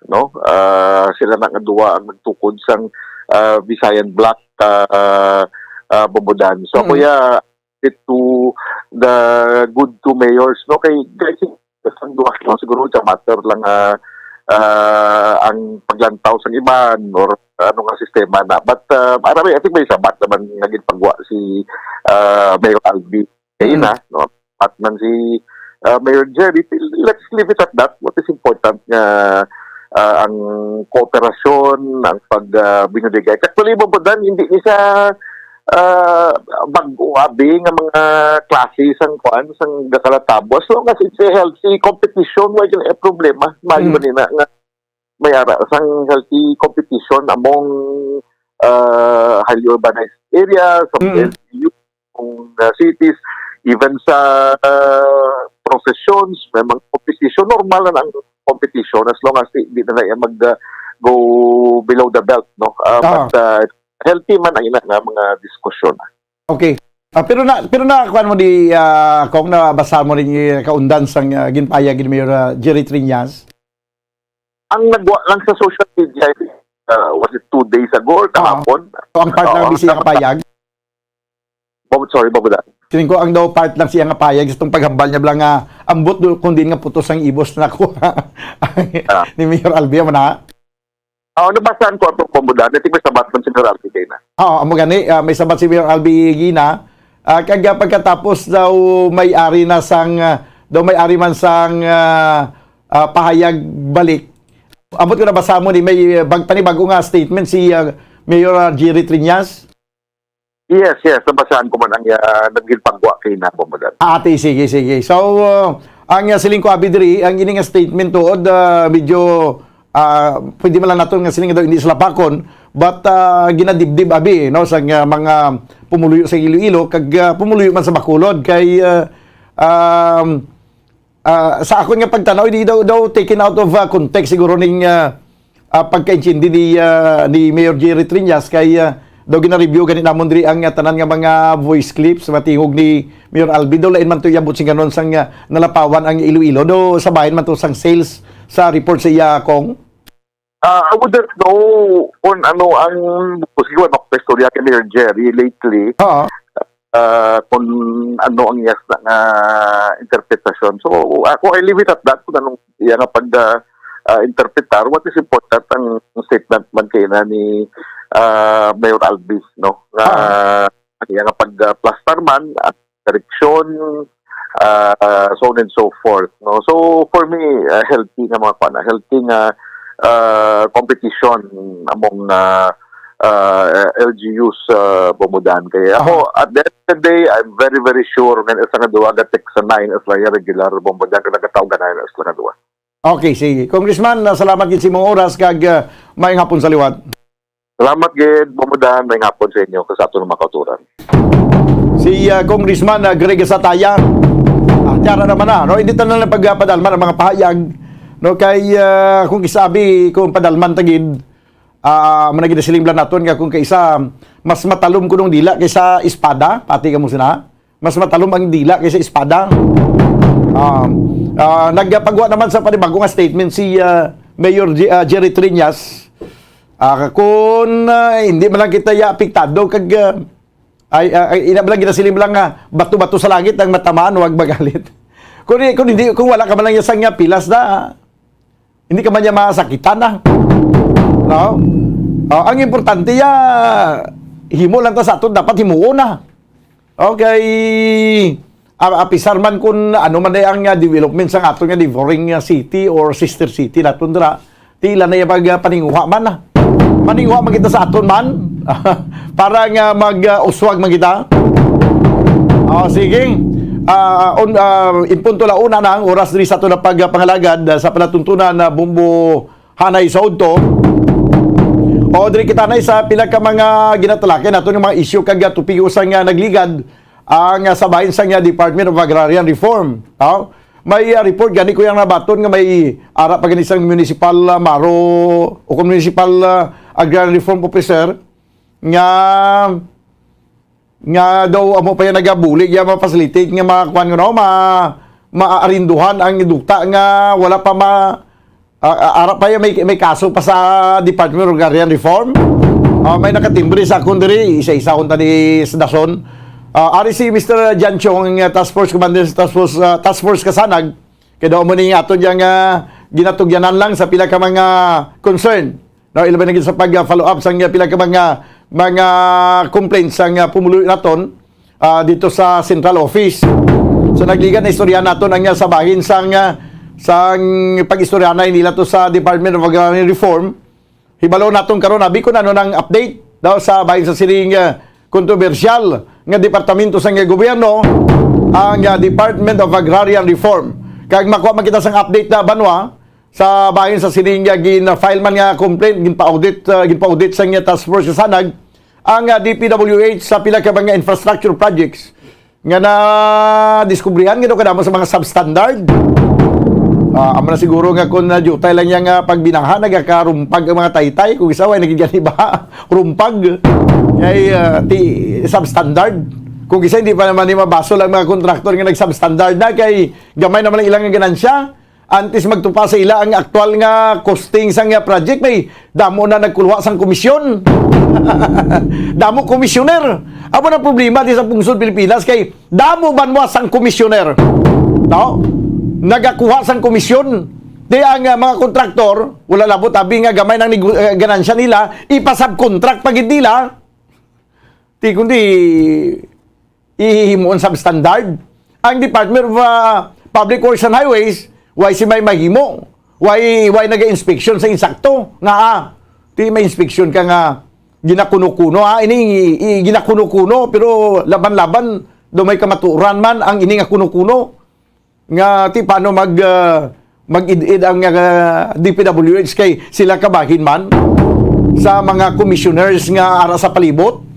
no? Uh, sila na nga duwa ang nagtukod sang, uh, Visayan Bloc, uh, uh, Bobodan. So, ako ya, it to the good two mayors, no? Kay, kay sang duha, no? Siguro sa matter lang, ah, ah, ang paglantaw sang iban or ano nga sistema na. But, ah, marami, I think may sabat naman nga ginpagwa si, ah, Mayor Albi. Kay ina, no? Pat man si, ah, Mayor Jerry, let's leave it at that. What is important nga, ah, ang kooperasyon, ang pag, ah, binuligay. Actually, Bobodan, hindi ni siya, ah, bag-o abi nga mga klase sang kuan, sang gakalatabos. So, kasi it's a healthy competition, wala gyud problema. Mali man nina nga may ara sang healthy competition among, ah, highly urbanized areas, sa L G U, kung, ah, cities, even sa, ah, professions, may mga competition, normal na ang competition as long as di, di na na mag, ah, go below the belt, no? Ah, but, ah, healthy man ang ina nga mga diskusyon. Okay. Ah, pero na, pero na, kuwan mo di, ah, kung nabasa mo rin yung kaundan sang, ah, ginpayag ni Mayor, ah, Jerry Triñas? Ang nagwa lang sa social media, uh, was it two days ago or kahapon? So, ang part lang ang bisi nga payag? Bob, sorry, Bob, da. Siling ko, ang daw part lang siya nga payag sa itong paghambal niya bala nga ambot do, kung din nga putos ang ibos na ko ni Mayor Albi, mo na? Oo, nabasaan ko atong pamudaan. I think may sabat man si Mayor Albi kayo na. Oo, amo gani, ah, may sabat si Mayor Albi Gina. Ah, kag, ah, pagkatapos daw may ari na sang, ah, daw may ari man sang, ah, ah, pahayag balik. Ambot ko nabasa mo ni may, ah, bag-, panibago nga statement si, ah, Mayor, ah, Jerry Triñas. Yes, yes, nabasaan ko man ang, ah, naging pagwa kay na, Bobodan. Ah, ati, sige, sige. So, ah, ang, ah, siling ko abi diri, ang ining statement tuod, ah, medyo, ah, pwede man lang naton nga siling daw hindi salapakon, but, ah, ginadibdib abi, no, sa, ah, mga pumuluyo sa Iloilo, kag, ah, pumuluyo man sa Bacolod, kay, ah, um, ah, sa akon nga pagtanaw, hindi daw, daw taken out of, ah, context siguro ning, ah, ah, pagkaintindi ni, ah, ni Mayor Jerry Triñas kay, ah, daw gina-review gani namon diri ang, ah, tanan nga mga voice clips matingog ni Mayor Albi. Daw lain man to iyabot sing kanon sang, ah, nalapawan ang Iloilo. Daw sabayan man to sang sales sa report sa iya, Kong. Ah, I wouldn't know kung ano ang, siguro, ano, istorya kay Mayor Jerry lately. Oo. Ah, kung ano ang iyas na nga interpretasyon. So, ako, I leave it at that kung anong iya nga pag, ah, ah, interpretar. What is important ang statement man kay na ni, ah, Mayor Albi, no? Nga ang iya nga pag, ah, plastar man, ang direksyon, ah, so on and so forth, no? So, for me, ah, healthy nga mga kuwan, healthy nga, ah, competition among, ah, ah, L G Us, ah, Bobodan. Kaya ako, at the end of the day, I'm very, very sure nga isa nga duwa ga text sa nine as lang yung regular Bobodan, kag nagkataw ga nine as lang nga duwa. Okay, sige. Congressman, ah, salamat gid sa imong oras, kag, ah, maayong hapon sa liwat. Salamat gid, Bobodan, maayong hapon sa inyo, kag sa aton mga kauturan. Si, ah, Congressman, ah, Greg Sataya. Ah, tiyara naman na, no? Hindi tanan lang pagpadalman ang mga pahayag, no? Kay, ah, kung isabi, kung padalman ta gid, ah, managid siling bala naton nga kung kaisa, mas matalom kunong dila kaysa espada, pati ka mo sina, mas matalom ang dila kaysa espada. Ah, ah, nagpagwa naman sa panibago nga statement si, ah, Mayor G-, ah, Jerry Triñas. Ah, kung, ah, hindi man lang kita ya apektado kag, ah, ay, ah, ay, ina man lang ginasiling lang nga bato-bato sa langit ang matamaan, wag magalit. Kung, kung hindi, kung wala ka man lang ya sang pilas na, hindi ka man niya masakitan na. No? Ah, ang importante ya, himo lang ta sa aton dapat himuon na. Okay. A-, apisar man kung ano man ay ang, ah, development sa aton nga neighboring, ah, city or sister city naton dira, tila na yung pag, ah, paninguha man, ah. Paninguha man kita sa aton man. Para nga mag, ah, uswag man kita. Oh, sige. Ah, on, ah, in punto la una na ang oras diri sa aton na pagpangalagad, ah, sa palatuntunan na Bumbo Hanay sa udto. O, diri kita na sa pila ka mga ginatalakay nato nga mga isyu kag, ah, topiko sa nga nagligad ang, ah, sa bahin sa nga Department of Agrarian Reform. No? May, ah, report gani ko yang nabaton nga may ara pa gani sang municipal, ah, maro o kung municipal, ah, agrarian reform officer nga nga daw amo pa yung nagabuli, yung mga facility nga mga kuwan, no, ma, maarinduhan ang duta nga wala pa ma, ah, ah, ara pa yung may, may kaso pa sa Department of Agrarian Reform. Ah, may nakatimbre sa akon diri, isa-isa kong tani sa dason. Ah, ari si Mister Jan Chong, ang, ah, Task Force Commander sa Task Force, ah, Task Force Kasanag. Kaya daw mo ni ato diyang, ah, ginatugyanan lang sa pila ka mga concern. No, ilabi na gid sa pag-follow up sang pila ka mga, mga complaints sang, ah, pumuluyo naton, ah, dito sa central office. So, nagligan na istorya naton ang, ah, sa bahin sang, ah, sang pag-istorya na nila to sa Department of Agrarian Reform. Hibalo naton karon, abi, kung ano nang update daw sa bahin sa sining, ah, kontrobersyal nga departamento sang, ah, gobyerno, ang, ah, Department of Agrarian Reform. Kag makuha man kita sang update na, Banwa, sa bahin sa sining, ah, gin-file man nga complaint, ginpa-audit, ah, ginpa-audit sang, ah, Task Force Kasanag ang, ah, D P W H sa pila ka mga infrastructure projects nga nadiskubrihan nga daw kadamo sa mga substandard. Ah, amo na siguro nga kung nadutay lang yang, ah, pagbinaha, nagakarumpag ang mga taytay. Kung isa, way nagigani ba? Rumpag. Kay, ah, ti, substandard. Kung isa, hindi pa naman ni mabasol ang mga kontraktor nga nag-substandard na kay gamay naman ang ilang ganansya. Antes magtupa sa ila ang aktual nga costing sang, ah, project, may damo na nagkuluha sang komisyon. Damo komisyoner. Amo na problema di sa pungsod Pilipinas kay damo, Banwa, sang komisyoner. No? Nagakuha sang komisyon. Di ang, ah, mga kontraktor, wala labot abi nga gamay nang nego-, ah, ganansya nila, ipasubcontract pa gid nila. Ti kundi ihihimuon substandard. Ang Department of, ah, Public Works and Highways, why si may mahimo? Why, why naga-inspection sa insakto? Nga, ah, ti may inspection ka nga ginakuno-kuno, ah, ini, i, ginakuno-kuno, pero laban-laban, do may kamaturan man ang ini nga kuno-kuno. Nga, ti, paano mag, ah, mag-id-id ang, ah, D P W H kay sila kabahin man sa mga commissioners nga ara sa palibot?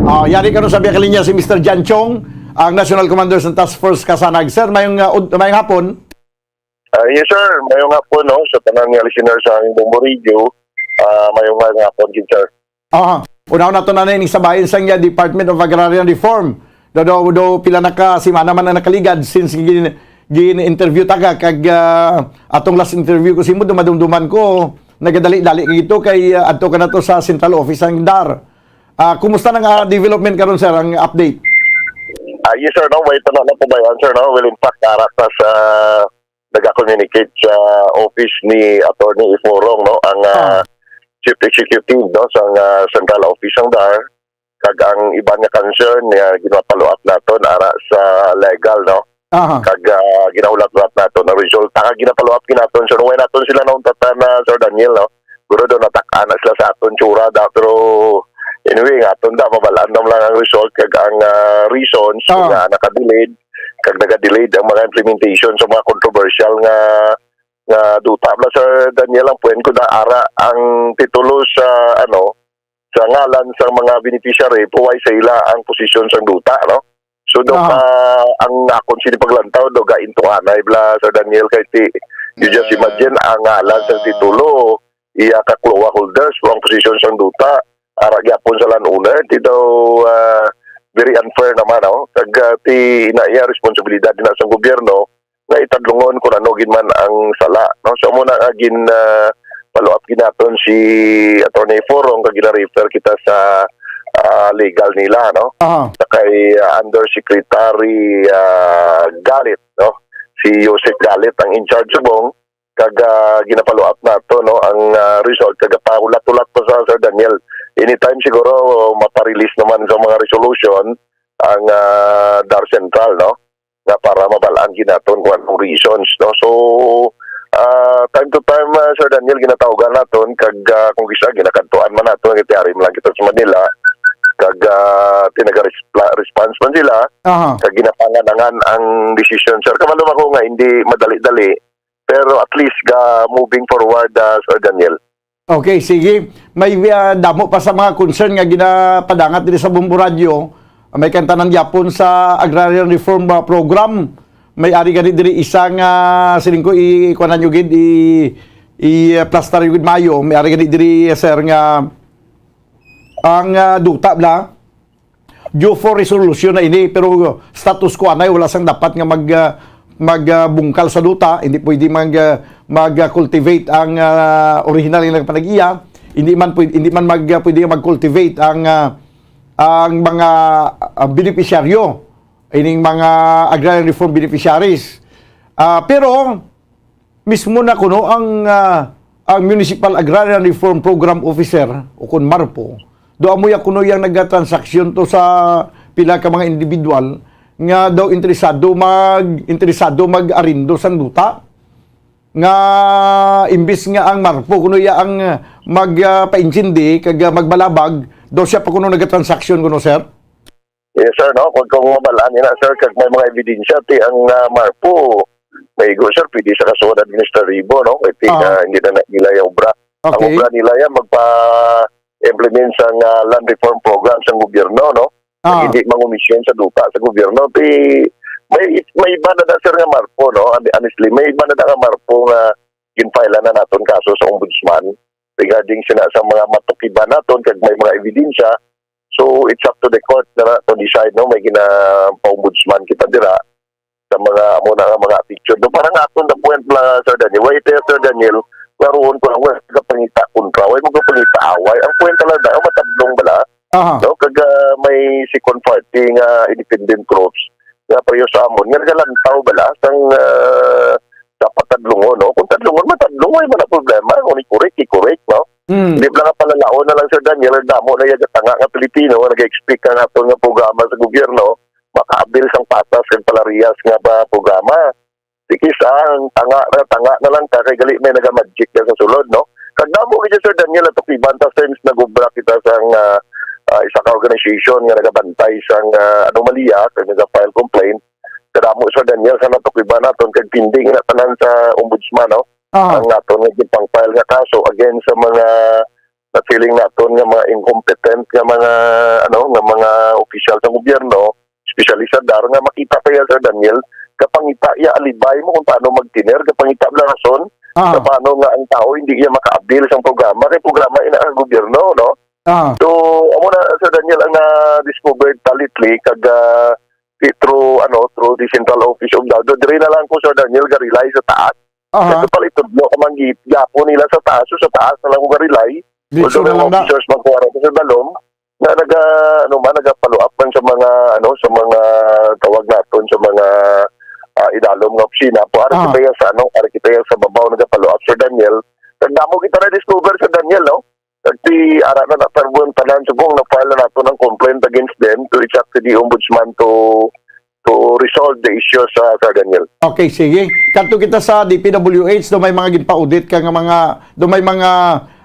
Ah, yari karon sa biya ka linya si Mister Jan Chong, ang National Commander sa Task Force Kasanag. Sir, mayong, ah, ud-, mayong hapon. Ah, yes, sir. Mayong hapon, no, sa tanan nga listener sa Bombo Radio. Ah, mayong hapon gid, sir. Aha. Unahon nato na ni sa bahin sang, ah, Department of Agrarian Reform. Do, do, do, pila na ka semana man ang nakaligad since gin-, gin-interview ta ka, kag, ah, atong last interview ko sa imo, dumadumduman ko, nagadali-dali ka gito kay, ah, adto ka na to sa central office sang dar. Ah, kumusta nang, ah, development karon, sir, ang update? Ah, yes, sir, no? Way pa na napabayaan, sir, no? Well, in fact, ara ta sa naga-communicate sa office ni Attorney Iforong, no, ang, ah, Ah. Chief Executive, no, sang, ah, Central Office sang dar, kag ang iban nga concern nga gina-follow up naton ara sa legal, no. Aha. Kag, ah, ginahulat-hulat naton ang resulta, kag gina-follow up gid naton. So, way naton sila nauntatan na, Sir Daniel, no. Siguro do natak-an na sila sa aton tsura da, pero anyway, nga aton da, mabal-an na lang ang result kag ang, ah, reasons Ah. nga naka-delayed kag naga-delayed ang mga implementation sa mga controversial nga, nga duta. Bala, Sir Daniel, ang point ko na ara ang titulo sa, ano, sa ngalan sa mga beneficiary, puway sa ila ang posisyon sang duta, no? So, do Ah. ka, ang akon sini paglantaw, do ga intuanay, bala, Sir Daniel, kay ti, you just Ah. imagine, ang ngalan sa titulo, iya ka CLOA holders, ang posisyon sang duta, ara gyapon sa landowner, ti daw, ah, very unfair naman, no? Kag, ah, ti ina iya responsibilidad din sa gobyerno, nga itadlungon kung ano gid man ang sala, no? So, amo na nga gin, ah, follow up gid naton si Attorney Forong kag gina-refer kita sa, ah, legal nila, no? Aha. Sa kay, ah, Undersecretary, ah, Galit, no? Si Yusek Galit ang in charge subong, kag, ah, gina-follow up nato, no, ang, ah, result kag pahulat-hulat pa sa Sir Daniel. Anytime siguro mapa-release naman sa mga resolution ang, ah, dar Central, no? Nga para mabal-an gid naton kung anong reasons, no? So, ah, time to time, ah, Sir Daniel, ginatawgan naton, kag, ah, kung kisa, ginakadtuan man naton, kay tiyari man lang kita sa Manila, kag, ah, tinaga-resp-, response man sila, Aha. kag ginapanganangan ang desisyon. Sir, kabalo ako nga hindi madali-dali, pero at least ga moving forward, ah, Sir Daniel. Okay, sige. May, ah, damo pa sa mga concern nga ginapadangat diri sa Bombo Radyo. May kantanan gyapon sa Agrarian Reform, ah, Program. May ari gani diri isa nga siling ko i-, ikuanan nyo gid, i-, i-, ah, plastar nyo gid maayo. May ari gani diri, sir, nga ang, ah, duta bala Due for resolution na ini, pero status quo anay, wala sang dapat nga mag, ah, mag, ah, bungkal sa duta, hindi pwede mag, ah, mag, ah, cultivate ang, ah, original nga nagpanag-iya, hindi man pwede, hindi man mag, ah, pwede mag-cultivate ang, ah, ang mga, ah, benepisyaryo, ining mga agrarian reform beneficiaries. Ah, pero mismo na kuno ang, ah, ang Municipal Agrarian Reform Program Officer, o kun marpo, do amo ya kuno yang nagatransaksyon to sa pila ka mga individual nga daw interesado mag, interesado mag-arindo sang duta, nga imbis nga ang marpo kuno ya ang mag, ah, paintindi kag, ah, magbalabag, daw siya pa kuno nagatransaksyon kuno, sir? Yes, sir, no? Kung, kung mabalaan nila, sir, kag may mga ebidensya, ti ang, ah, marpo, maigo, sir, pwede sa kasuhan administratibo, no? Kay ti, Ah. ah, hindi na, na nila yung obra. Ang Okay. obra nila yan, magpa-implement sang, ah, land reform program sang gobyerno, no? Ah. Hindi mangumisyon sa duta sa gobyerno. Ti, may, may iba na na, sir, nga marpo, no? Hon-, honestly, may iba na na nga marpo nga ginfile na naton kaso sa ombudsman regarding sina sa mga matukiban naton kag may mga ebidensya. So, it's up to the court na to decide, no? May gina-ombudsman kita dira sa mga, amo na nga mga picture. No, parang aton the point lang, Sir Daniel. Why ito, Sir Daniel? Klaruon ko lang, wala ka pangita kontra, wala mo ka pangita away. Ang point lang na, matadlong bala. Aha. No? Kag, ah, may second party nga independent groups nga pareho sa amon, nga nagalantaw bala sang, ah, dapat tadlungon, no? Kung tadlungon, matadlong, wala man ang problema. Kung i-correct, i-correct, no? Hmm. Di ba nga palalaon na lang, Sir Daniel, ang damo na yung tanga nga Pilipino nga nag-expect ang aton nga programa sa gobyerno, makaabil sang patas kag palariyas nga pa programa. Di kisa ang tanga na, tanga na lang ka, kay gali may nagamagic ka sa sulod, no? Kag damo gid, Sir Daniel, ato kiban ta since nagubra kita sang, ah, ah, isa ka organization nga nagabantay sang, ah, anomalya kag naga-file complaint. Kadamo, Sir Daniel, sa natukiban naton kag pending na tanan sa ombudsman, no? Ah. Ang naton nga ginpang-file nga kaso against sa mga na feeling naton nga mga incompetent nga mga, ano, nga mga opisyal sa gobyerno, especially sa DAR, nga makita pa yan, Sir Daniel, kapangita iya alibay mo kung paano magtiner, kapangita lang rason, Ah. kung paano nga ang tao hindi iya makaabil sa programa, kay programa ina ang gobyerno, no? Ah. So, amo na, Sir Daniel, ang na-discover ta lately, kag, ah, di-, through, ano, through the Central Office of DAR, diri na lang ko, Sir Daniel, garilay sa taas. Aha. Ito pala itudlo ka man gi-, gihapon nila sa taas. So, sa taas na lang ko garilay. Dito Although na may lang na. officers man ko ara sa dalom, na naga, ano man, naga-follow up man sa mga, ano, sa mga tawag naton, sa mga, ah, idalom nga opisina. Po, ara Ah. kita yan sa, ano, ara kita yan sa babaw, naga-follow up, Sir Daniel. Nagdamo kita na-discover, Sir Daniel, no? Kag ti ara na natarbo ang tanan, subong na-file na naton ang complaint against them to reach out to the ombudsman to to resolve the issue sa, Sir Daniel. Okay, sige. Kadto kita sa D P W H, do may mga ginpa-audit ka nga mga, do may mga,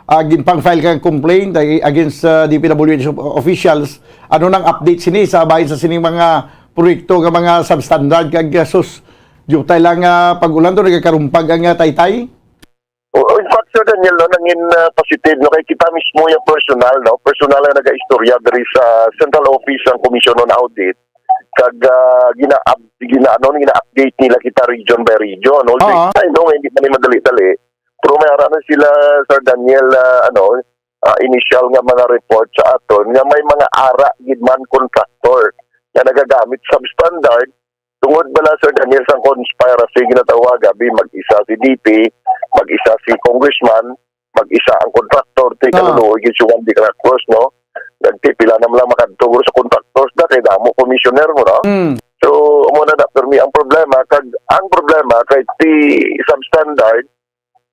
ah, ginpang-file ka complaint ag-, against, ah, D P W H of-, officials. Ano nang update sini sa bahin sa sining mga proyekto nga mga substandard kag, ah, sus, diutay lang, ah, pag-ulan to, nagakarumpag ang, ah, taytay? O, in fact, Sir Daniel, no, nangin, ah, positive, no, kay kita mismo yung personal, no, personal na nag-istorya diri sa central office ang Commission on Audit. Kag, ah, gina-up-, gina-, ano, gina-update nila kita region by region. Although, Oo. I know nga hindi man madali-dali. Pero may ara na sila, Sir Daniel, ah, ano, ah, initial nga mga report sa aton nga may mga ara gid man contractor nga nagagamit substandard tungod bala, Sir Daniel, sang conspiracy ginatawag, abi, mag-isa si D P, mag-isa si congressman, mag-isa ang contractor, ti Ah. kaluluoy gyud si Juan de la Cruz, no? Nagtipila na lang makadto guro sa contractors na kay damo commissioner mo, no? Mm. So, amo na na, permi ang problema, kag ang problema kay ti substandard,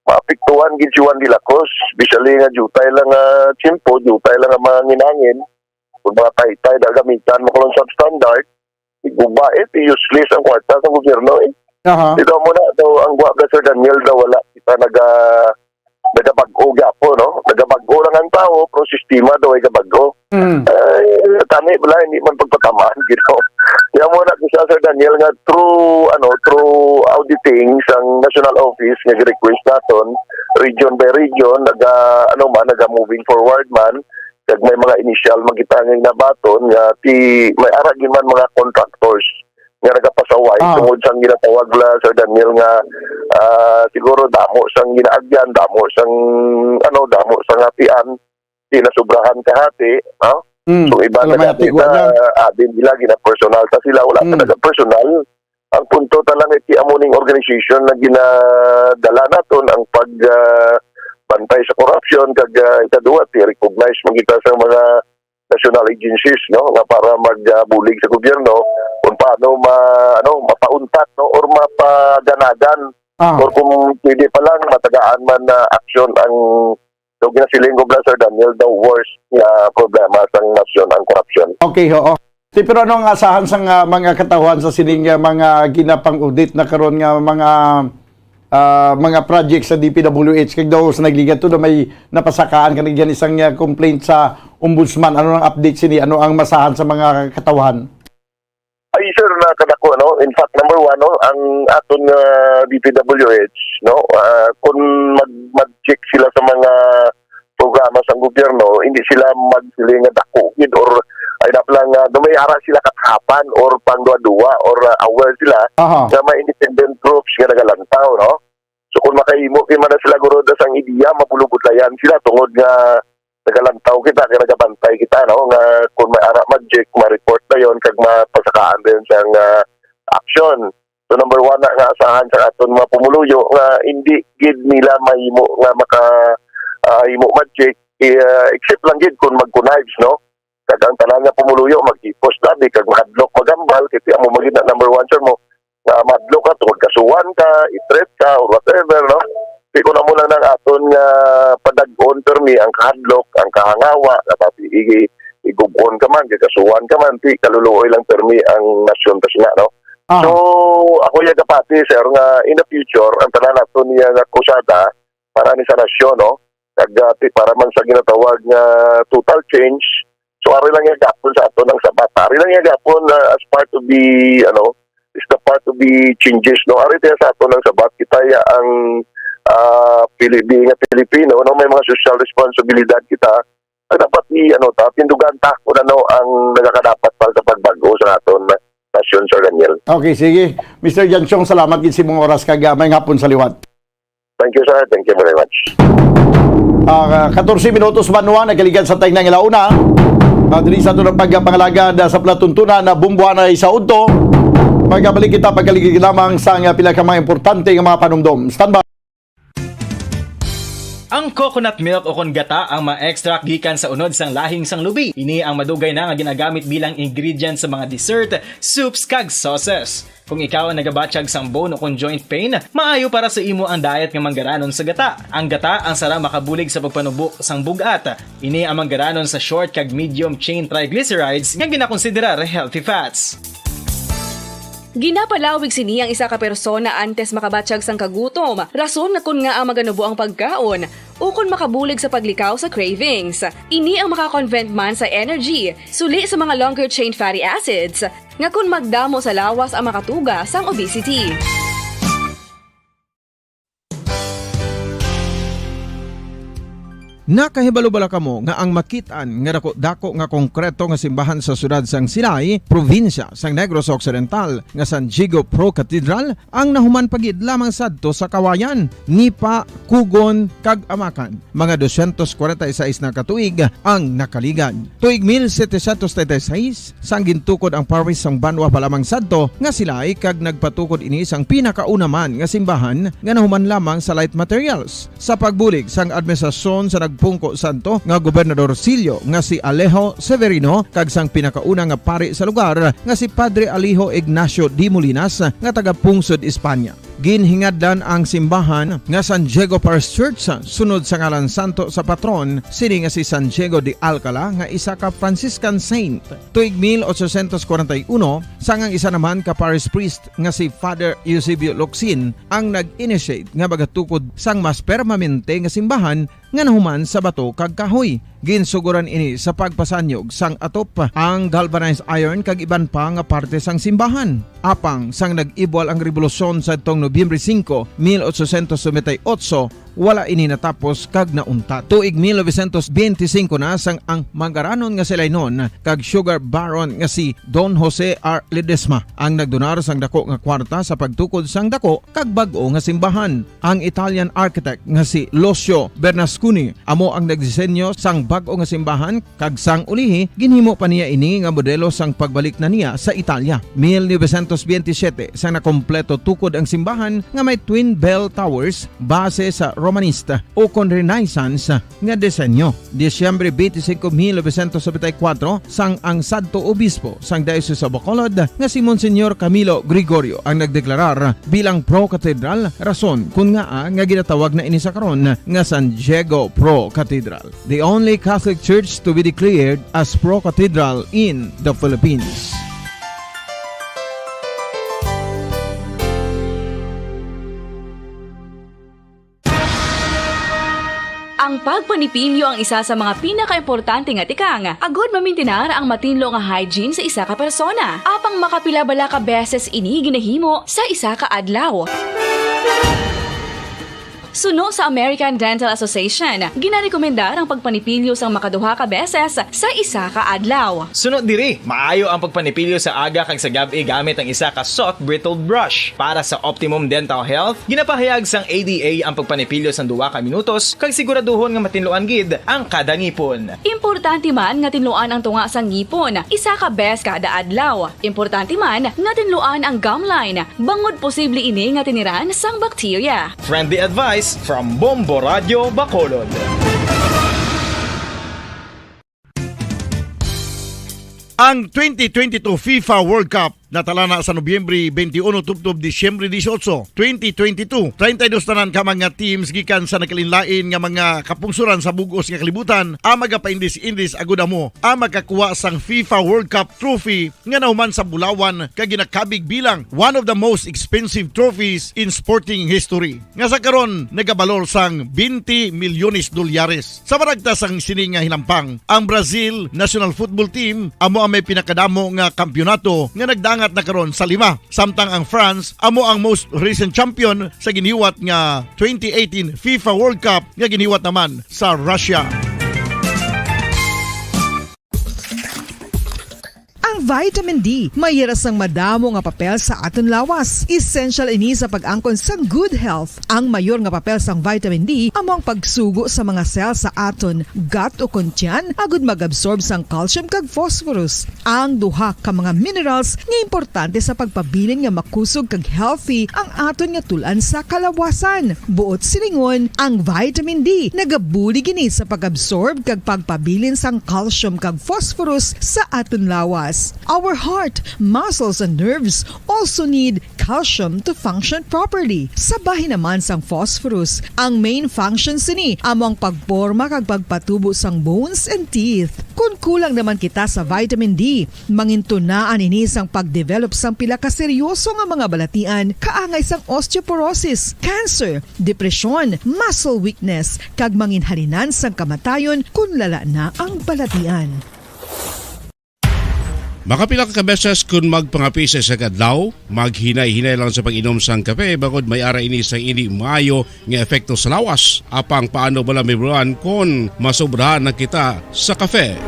maapektuhan gid si Juan de la Cruz, especially nga diutay lang nga tiyempo, diutay lang nga mga nginangin, kung mga taytay na gamitan mo kung substandard, iguba, eh, useless ang kwarta sa gobyerno, eh. Aha. Di daw mo na, daw, ang guwa, Sir Daniel, daw wala kita naga-, nagabag-o gyapo, no? Nagabag-o lang ang tao, pero sistema daw ay gabag-o. Mm. Eh, tani, wala, hindi man pagpatamaan, you know? Kaya mo na, kisa, Sir Daniel, nga through, ano, through auditing sang national office nga request naton, region by region, naga, ano man, naga moving forward man, kag may mga initial man kita nga nabaton nga ti may ara gid man mga contractors nga nagapasaway Ah. tungod sang ginatawag la, Sir Daniel, nga, ah, siguro damo sang ginaagyan, damo sang, ano, damo sang hatian, di nasobrahan kahati, no? Mm. So, iba Alam mo, na tigwa na. Adin nila gina-personal ta sila, wala Mm. talaga personal. Ang punto ta lang, iti amo ning organization na ginadala naton ang pag, ah, bantay sa korupsyon, kag, ah, ikaduha, ti recognize man kita sa mga national agencies, no, nga para mag, ah, bulig sa gobyerno kung paano ma-, ano, mapauntat, no, or mapaganagan, Ah. or kung pwede pa lang, matagaan man na aksyon ang, daw ginasiling ko, Brother Daniel, the worst nga problema sang nasyon ang korupsyon. Okay, oo. Ti, pero ano ang asahan sang, ah, mga katawhan sa sining, ah, mga ginapang-audit na karon nga mga, ah, mga project sa D P W H? Kag daw sa nagligad to na may napasakaan ka na isang, ah, complaint sa ombudsman. Ano ang update sini? Ano ang masahan sa mga katawhan? Ay, sir, na kadako, no? In fact, number one, no, ang aton nga D P W H, no, ah, kung mag-, mag-check sila sa mga programa sang gobyerno, hindi sila magsiling nga dako gid, or ay na lang, ah, may ara sila katahapan or pang duwa-duwa, or, ah, aware sila Aha. nga may independent groups nga nagalantaw, no? So, kung makahimo kay man na sila, guro, da sang ideya, mabulog-udlayan sila tungod nga nagalantaw kita, kay nagabantay kita, no, nga kung may ara mag-check, ma-report na yon, kag mapasakaan din sang, ah, action. So, number one na nga asahan sa aton mga pumuluyo nga hindi gid nila mahimo nga maka, ah, himo mag-check, eh, ah, except lang gid kung mag-connives, no? Kag ang tanan nga pumuluyo, maghipos labi, kag mahadlok maghambal, kay ti amo man gid na number one, sir, mo, nga madlok ka, tungod kasuhan ka, i-threat ka, or whatever, no? Di ko na mo lang nang aton nga padag-on, permi ang kahadlok, ang kahangawa, nga pati i-, igug-on ka man, kasuhan ka man, ti kaluluoy lang permi ang nasyon ta sina, no? Aha. So, ako ya kapati, sir, nga in the future, ang tanan nato niya nga kusada para ni sa nasyon, no? Kag, ah, ti, para man sa ginatawag nga total change, so ari lang ya gapon sa aton ang sabat. Ari lang ya gapon, ah, as part of the, ano, is the part of the changes, no? Ari tayo sa aton ang sabat. Kita ya ang, ah, Pili-, being a Filipino, no? May mga social responsibilidad kita. Ang dapat i-, ano, ta, tindugan ta kung ano ang nagakadapat para sa pagbag-o sa aton nasyon, Sir Daniel. Okay, sige. Mister Janchong, salamat gid sa imong oras kag, ah, may hapon sa liwat. Thank you, sir. Thank you very much. Ah, katorse minutos man, Juan, nagkaligan sa tainang ilauna. Ah, diri sa aton pagpangalagad, ah, sa palatuntunan na bumbuhanay sa udto. Magabalik kita pagkaligid lamang sa nga pila ka mga importante nga mga panumdom. Standby. Ang coconut milk o kon gata ang ma-extract gikan sa unod sang lahing sang lubi. Ini ang madugay na nga ginagamit bilang ingredient sa mga dessert, soups, kag sauces. Kung ikaw ang nagabatyag sang bone o kon joint pain, maayo para sa imo ang diet nga manggaranon sa gata. Ang gata ang sara makabulig sa pagpanubo sang bug-at. Ini ang manggaranon sa short kag medium chain triglycerides nga ginakonsiderar healthy fats. Ginapalawig sini ang isa ka persona antes makabatyag sang kagutom, rason nga kon ngaa maganubo ang pagkaon, ukon makabulig sa paglikaw sa cravings. Ini ang maka-convert man sa energy, suli sa mga longer chain fatty acids, nga kon magdamo sa lawas ang makatuga sang obesity. Nakahibalo bala kamo nga ang makit-an nga dako-dako nga konkreto nga simbahan sa siyudad sang Silay, probinsya sang Negros Occidental, nga San Diego Pro Cathedral, ang nahuman pa gid lamang sadto sa Kawayan, Nipa, Kugon, kag Amakan? Mga dosyentos kwarenta y seis na ka tuig ang nakaligad. Tuig mil setecientos treinta y seis, sang gintukod ang parish sang banwa pa lamang sadto nga Silay, kag nagpatukod ini sang pinakauna man nga simbahan nga nahuman lamang sa light materials. Sa pagbulig sang administrasyon sa nagpungko sadto nga gobernador silyo nga si Alejo Severino kag sang pinakauna nga pari sa lugar nga si Padre Alejo Ignacio de Molinas nga taga Pungsod, Espanya, ginhingadlan ang simbahan nga San Diego Parish Church sunod sa ngalan santo sa patron sini nga si San Diego de Alcala nga isa ka Franciscan saint. Tuig mil ochocientos kwarenta y uno, sang ang isa naman ka parish priest nga si Father Eusebio Locsin ang nag-initiate nga magatukod sang mas permanente nga simbahan nga nahuman sa bato kag kahoy. Ginsugoran ini sa pagpasanyog sang atop, ang galvanized iron kag iban pa nga parte sang simbahan. Apang sang nag-ibwal ang rebolusyon sadtong Nobyembre singko, mil ochocientos noventa y ocho, Wala ini natapos kag nauntat. Tuig mil novecientos benti singko na sang ang mangaranon nga si Lainon kag sugar baron nga si Don Jose R. Ledesma ang nagdonar sang dako nga kwarta sa pagtukod sang dako kag bag-o nga simbahan. Ang Italian architect nga si Lucio Bernasconi amo ang nagdisenyo sang bag-o nga simbahan, kag sang ulihi, ginhimo pa niya ini nga modelo sang pagbalik na niya sa Italia. Mil novecientos benti siyete, sang nakompleto tukod ang simbahan nga may twin bell towers base sa Romanista o kon Renaissance nga disenyo. Disyembre twenty-five, mil novecientos nobenta y cuatro, sang ang sadto obispo sang Diocese of Bacolod nga si Monsignor Camilo Gregorio ang nagdeklarar bilang pro-cathedral, rason kon ngaa nga ginatawag na ini sa karon nga San Diego Pro Cathedral, the only Catholic church to be declared as pro-cathedral in the Philippines. Ang pagpanipilyo ang isa sa mga pinakaimportante nga tikang agud mamintinar ang matinlo nga hygiene sa isa ka persona. Apang makapila bala ka beses ini ginahimo sa isa ka adlaw? Suno sa American Dental Association, ginarekomendar ang pagpanipilyo sang makaduha ka beses sa isa ka adlaw. Suno diri, maayo ang pagpanipilyo sa aga kag sa gab-i gamit ang isa ka soft bristled brush. Para sa optimum dental health, ginapahayag sang A D A ang pagpanipilyo sang duha ka minutos kag siguraduhon nga matinluan gid ang kada ngipon. Importante man nga tinluan ang tunga sang ngipon isa ka bes kada adlaw. Importante man nga tinluan ang gum line, bangod posible ini nga tiniran sang bakterya. Friendly advice from Bombo Radio Bacolod. Ang twenty twenty-two FIFA World Cup natalana sa Nobyembre twenty-one tubtob Disyembre dieciocho, twenty twenty-two. Treinta y dos tanan ka mga teams gikan sa nagkalainlain nga mga kapungsoran sa bug-os nga kalibutan ang magapaindis-indis agud amo ang makakuha sang FIFA World Cup trophy nga nahuman sa bulawan kag ginakabig bilang one of the most expensive trophies in sporting history, nga sa karon nagabalor sang twenty milyones dolyares. Sa maragtas sang sini nga hinampang, ang Brazil national football team amo ang may pinakadamo nga kampiyonato nga nagdangat na karon sa lima, samtang ang France amo ang most recent champion sa giniwat nga twenty eighteen FIFA World Cup nga giniwat naman sa Russia. Ang vitamin D may hira sang madamo nga papel sa aton lawas. Essential ini sa pag-angkon sang good health. Ang mayor nga papel sang vitamin D amo ang pagsugo sa mga cell sa aton gut o kon tiyan agud mag-absorb sang calcium kag phosphorus, ang duha ka mga minerals nga importante sa pagpabilin nga makusog kag healthy ang aton nga tul-an sa kalawasan. Buot silingon, ang vitamin D nagabulig ini sa pag-absorb kag pagpabilin sang calcium kag phosphorus sa aton lawas. Our heart, muscles, and nerves also need calcium to function properly. Sa bahin naman sang phosphorus, ang main function sini amo ang pagporma kag pagpatubo sang bones and teeth. Kon kulang naman kita sa vitamin D, mangintunaan ini sang pag-develop sang pila ka seryoso nga mga balatian, kaangay sang osteoporosis, cancer, depresyon, muscle weakness, kag manginhalinan sang kamatayon kon lala na ang balatian. Makapila ka beses kon magpangapi sa isa ka adlaw, maghinay-hinay lang sa pag-inom sang kape, bangod may ara ini sang indi maayo nga epekto sa lawas. Apang paano bala mahibaluan kon masobrahan na kita sa kape?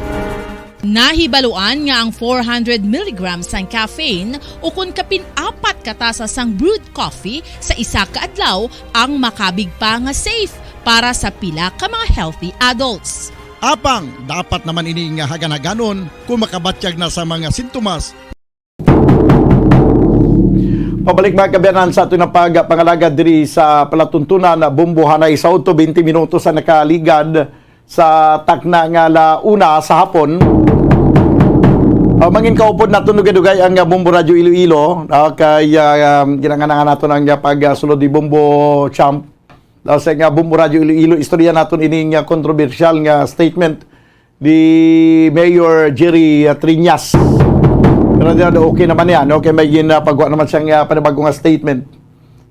Nahibaluan nga ang four hundred milligrams sang caffeine ukon kapin apat ka tasa sang brewed coffee sa isa ka adlaw ang makabig pa nga safe para sa pila ka mga healthy adults. Apang dapat naman ini nga hagan-haganon kung makabatyag na sa mga sintomas. Pabalik, mga kaabyanan, sa aton nga pagpangalagad diri sa palatuntunan, Bombo Hanay sa Auto, twenty minutos ang nakaligad sa takna nga ala una sa hapon. Ah, mangin kaupod naton dugay-dugay ang, ah, Bombo Radyo Iloilo, ah, kay, ah, um, ginanganangan naton ang, ah, pagsulod ni Bombo Champ. Daw sa nga Bombo Radyo Iloilo, istorya naton ining, ah, kontrobersyal nga statement ni Mayor Jerry, ah, Triñas. Pero di na, okay naman yan, no? Kay may ginapagwa naman siyang, ah, panibago nga statement.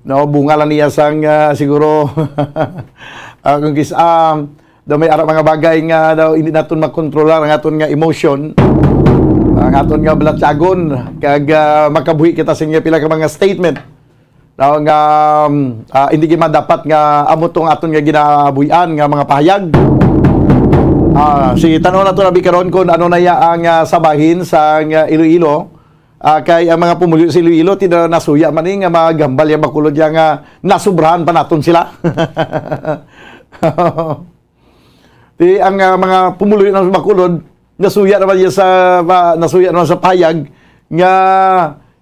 No, bunga lang niya sang, ah, siguro, ah, kung kis-, ah, daw may ara mga bagay nga daw hindi naton makontrolar ang aton nga emotion, ang aton nga balatyagon, kag, ah, makabuhi kita sa inyo pila ka mga statement. no, nga, um, ah, hindi gid man dapat nga amo tong aton nga ginabuy-an nga mga pahayag. Ah, si tan-aw nato, abi, karon kung ano na ya ang, ah, sabahin sa, ah, Iloilo. Ah, kay ang mga pumuluyo sa Iloilo, ti na-, nasuya man ni nga maghambal ya Bacolod ya nga nasubrahan pa naton sila. Ti ang, ah, mga pumuluyo na sa Bacolod, nasuya naman niya sa, ba, nasuya naman sa pahayag nga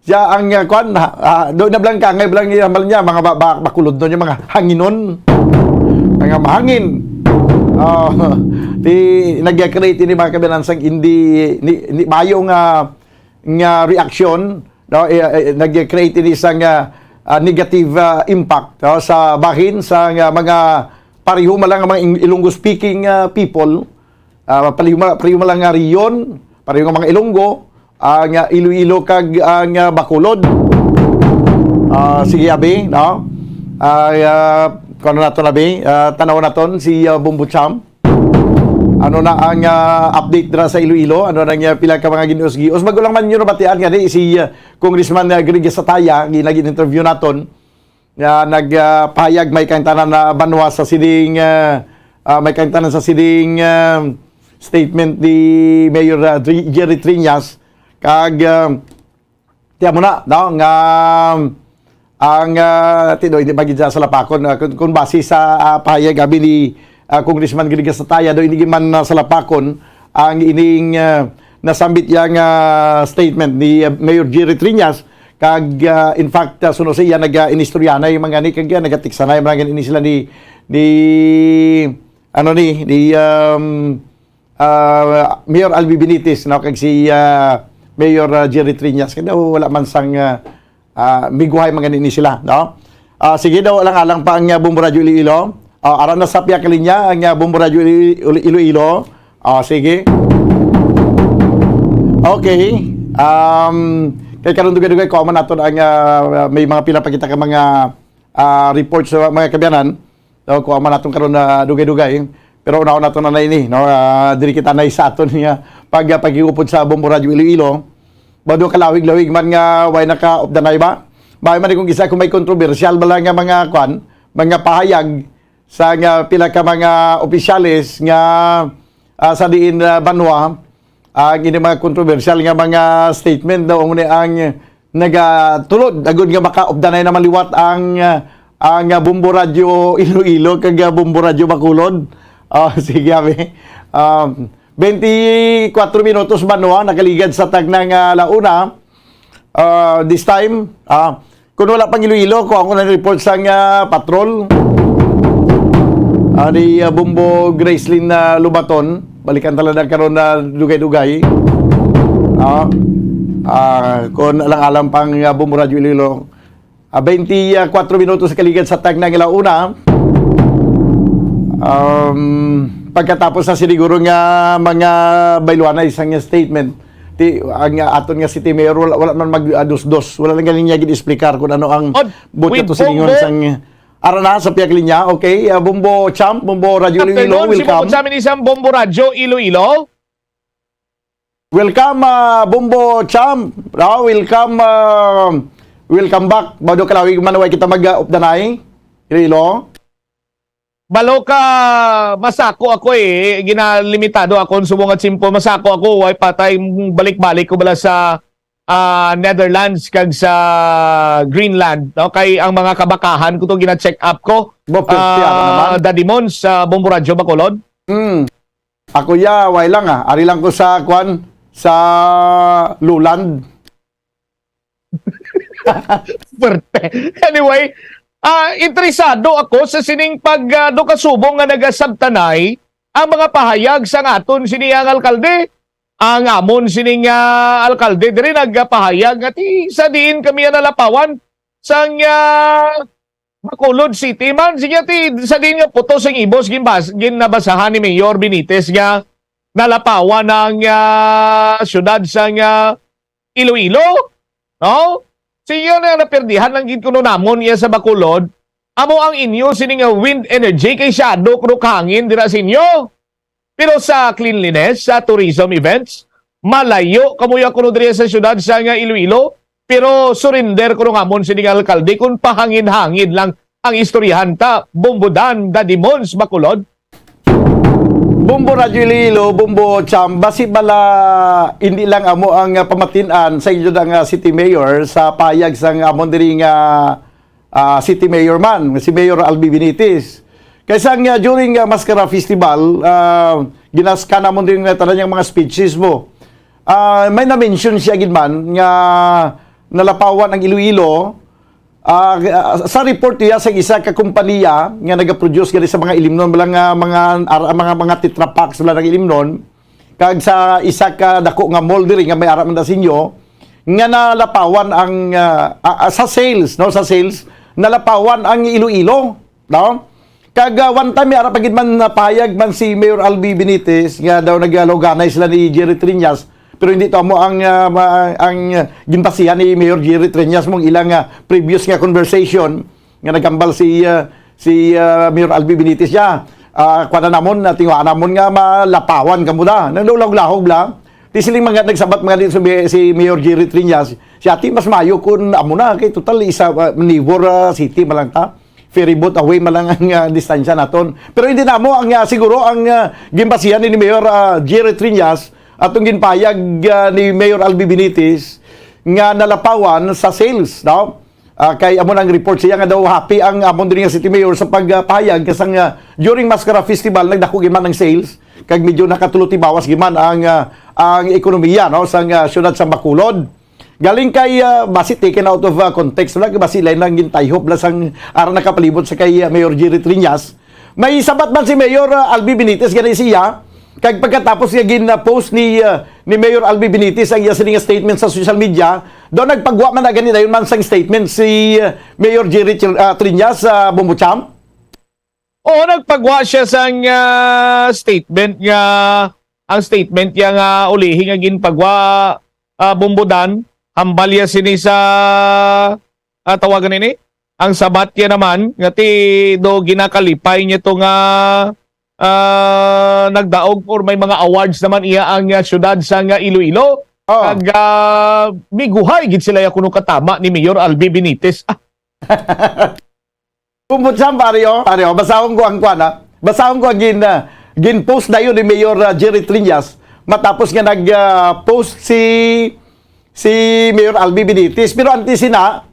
siya ang, ah, kwan, ha, ha, doon na blang kangay blang ihambal niya, mga ba, ba, Bacolod doon, yung mga hanginon, mga mahangin. Oh, ti nag-create ini, mga kabyanan, sang hindi, ni, ni mayo nga, nga reaksyon, no? Eh, eh, nag-create ini sang, ah, ah, negative, ah, impact, no, sa bahin sa, ah, mga pareho man lang nga mga Ing-, Ilonggo speaking, ah, people. Ah, pareho man, pareho man lang nga rehiyon, pareho nga mga Ilonggo, ang, ah, Iloilo kag ang, ah, Bacolod. Ah, sige, abi, no? Ah, ah, kung ano naton, abi, ah, tanaw naton si, ah, Bombo Champ. Ano na ang, ah, update dira sa Iloilo? Ano na ang, ah, pila ka mga ginius-gius? Bago lang man yun nabatian nga di si, ah, Congressman, ah, Greg Sataya, gi-, nag-interview naton, nga nag, ah, pahayag may kaintanan na banwa sa sining, ah, ah, may kaintanan sa sining, ah, statement ni Mayor, ah, Dri-, Jerry Triñas. Kag, ah, Tiyan mo na, no, nga ang, ah, ti-, do, hindi ba gid siya salapakon, ah, kung, kung base sa, ah, pahayag abi ni, ah, Congressman Greg Sataya, do, hindi man, ah, salapakon ang ining, ah, nasambit yang, ah, statement ni, ah, Mayor Jerry Triñas. Kag, ah, in fact, ah, suno sa iya, nag, ah, inistorya na yung mga ni, kag, ah, nagatiksa na yung mga ini sila ni, ni, ano ni, ni, um, ah, Mayor Albi Benitez, no, kag si, ah, Mayor, ah, Jerry Triñas, kay daw wala man sang, ah, ah, miguhay man gani ni sila, no? Ah, sige daw, alang-alang pa ang, ah, Bombo Radyo Iloilo. Ah, ara na sa piyak linya ang, ah, Bombo Radyo Ili-, Ili-, Iloilo. Ah, sige. Okay. Um, kay karon dugay-dugay, kuha man naton ang, ah, may mga pila pa kita ka mga, ah, reports sa mga kabyanan. So, kuha man naton karon na dugay-dugay. Pero unahon naton na ini, no? Ah, diri kita na sa aton nga pag-, pag-iupod sa Bombo Radyo Iloilo. Bado kalawig-lawig man nga way naka-updanay ba? May man kung isa kung may kontrobersyal ba lang nga mga kwan, mga pahayag sa nga pila ka mga opisyales nga, ah, sa diin, ah, banwa, ang ini mga kontrobersyal nga mga statement daw, amo ni ang nagatulod agud nga makaupdanay naman liwat ang, ah, ang, ah, Bombo Radyo Iloilo kag, ah, Bombo Radyo Bacolod. Ah, sige, abi. Um, twenty-four minutos man, no, nakaligad sa tagna nga ala una. Ah, this time, ah, kung wala pang Iloilo, kung ako na report sa nga patrol, ah, ni, ah, Bombo Gracelyn, ah, Lubaton, balikan talaga karon na dugay-dugay. Ah, ah, kung alang-alang pang, ah, Bombo Radyo Iloilo, ah, twenty-four minutos sa kaligad sa tagna nga ala una. Um, pagkatapos na siguro nga mga bayluanay sa nga statement, ti, ang, ah, aton nga city mayor, wala, wala man mag-adus-dos. Wala lang galing niya gid explicar kung ano ang Od, buot with ato silingon Bombo. Sang, ara na sa pihak linya. Okay, ah, Bombo Champ, Bombo Radyo Iloilo, afternoon, si Bombo welcome. Champ, ini sang Bombo Radyo Iloilo. Welcome, ah, Bombo Champ. Ah, welcome, ah, welcome back. Bado kalawig man, way kita mag, ah, updanay. Iloilo. Balo ka, masako ako eh. Ginalimitado ako ang subong at simple. Masako ako, way patay. Balik-balik ko bala sa, ah, Netherlands kag sa Greenland, no? Kay ang mga kabakahan ko to, gina-check up ko. Bo, pirti, ah, naman. Daddy Mon sa Bombo Radyo Bacolod. Mm. Ako ya, way lang, ah. Ari lang ko sa, kwan, sa Luland. Perte. Anyway, ah, interesado ako sa sining pag, ah, do kasubong nga nagasabtanay ang mga pahayag sang aton sini ang alkalde. Ang amon sining, ah, alkalde diri nagpahayag nga ti sa diin kami ang nalapawan sang, ah, Bacolod City man. Sige, ti, sa din nga putos ang ibos, ginbas-, ginabasahan ni Mayor Benitez nga nalapawan ang, ah, syudad sa nga Iloilo, no? Sige, na naperdihan lang gid kuno namon iya sa Bacolod. Amo ang inyo sini nga wind energy kay shadow kuno hangin dira sa inyo. Pero sa cleanliness, sa tourism events, malayo kamo ya kuno diri sa syudad sa nga Iloilo. Pero surrender kuno nga amon sini nga alkalde kung pahangin-hangin lang ang istoryahan ta, Bombo Dan, Daddy Mons, Bacolod. Bombo Radyo Iloilo, Bombo Cham, basi bala hindi lang amo ang, ah, pamatin-an sa inyo nga, ah, city mayor sa payag sang amon diri nga, ah, city mayor man, si Mayor Albi Benitez. Kay sang, ah, during, ah, Mascara Festival, ah, ginaskan namon diri nga tanan yung mga speeches mo. Ah, may na-mention siya gid man nga nalapawan ang Iloilo. Ah, ah, sa report niya sa isa ka kompanya nga nagaproduce gani sa mga ilimnon, mga, mga, ara-, mga, mga Tetra Paks, wala nang ilimnon, kag sa isa ka dako nga mall diri nga may ara man da sinyo, nga nalapawan ang, ah, ah, ah, sa sales, no, sa sales, nalapawan ang Iloilo, no? Kag, ah, one time, may ara pa gid man napayag man si Mayor Albi Benitez nga daw nagaluganay sila ni Jerry Triñas, pero hindi to amo ang, ah, ma-, ang, ah, ginbasihan ni Mayor Jerry Triñas mong ilang, ah, previous nga conversation nga nagambal si, ah, si, ah, Mayor Albi Benitez siya. Ah, kuha na namon, ah, tinguhaan namon nga malapawan kamo da. Nagdulahog-lahog bla. Ti siling mga nagsabat mga di si, si Mayor Jerry Triñas, si ati mas mayo kun amo na kay total isa, ah, neighbor, ah, city man lang ta. Ferry boat away man lang ang, ah, distansya naton. Pero hindi na mo ang, ah, siguro ang, ah, ginbasihan ni Mayor, ah, Jerry Triñas atong ginpayag, ah, ni Mayor Albi Benitez nga nalapawan sa sales, no? Ah, kay amo nang report siya nga daw happy ang amon diri nga city mayor sa pagpahayag kasang, ah, during Mascara Festival nagdako gid man ang sales kag medyo nakatulo tibawas gid man ang, ah, ang ekonomiya, no, sang, ah, siyudad sa Bacolod. Galing kay, ah, basi taken out of, ah, context lang, basi lain lang gintayhop lang sang ara nakapalibot sa kay, ah, Mayor Jerry Triñas. May sabat man si Mayor, ah, Albi Benitez gani siya, kag pagkatapos nga gin-post ni, ah, ni Mayor Albi Benitez ang iya sini nga statement sa social media, daw nagpagwa man na gani dayon man sang statement si, ah, Mayor Jerry Tr-, ah, Triñas sa Bombo Cham. Oo, nagpagwa siya sang, ah, statement nga, ang statement niya nga ulihi nga ginpagwa, ah, Bombo Dan, hambal niya sini sa, ah, tawagan ini, ang sabat niya naman nga ti do ginakalipay niya to nga, ah, nagdaog or may mga awards naman iya ang, ah, syudad sa nga Iloilo. Oh. Kag, ah, miguhay gid sila ya kuno katama ni Mayor Albi Benitez. Ah, Kumbot sa pare, oh. Pare, oh, basahon ko ang kwan, ha. Basahon ko ang gin, ah, gin-post dayon ni Mayor, ah, Jerry Triñas matapos nga nag, ah, post si, si Mayor Albi Benitez. Pero antes sina,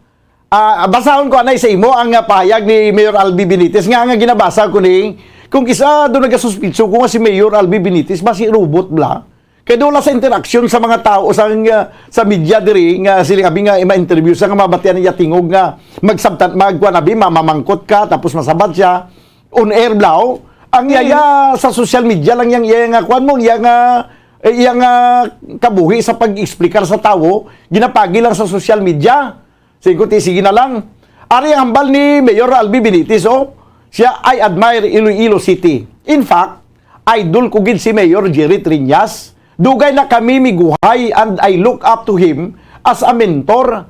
ah, basahon ko anay sa imo ang, ah, pahayag ni Mayor Albi Benitez nga, nga ginabasa ko ni, kung kisa do nagasuspitso ko nga si Mayor Albi Benitez, basi robot bla. Kay doon lang sa interaksyon sa mga tao sa, nga, sa media diri nga sila abi nga ma-interview sa nga mabatian niya tingog nga magsabtan magkuan abi mamamangkot ka tapos masabat siya on air blaw ang iya sa social media lang yang iya nga kuan mo iya nga eh, iya nga kabuhi sa pag-explicar sa tawo ginapagi lang sa social media. Sige, sige na lang. Ari ang hambal ni Mayor Albi Benitez, oh. Siya, "I admire Iloilo City. In fact, idol ko gid si Mayor Jerry Triñas. Dugay na kami miguhay and I look up to him as a mentor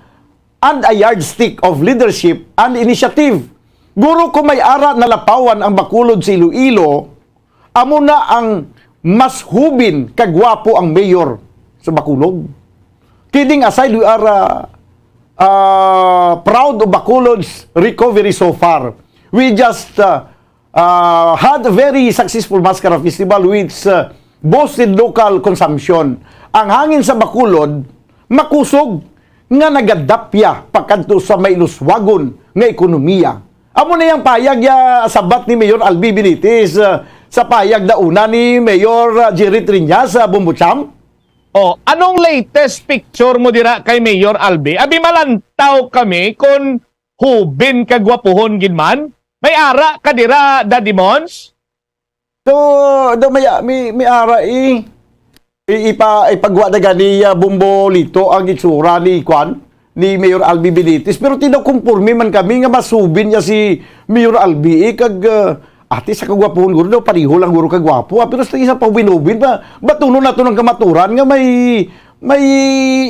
and a yardstick of leadership and initiative. Guro ko may ara nalapawan ang Bacolod sa Iloilo, amo na ang mas hubin kag gwapo ang mayor sa Bacolod. Kidding aside, we are, uh, uh, proud of Bacolod's recovery so far. We just, uh, uh, had a very successful Mascara Festival which, uh, boosted local consumption. Ang hangin sa Bacolod, makusog nga nagadapya pakadto sa mailuswagon nga ekonomiya. Amo na yang payag ya sabat ni Mayor Albi Benitez, uh, sa payag dauna ni Mayor, uh, Jerry Triñas sa Bombo Cham. Oh, anong latest picture mo dira kay Mayor Albi? Abi, malantaw kami kon hubin ka gwapuhon gid man. May ara ka dira, Daddy Mons? So, do may, may, may ara eh. I, ipa, ipagwa na gani, ah, Bombo Lito ang itsura ni kwan, ni Mayor Albi Benitez. Pero tinaw kumporme man kami nga mas hubin niya si Mayor Albi eh. Kag, ah, ate sa kagwapuhon guro daw, pariho lang guro kagwapo. Ah, pero sa isa pa hubin-hubin pa, batunon nato ng kamaturan nga may, may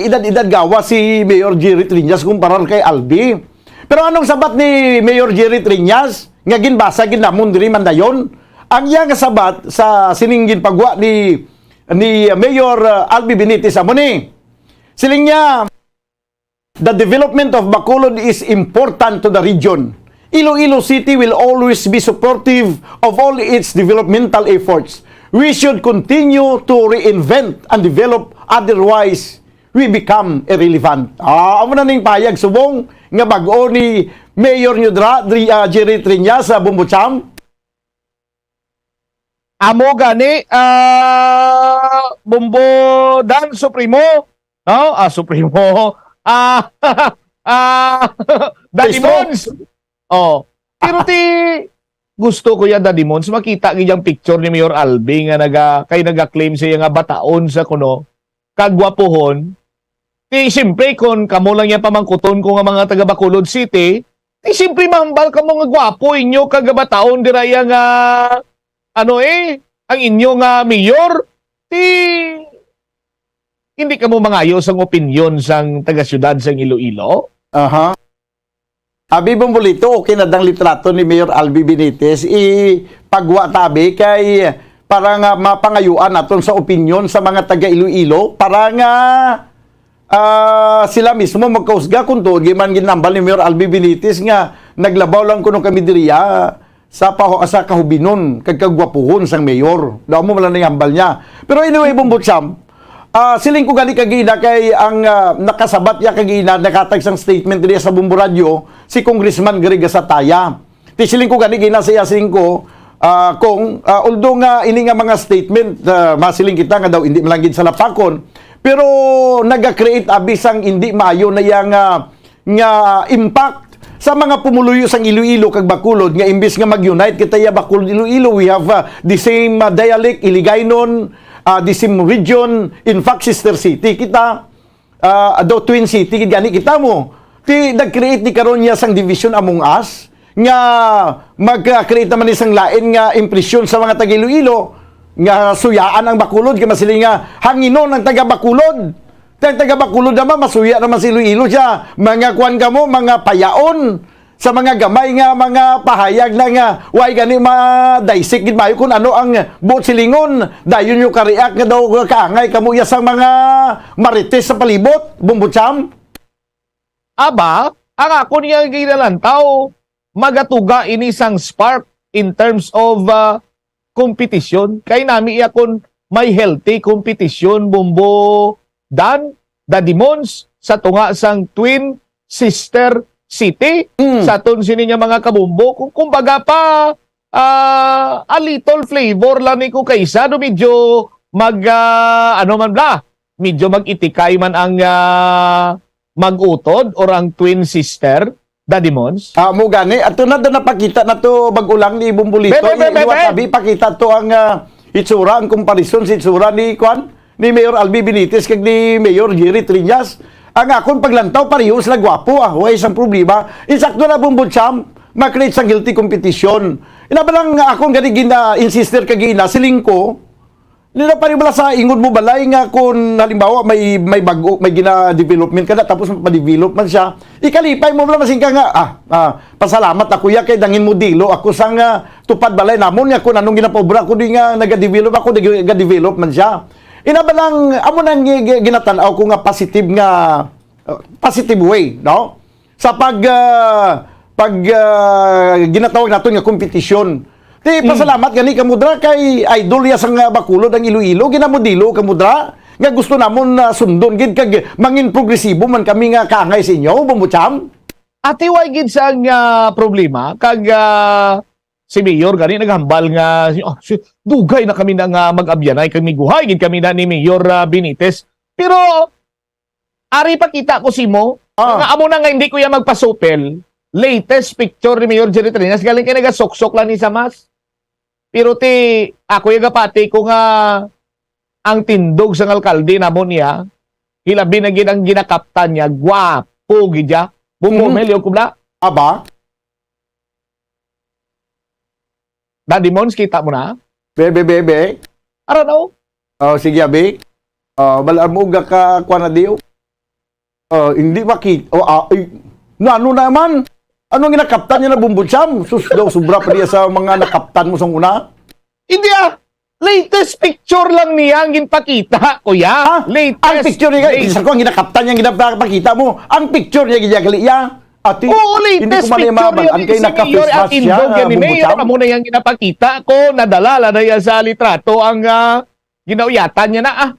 edad-edad gawa si Mayor Jerry Triñas kumparar kay Albi. Pero anong sabat ni Mayor Jerry Triñas nga ginbasa gid namon diri man dayon? Ang iya nga sabat sa sining ginpagwa ni, ni Mayor, uh, Albi Benitez amo ni. Siling niya, The development of Bacolod is important to the region. Iloilo City will always be supportive of all its developmental efforts. We should continue to reinvent and develop, otherwise we become irrelevant. Ah, amo na ning payag subong nga bag-o ni Mayor nyo dra, dri, ah, Jerry Triñas sa Bumbo Cham. Amo gani, ah, Bumbo Dan Supremo, no? Ah, Supremo. Ah, ah, Daddy Mons. Oh. Pero ti, gusto ko yan, Daddy Mons, makita gid ang picture ni Mayor Albi nga naga, kay naga-claim siya nga bataon sa kuno, kagwapuhon. Ti, siyempre, kung kamo lang yan pamangkuton ko nga mga taga Bacolod City, ti, siyempre, mahambal kamo nga gwapo inyo kag bataon dira iya nga, ano eh, ang inyo nga mayor, ti, hindi kamo mangayo sang opinyon sang taga-siyudad sang Iloilo? Aha. Abi, Bombolito, okay na dang litrato ni Mayor Albi Benitez. Ipagwa ta, abi, kay para nga mapangayuan naton sa opinyon sa mga taga Iloilo para nga, ah, sila mismo magkausga kung tuod gid man ginambal ni Mayor Albi Benitez nga naglabaw lang kuno kami diriya sa paho-, sa kahubinon kag kagwapuhon sang mayor. Daw mo man lang nangambal niya. Pero anyway, Bombo Cham, ah, siling ko gani kagina kay ang, ah, nakasabat niya kagina, nakatag sang statement diri sa Bombo Radio si Congressman Greg Gasataya. Ti siling ko gani gina sa iya, siling ko, ah, kung, ah, although nga ini nga mga statement, ah, masiling kita nga daw hindi man lang gid salapakon, pero naga-create abi sang hindi maayo na iya nga nga impact sa mga pumuluyo sang Iloilo kag Bacolod nga imbis nga mag-unite kita ya Bacolod, Iloilo, we have, uh, the same, uh, dialect, Hiligaynon, uh, the same region, in fact, sister city kita, uh, daw twin city gid gani kita mo. Ti nag-create ni karon niya sang division among us nga mag-create naman ni sang lain nga impresyon sa mga taga Iloilo nga suyaan ang Bacolod kay masiling nga hanginon ang taga Bacolod. Kay taga Bacolod naman, masuya naman si Iloilo siya. Mga kuwan kamo, mga payaon sa mga gamay nga mga pahayag na nga way gani ma-dissect gid maayo kung ano ang buot silingon. Dayon nyo ka-react nga daw kaangay kamo iya sang mga marites sa palibot, Bumbucham. Aba, ang akon nga ginalantaw, magatuga ini sang spark in terms of, ah, competition. Kay nami iya kon may healthy competition, Bombo Dan, Daddy Mons, sa tunga sang twin sister city, Mm. sa aton sini nga mga kabombo. Kung, kumbaga pa, ah, a little flavor lang ni ko kaysa do medyo mag, ah, ano man bla, medyo mag-itikay man ang, ah, mag-utod or ang twin sister, Daddy Mons? Ah, mo gani, ato na, da napakita na to bag-o lang ni Bumbolito. Be, be, be, Ni-, be, liwat be. Abi, pakita to ang, ah, itsura, ang comparison sa itsura ni, kwan, ni Mayor Albi Benitez kag ni Mayor Jerry Triñas. Ang akon paglantaw, pareho sila gwapo, ah. Way isang problema. Insakto na, Bumbo Cham, ma-create sang healthy competition. Ina ba lang nga akon gani gina-insister kag gina-, siling ko, nila pa rin wala sa ingon mo balay nga kung halimbawa may, may bago, may gina-development ka na, tapos mapadevelop man siya, ikalipay mo lang masing ka nga, ah, ah, pasalamat ako ya kay dangin mo dilo ako sa nga tupad balay namon nga kung anong ginapaubra ko di nga nagadevelop ako, nag-, nagadevelop man siya. Ina ba lang, amo nang gi-, gi-, ginatanaw ko nga positive nga, uh, positive way, no? Sa pag, ah, pag, ah, ginatawag naton nga kompetisyon. Ti, Mm. pasalamat gani kamo dra kay idol ya sang, ah, Bacolod ang Iloilo, ginamudilo kamo dra nga gusto namon, ah, sundon gid kag mangin progresibo man kami nga kaangay sa inyo, Bombo Cham. Ati, way gid sang, ah, problema kag, ah, si Mayor gani naghambal nga, "Ah, si, dugay na kami na nga mag-abyanay kag miguhay gid kami na ni Mayor, ah, Benitez." Pero ari pakita ko simo, Ah. nga amo na nga hindi ko ya magpasupil. Latest picture ni Mayor Jerry Trinas, galing kay nagasuksok lang ni sa mask. Pero ti, ako ya gapati ko nga ang tindog sang alkalde namo niya, hilabi na gid ang ginakaptan niya, gwapo gid ya. Bumbo, Mhm. Mel, yung kubla. Aba? Daddy Mons, kita mo na? Bebe, bebe. Ara na, oh. Oh, sige, abi. Oh, bala mo ga ka, kuwan na di, oh. Oh, hindi makit-, oh, ah, ay, na, ano naman? Ano nga nakaptan niya na, Bumbo Cham? Sus, daw, sobra pa niya sa mga nakaptan mo sa una. Hindi, ah. Latest picture lang niya ang ginpakita, kuya. Ha? Latest, Ang picture niya, late- isa ko ang ginakaptan niya, ginapakita mo. Ang picture niya, ginagali niya. Ati, Oo, hindi latest ko man picture niya, mabalaan kay si Mayor naka-face mask Aquino siya, gani, Mayor, Bumbucham. Amo na yang ginapakita ko, nadala na niya sa litrato ang, ah, ginauyatan niya na, ah.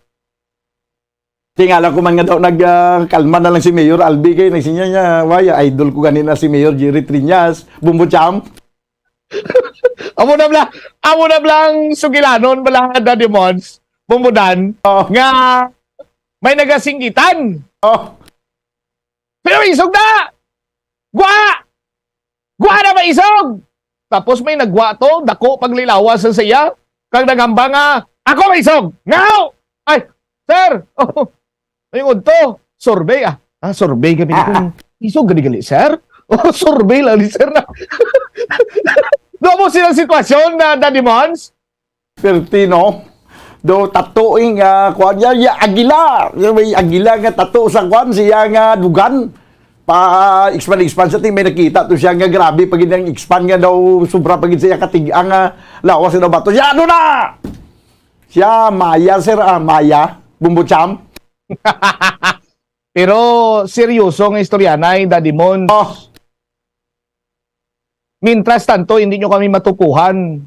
Tingala ko man nga daw nag, ah, kalma na lang si Mayor Albi kay nagsinya niya, "Why, idol ko ganina si Mayor Jerry Triñas, Bumbo Champ." Amo na bla-, amo na blang sugilanon bala, Daddy Mons, Bumbo Dan, Oh. nga may nagasinggitan. Oh. Pero isog na! Gwa! Gwa na ba isog? Tapos may nagwa to, dako paglilawas sa saya, kag nagamba nga, "Ako may isog! Ngaw! Ay, sir! Oh, may udto! Survey, ah! Ah, survey kami Ah, kung isog gali-gali, sir? Oh, survey lang ni sir na." Doon mo silang sitwasyon na, Daddy Mons? Pertino. Do tattooing, ah, kuwan niya, ya, agila. Ya, may agila nga tattoo sa kuwan, siya nga dugan. Pa, expand, expand sa ting, may nakita to siya nga grabe pa gid ang expand nga daw, sobra pa gid siya katig-ang, ah, lawas nga daw bato. Siya, ano na? Siya, Maya, sir, ah, Maya, Bumbo Champ. Pero seryoso nga istoryanay, Daddy Mon. Oh. Mintras tanto, hindi nyo kami matupuhan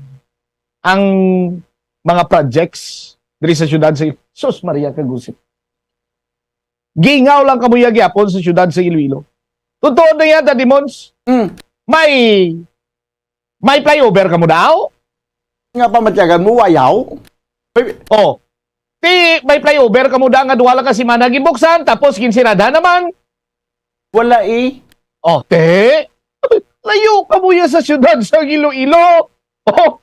ang mga projects diri sa syudad sa, sus, Maria Kagusip. Gingaw lang kamo ya gyapon sa syudad sa Iloilo. Totoo na yan, Daddy Mons. Mm. May, may flyover kamo daw? Nga pamatyagan mo, wayaw? May Oh. Ti, may flyover kamo da nga duha lang ka semana gibuksan, tapos ginsirada naman. Wala, eh. Oh, te. Layo ka mo ya sa syudad sa Iloilo. Oh,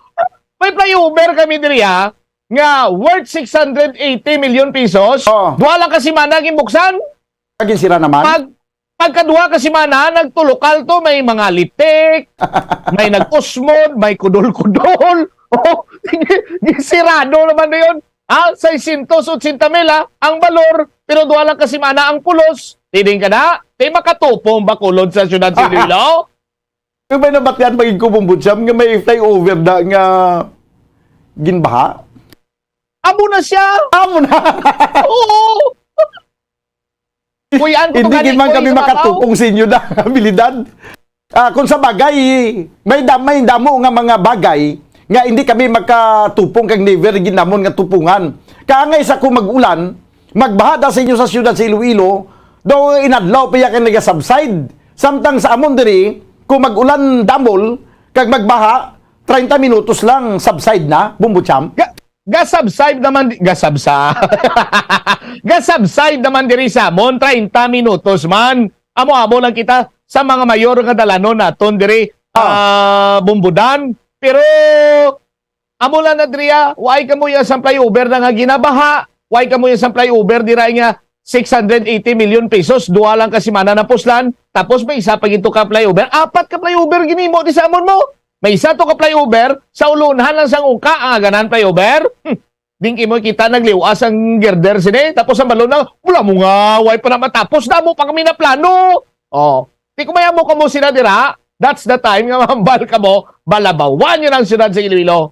may flyover kami diri, ha, nga worth six hundred eighty million pesos. Oh. Duha lang ka semana ginbuksan. Ginsira naman. Pag, pagkaduha ka semana, nagtulokal to, may mga litik, may nag-usmod, may kudol-kudol. Oh, gisirado naman na yun. Ah, seiscientos ochenta mil, ah, ang balor, pero duha lang ka semana ang pulos. Tiding ka na, di makatupong bakulod sa syudad sa Iloilo. Yung may nabatian, maging kubong butsam nga may flyover na nga ginbaha. Amo na siya. Amo na. Oo. Kuy-an ko Hindi tong gid man kami makatupong sa inyo na abilidad. Ah, kung sa bagay, may da-, may damo nga mga bagay nga hindi kami makatupong kag never ginamon nga tupungan. Kaangay sa kung mag-ulan, magbaha da sa inyo sa siyudad sa Iloilo, daw inadlaw pa iya kay nagasubside. Samtang sa amon diri, kung mag-ulan damol, kag magbaha, treinta minutos lang, subside na, Bumbo Champ. Ga-, gasubside naman, di-, gasabsa-, gasubside naman diri sa amon, treinta minutos man. Amo-amo lang kita sa mga mayor nga dalanon naton diri, Ah. ah, Bumbo Dan. Pero, amo lang na diri, ah, why kamo ya sa flyover na nga ginabaha? Why kamo ya sa flyover dira nga six hundred eighty million pesos, duha lang ka semana na puslan, tapos may isa pa gito ka flyover, apat ka flyover ginimo di sa amon mo. May isa to ka flyover sa ulunhan lang sang ungka ang aganan flyover. Hmm. Ding imo kita nagliwas ang girder sini, tapos ang balon na, wala mo nga, way pa na matapos, damo pa kami na plano. Oh, di ko mayamo kamo sila dira. That's the time nga mahambal kamo, balabawan yun ang siyudad sa Iloilo.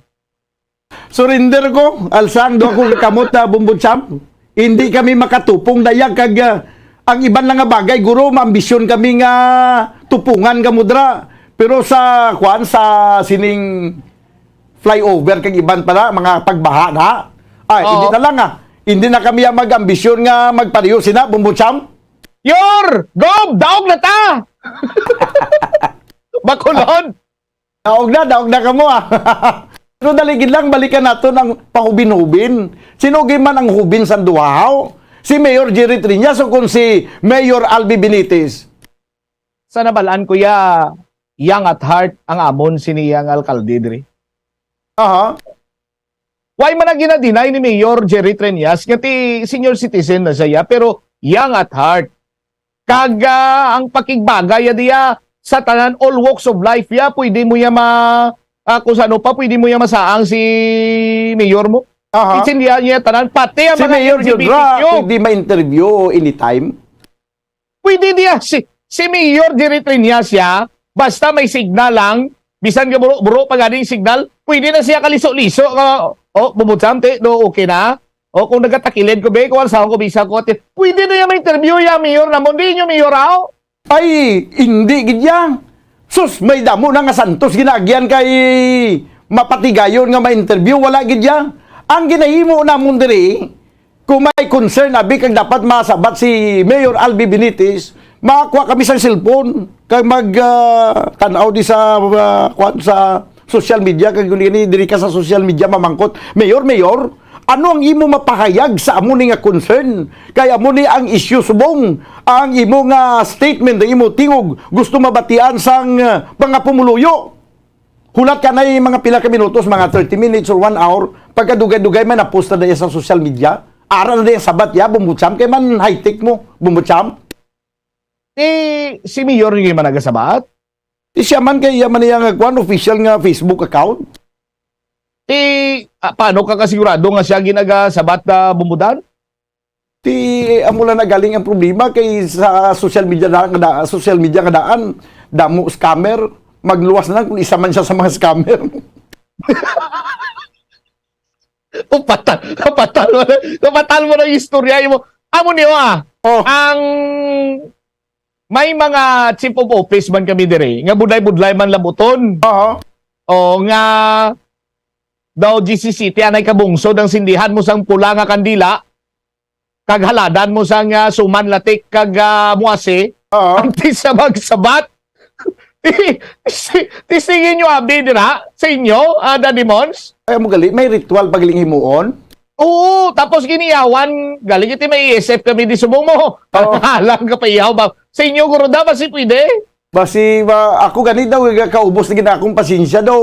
Surrender ko, alsang do ako kakamot na Bumbo Champ. Hindi kami makatupong dayag kag, ah, ang iban lang nga bagay, guro, maambisyon kami nga tupungan kamo dira. Pero sa, kuan, sa sining flyover kag iban pa na, mga pagbaha na. Ay, Oo. hindi na lang, ah. Hindi na kami ang mag-ambisyon nga magpareho sina, Bumbo Champ. Yor! Gob! Daog na ta! Bakulod! Daog na, daog na kamo, ah. Pero dali gid lang, balikan naton ang pahubin-hubin. Sino gid man ang hubin sang duha, haw? Si Mayor Jerry Triñas o kung si Mayor Albi Benitez? Sa nabalaan, kuya, young at heart ang amon sini yang alkalde diri. Aha. Why man ang ginadinay ni Mayor Jerry Treñas nga ti senior citizen na siya, pero young at heart? Kag, ah, ang pakigbagay ya diya sa tanan, all walks of life ya, pwede mo ya ma-, ah, kung sa ano pa, pwede mo ya masaang si mayor mo. Aha. Intindihan niya tanan, pati ang Si mga Mayor L G B T Q. Jodra, pwede ma-interview anytime? Pwede niya si, si Mayor Jerry Triñas siya, basta may signal lang, bisan nga buro-buro pa ganing signal, pwede na siya kaliso-liso nga O, Bumbod Sam, ti, do, okay na? O, kung nagatakilid ko, be, kung sa ko, bisa ko, ti, pwede na yung interview ya, mayor na mo, hindi nyo mayor, aw? Ay, hindi gid ya. Sus, may damo na nga santos ginaagyan kay mapatigayon nga ma-interview, wala gid ya. Ang ginahimo namon diri, kung may concern, abi, kag dapat masabat si Mayor Albi Benitez, makakuha kami sa cellphone, kag mag, ah, tan-aw di sa, ah, kwan, sa social media, kag guni, diri ka sa social media, mamangkot, "Mayor, Mayor, ano ang imo mapahayag sa amo ni nga concern? Kay amo ni ang issue subong ang imo nga statement, ang imo tingog, gusto mabatian sang, ah, mga pumuluyo." Hulat ka na yung mga pila ka minutos, mga thirty minutes or one hour, pagkadugay-dugay man na-post na dahil sa social media. Ara na dahil sabat ya, Bumbod Sam, kay man high-tech mo, Bumbod Sam. Eh, si Mayor yung man nagasabat? Di siya man kay iya man iya nga kwan, official nga Facebook account. Eh, ah, paano ka kasigurado nga siya ginagasabat na bumbudan? Ti, amo lang na galing ang problema kay sa social media na, na social media nga daan, damo scammer, magluwas na lang kung isa man siya sa mga scammer. Kapatal, kapatal mo na, kapatal mo na yung istorya mo. Amo niyo, ah, Oh. ang may mga chief of office man kami dire, nga budlay-budlay man labuton. Oo. O, nga daw G C C T anay kabungsod ang sindihan mo sang pula nga kandila, kag haladan mo sang, ah, suman, latik, kag, ah, muasi, Oo. antes sa magsabat. Ti-, ti-, Testingin nyo, abi, dira, sa inyo, ah, Daddy Mons? Ay, mo gali, may ritual pagaling himuon? Oo, tapos giniyawan, galing iti may E S F kami di subong mo. Oo. Alang ka pa iyaw ba? Sa inyo, guro, da, basi pwede? Basi, ba, ako gani daw, kaubos na gid akong pasensya daw.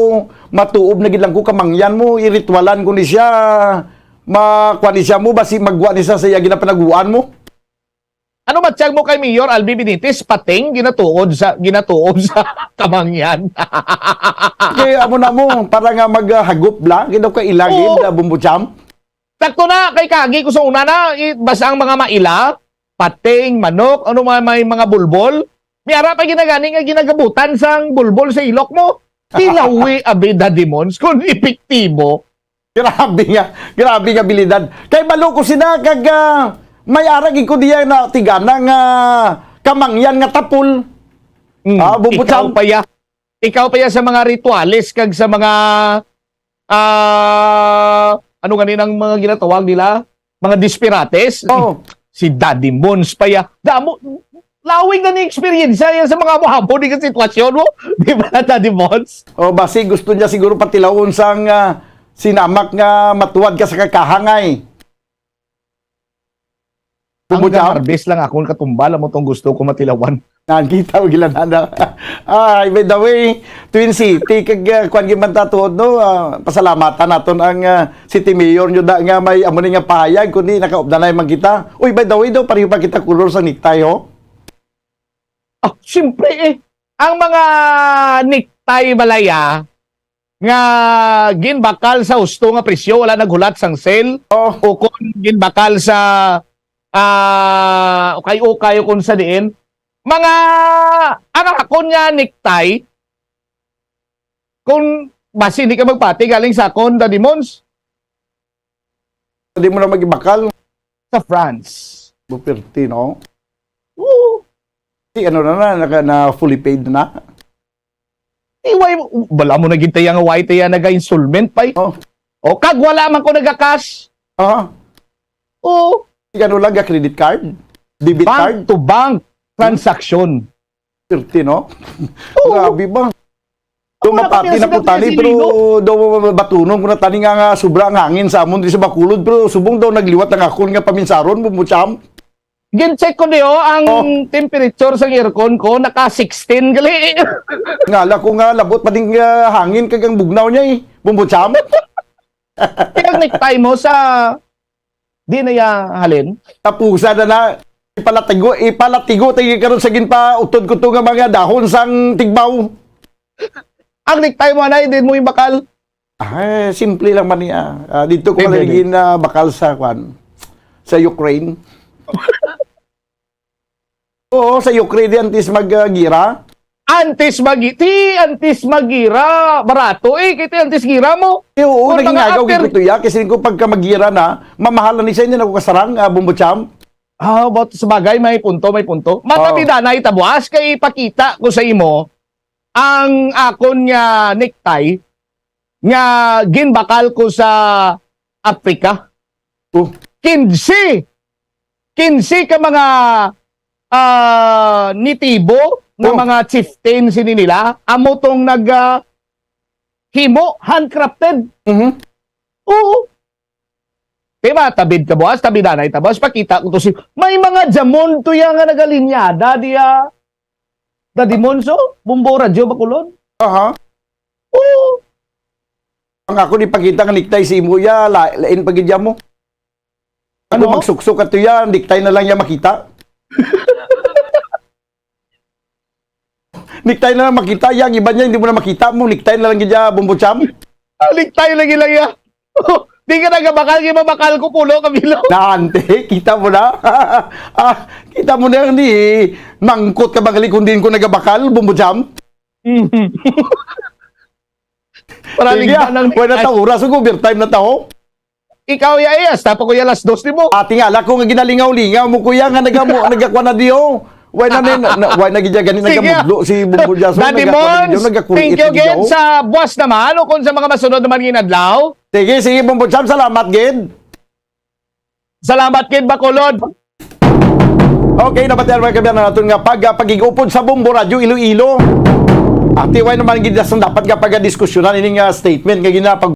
Matuob na gid lang ko kamangyan mo, iritwalan ko ni siya. Ma, kuha ni siya mo, basi magwa ni siya sa iya ginapanaguan mo. Ano matiyag mo kay Mayor Albi Benitez? Pating ginatuod sa, ginatuod sa kamangyan. Kay amo na mo, para nga maghagop lang, ginaw ka ilagid, Oo. ah, Bumbo Champ. Sakto na, kay kagi ko sa una na, i-, basta ang mga maila, pating, manok, ano mga, may mga bulbol, may ara pa ginagani nga ginagabutan sang bulbol sa ilok mo. Tilawi, abi, Daddy Mons, kung epektibo. Grabe nga, grabe nga abilidad. Kay balo ko sina kag, ah, may ara gid ko diya na tigana nga kamangyan nga tapol. Mm, Ah, Bumbo ikaw Champ. pa ya, ikaw pa ya sa mga rituales kag sa mga, ah, ano gani nang mga ginatawag nila? Mga disparates? Oo. Si Daddy Mons pa ya. Damo, lawig na ni experience yan sa mga amo-amo ni ka sitwasyon mo. Di ba, Daddy Mons? O, basi gusto niya siguro patilawon sang, ah, sinamak nga matuwad ka sa kakahangay. Ang Bumbo Champ? Harvest lang akong katumbal, amo tong gusto ko matilawan. Nakita mo, gila na, na. Ay, by the way, Twin City, kag, ah, kwan, gid man ta tuhod, no? Ah, pasalamatan naton ang, ah, city mayor nyo da, nga may amo ni nga pahayag, kundi nakaupdanay man kita. Uy, by the way, daw, pareho pa kita kulor sa necktie, ho? Ah, siyempre, eh. Ang mga necktie, balaya, nga ginbakal sa husto nga presyo, wala naghulat sang sale, Oh. o kung ginbakal sa, ah, ukay-ukay o kung sa diin, mga, ang akon nga necktie, kung basi hindi ka magpati galing sa akon, Daddy Mons. Di mo na magibakal. Sa France. Buperte, no? Oo. Di ano na na, naka, na fully paid na. Eh, why, bala mo na gid taya nga why taya naga-installment, pay? Oh. O, kag wala man ko naga-cash. Ah. Oo. Di ano lang, ga credit card? Debit Bank card? to bank transaction. Swerte, no? Oo. Grabe ba? Daw Ako na mapati kami na ang po tani, sinabi pero ni Lino. daw batunon ko na tani nga, nga sobra ang hangin sa amon diri sa Bacolod, pero subong daw nagliwat ang akon nga paminsaron, Bumbo Champ. Gin-check ko niyo ang Oh. temperature sa aircon ko, naka sixteen gali. Ngala ko nga labot pa ding, ah, hangin kag ang bugnaw niya, eh, Bumbo Champ. Kaya ang necktie mo sa Di na ya halin? Tapusan na na. Ipalatigo, ipalatigo tayo karon sa ginpautod ko to nga mga dahon sang tigbaw. Ang necktie mo, anay, din mo yung bakal. Ah, simple lang man niya. Ah, dito ko Hindi, malalingin hindi. na bakal sa, kwan, sa Ukraine. Oo, sa Ukraine antes mag, ah, gira. Antes magi-, ti, antes magira, barato eh, kay ti antes gira mo. Eh, oo, Kung mga naging agaw after gid ko to, ya. Kasi ko pagka magira na, mamahalan ni siya, hindi na ko kasarang, ah, Bombo Champ. Ah, but sa bagay, may punto, may punto. Oo. Matabidanay ta, buas, kay ipakita ko sa imo ang akon nga necktie nga ginbakal ko sa Africa. Oh. Kinse, kinse ka mga, ah, nitibo nga Oh. mga chieftain sini nila, amo tong nag, ah, himo, handcrafted. Mhm. Oo. Di ba, tabid ka, buas, tabidanay ta, buas, pakita ko to si, may mga jamon to ya nga nagalinyada diya. Daddy Monso, Bombo Radyo, Bacolod. Aha. Oo. Ang ako ni pakita nga necktie si imo, ya, la-, lain pa gid ya mo. Ako Ano? magsuksok ato ya, necktie na lang ya makita. Necktie na lang makita, ya, ang iba niya, hindi mo na makita mo, necktie na lang gid ya, Bombo Champ. Ah, necktie lagi lang ya. Di ka nagabakal, kay mabakal ko pulo ka bilo. Na, ante, kita mo na. Ah, kita mo na ni mangkot ka bang likundin ko nagabakal, Bombo Champ. Para Sige, ligdan ah. ang Wala necktie. Ta oras, ug overtime na ta, ho. Ikaw, ya, eh, hasta pa ko ya alas dos, di mo? Ati nga, ala ko nga ginalingaw-lingaw mo, kuya, nga nagamo-, nagakwa na diyo. Why na, na, na, why na gid ya gani Sige. nagamudlo si Bombo Jason? Daddy Nagakwa na gid Mons, ya, nagakuriit thank you na gid ya, again oh. sa buwas naman o kung sa mga masunod naman nga adlaw. Sige, sige, Bombo Jam, salamat gid. Salamat gid, Bacolod. Okay, nabatian mo kami naton nga pag, pag-igupod sa Bombo Radyo Iloilo. Ati, why naman gid sang dapat nga pagdiskusyonan ini nga statement nga ginapag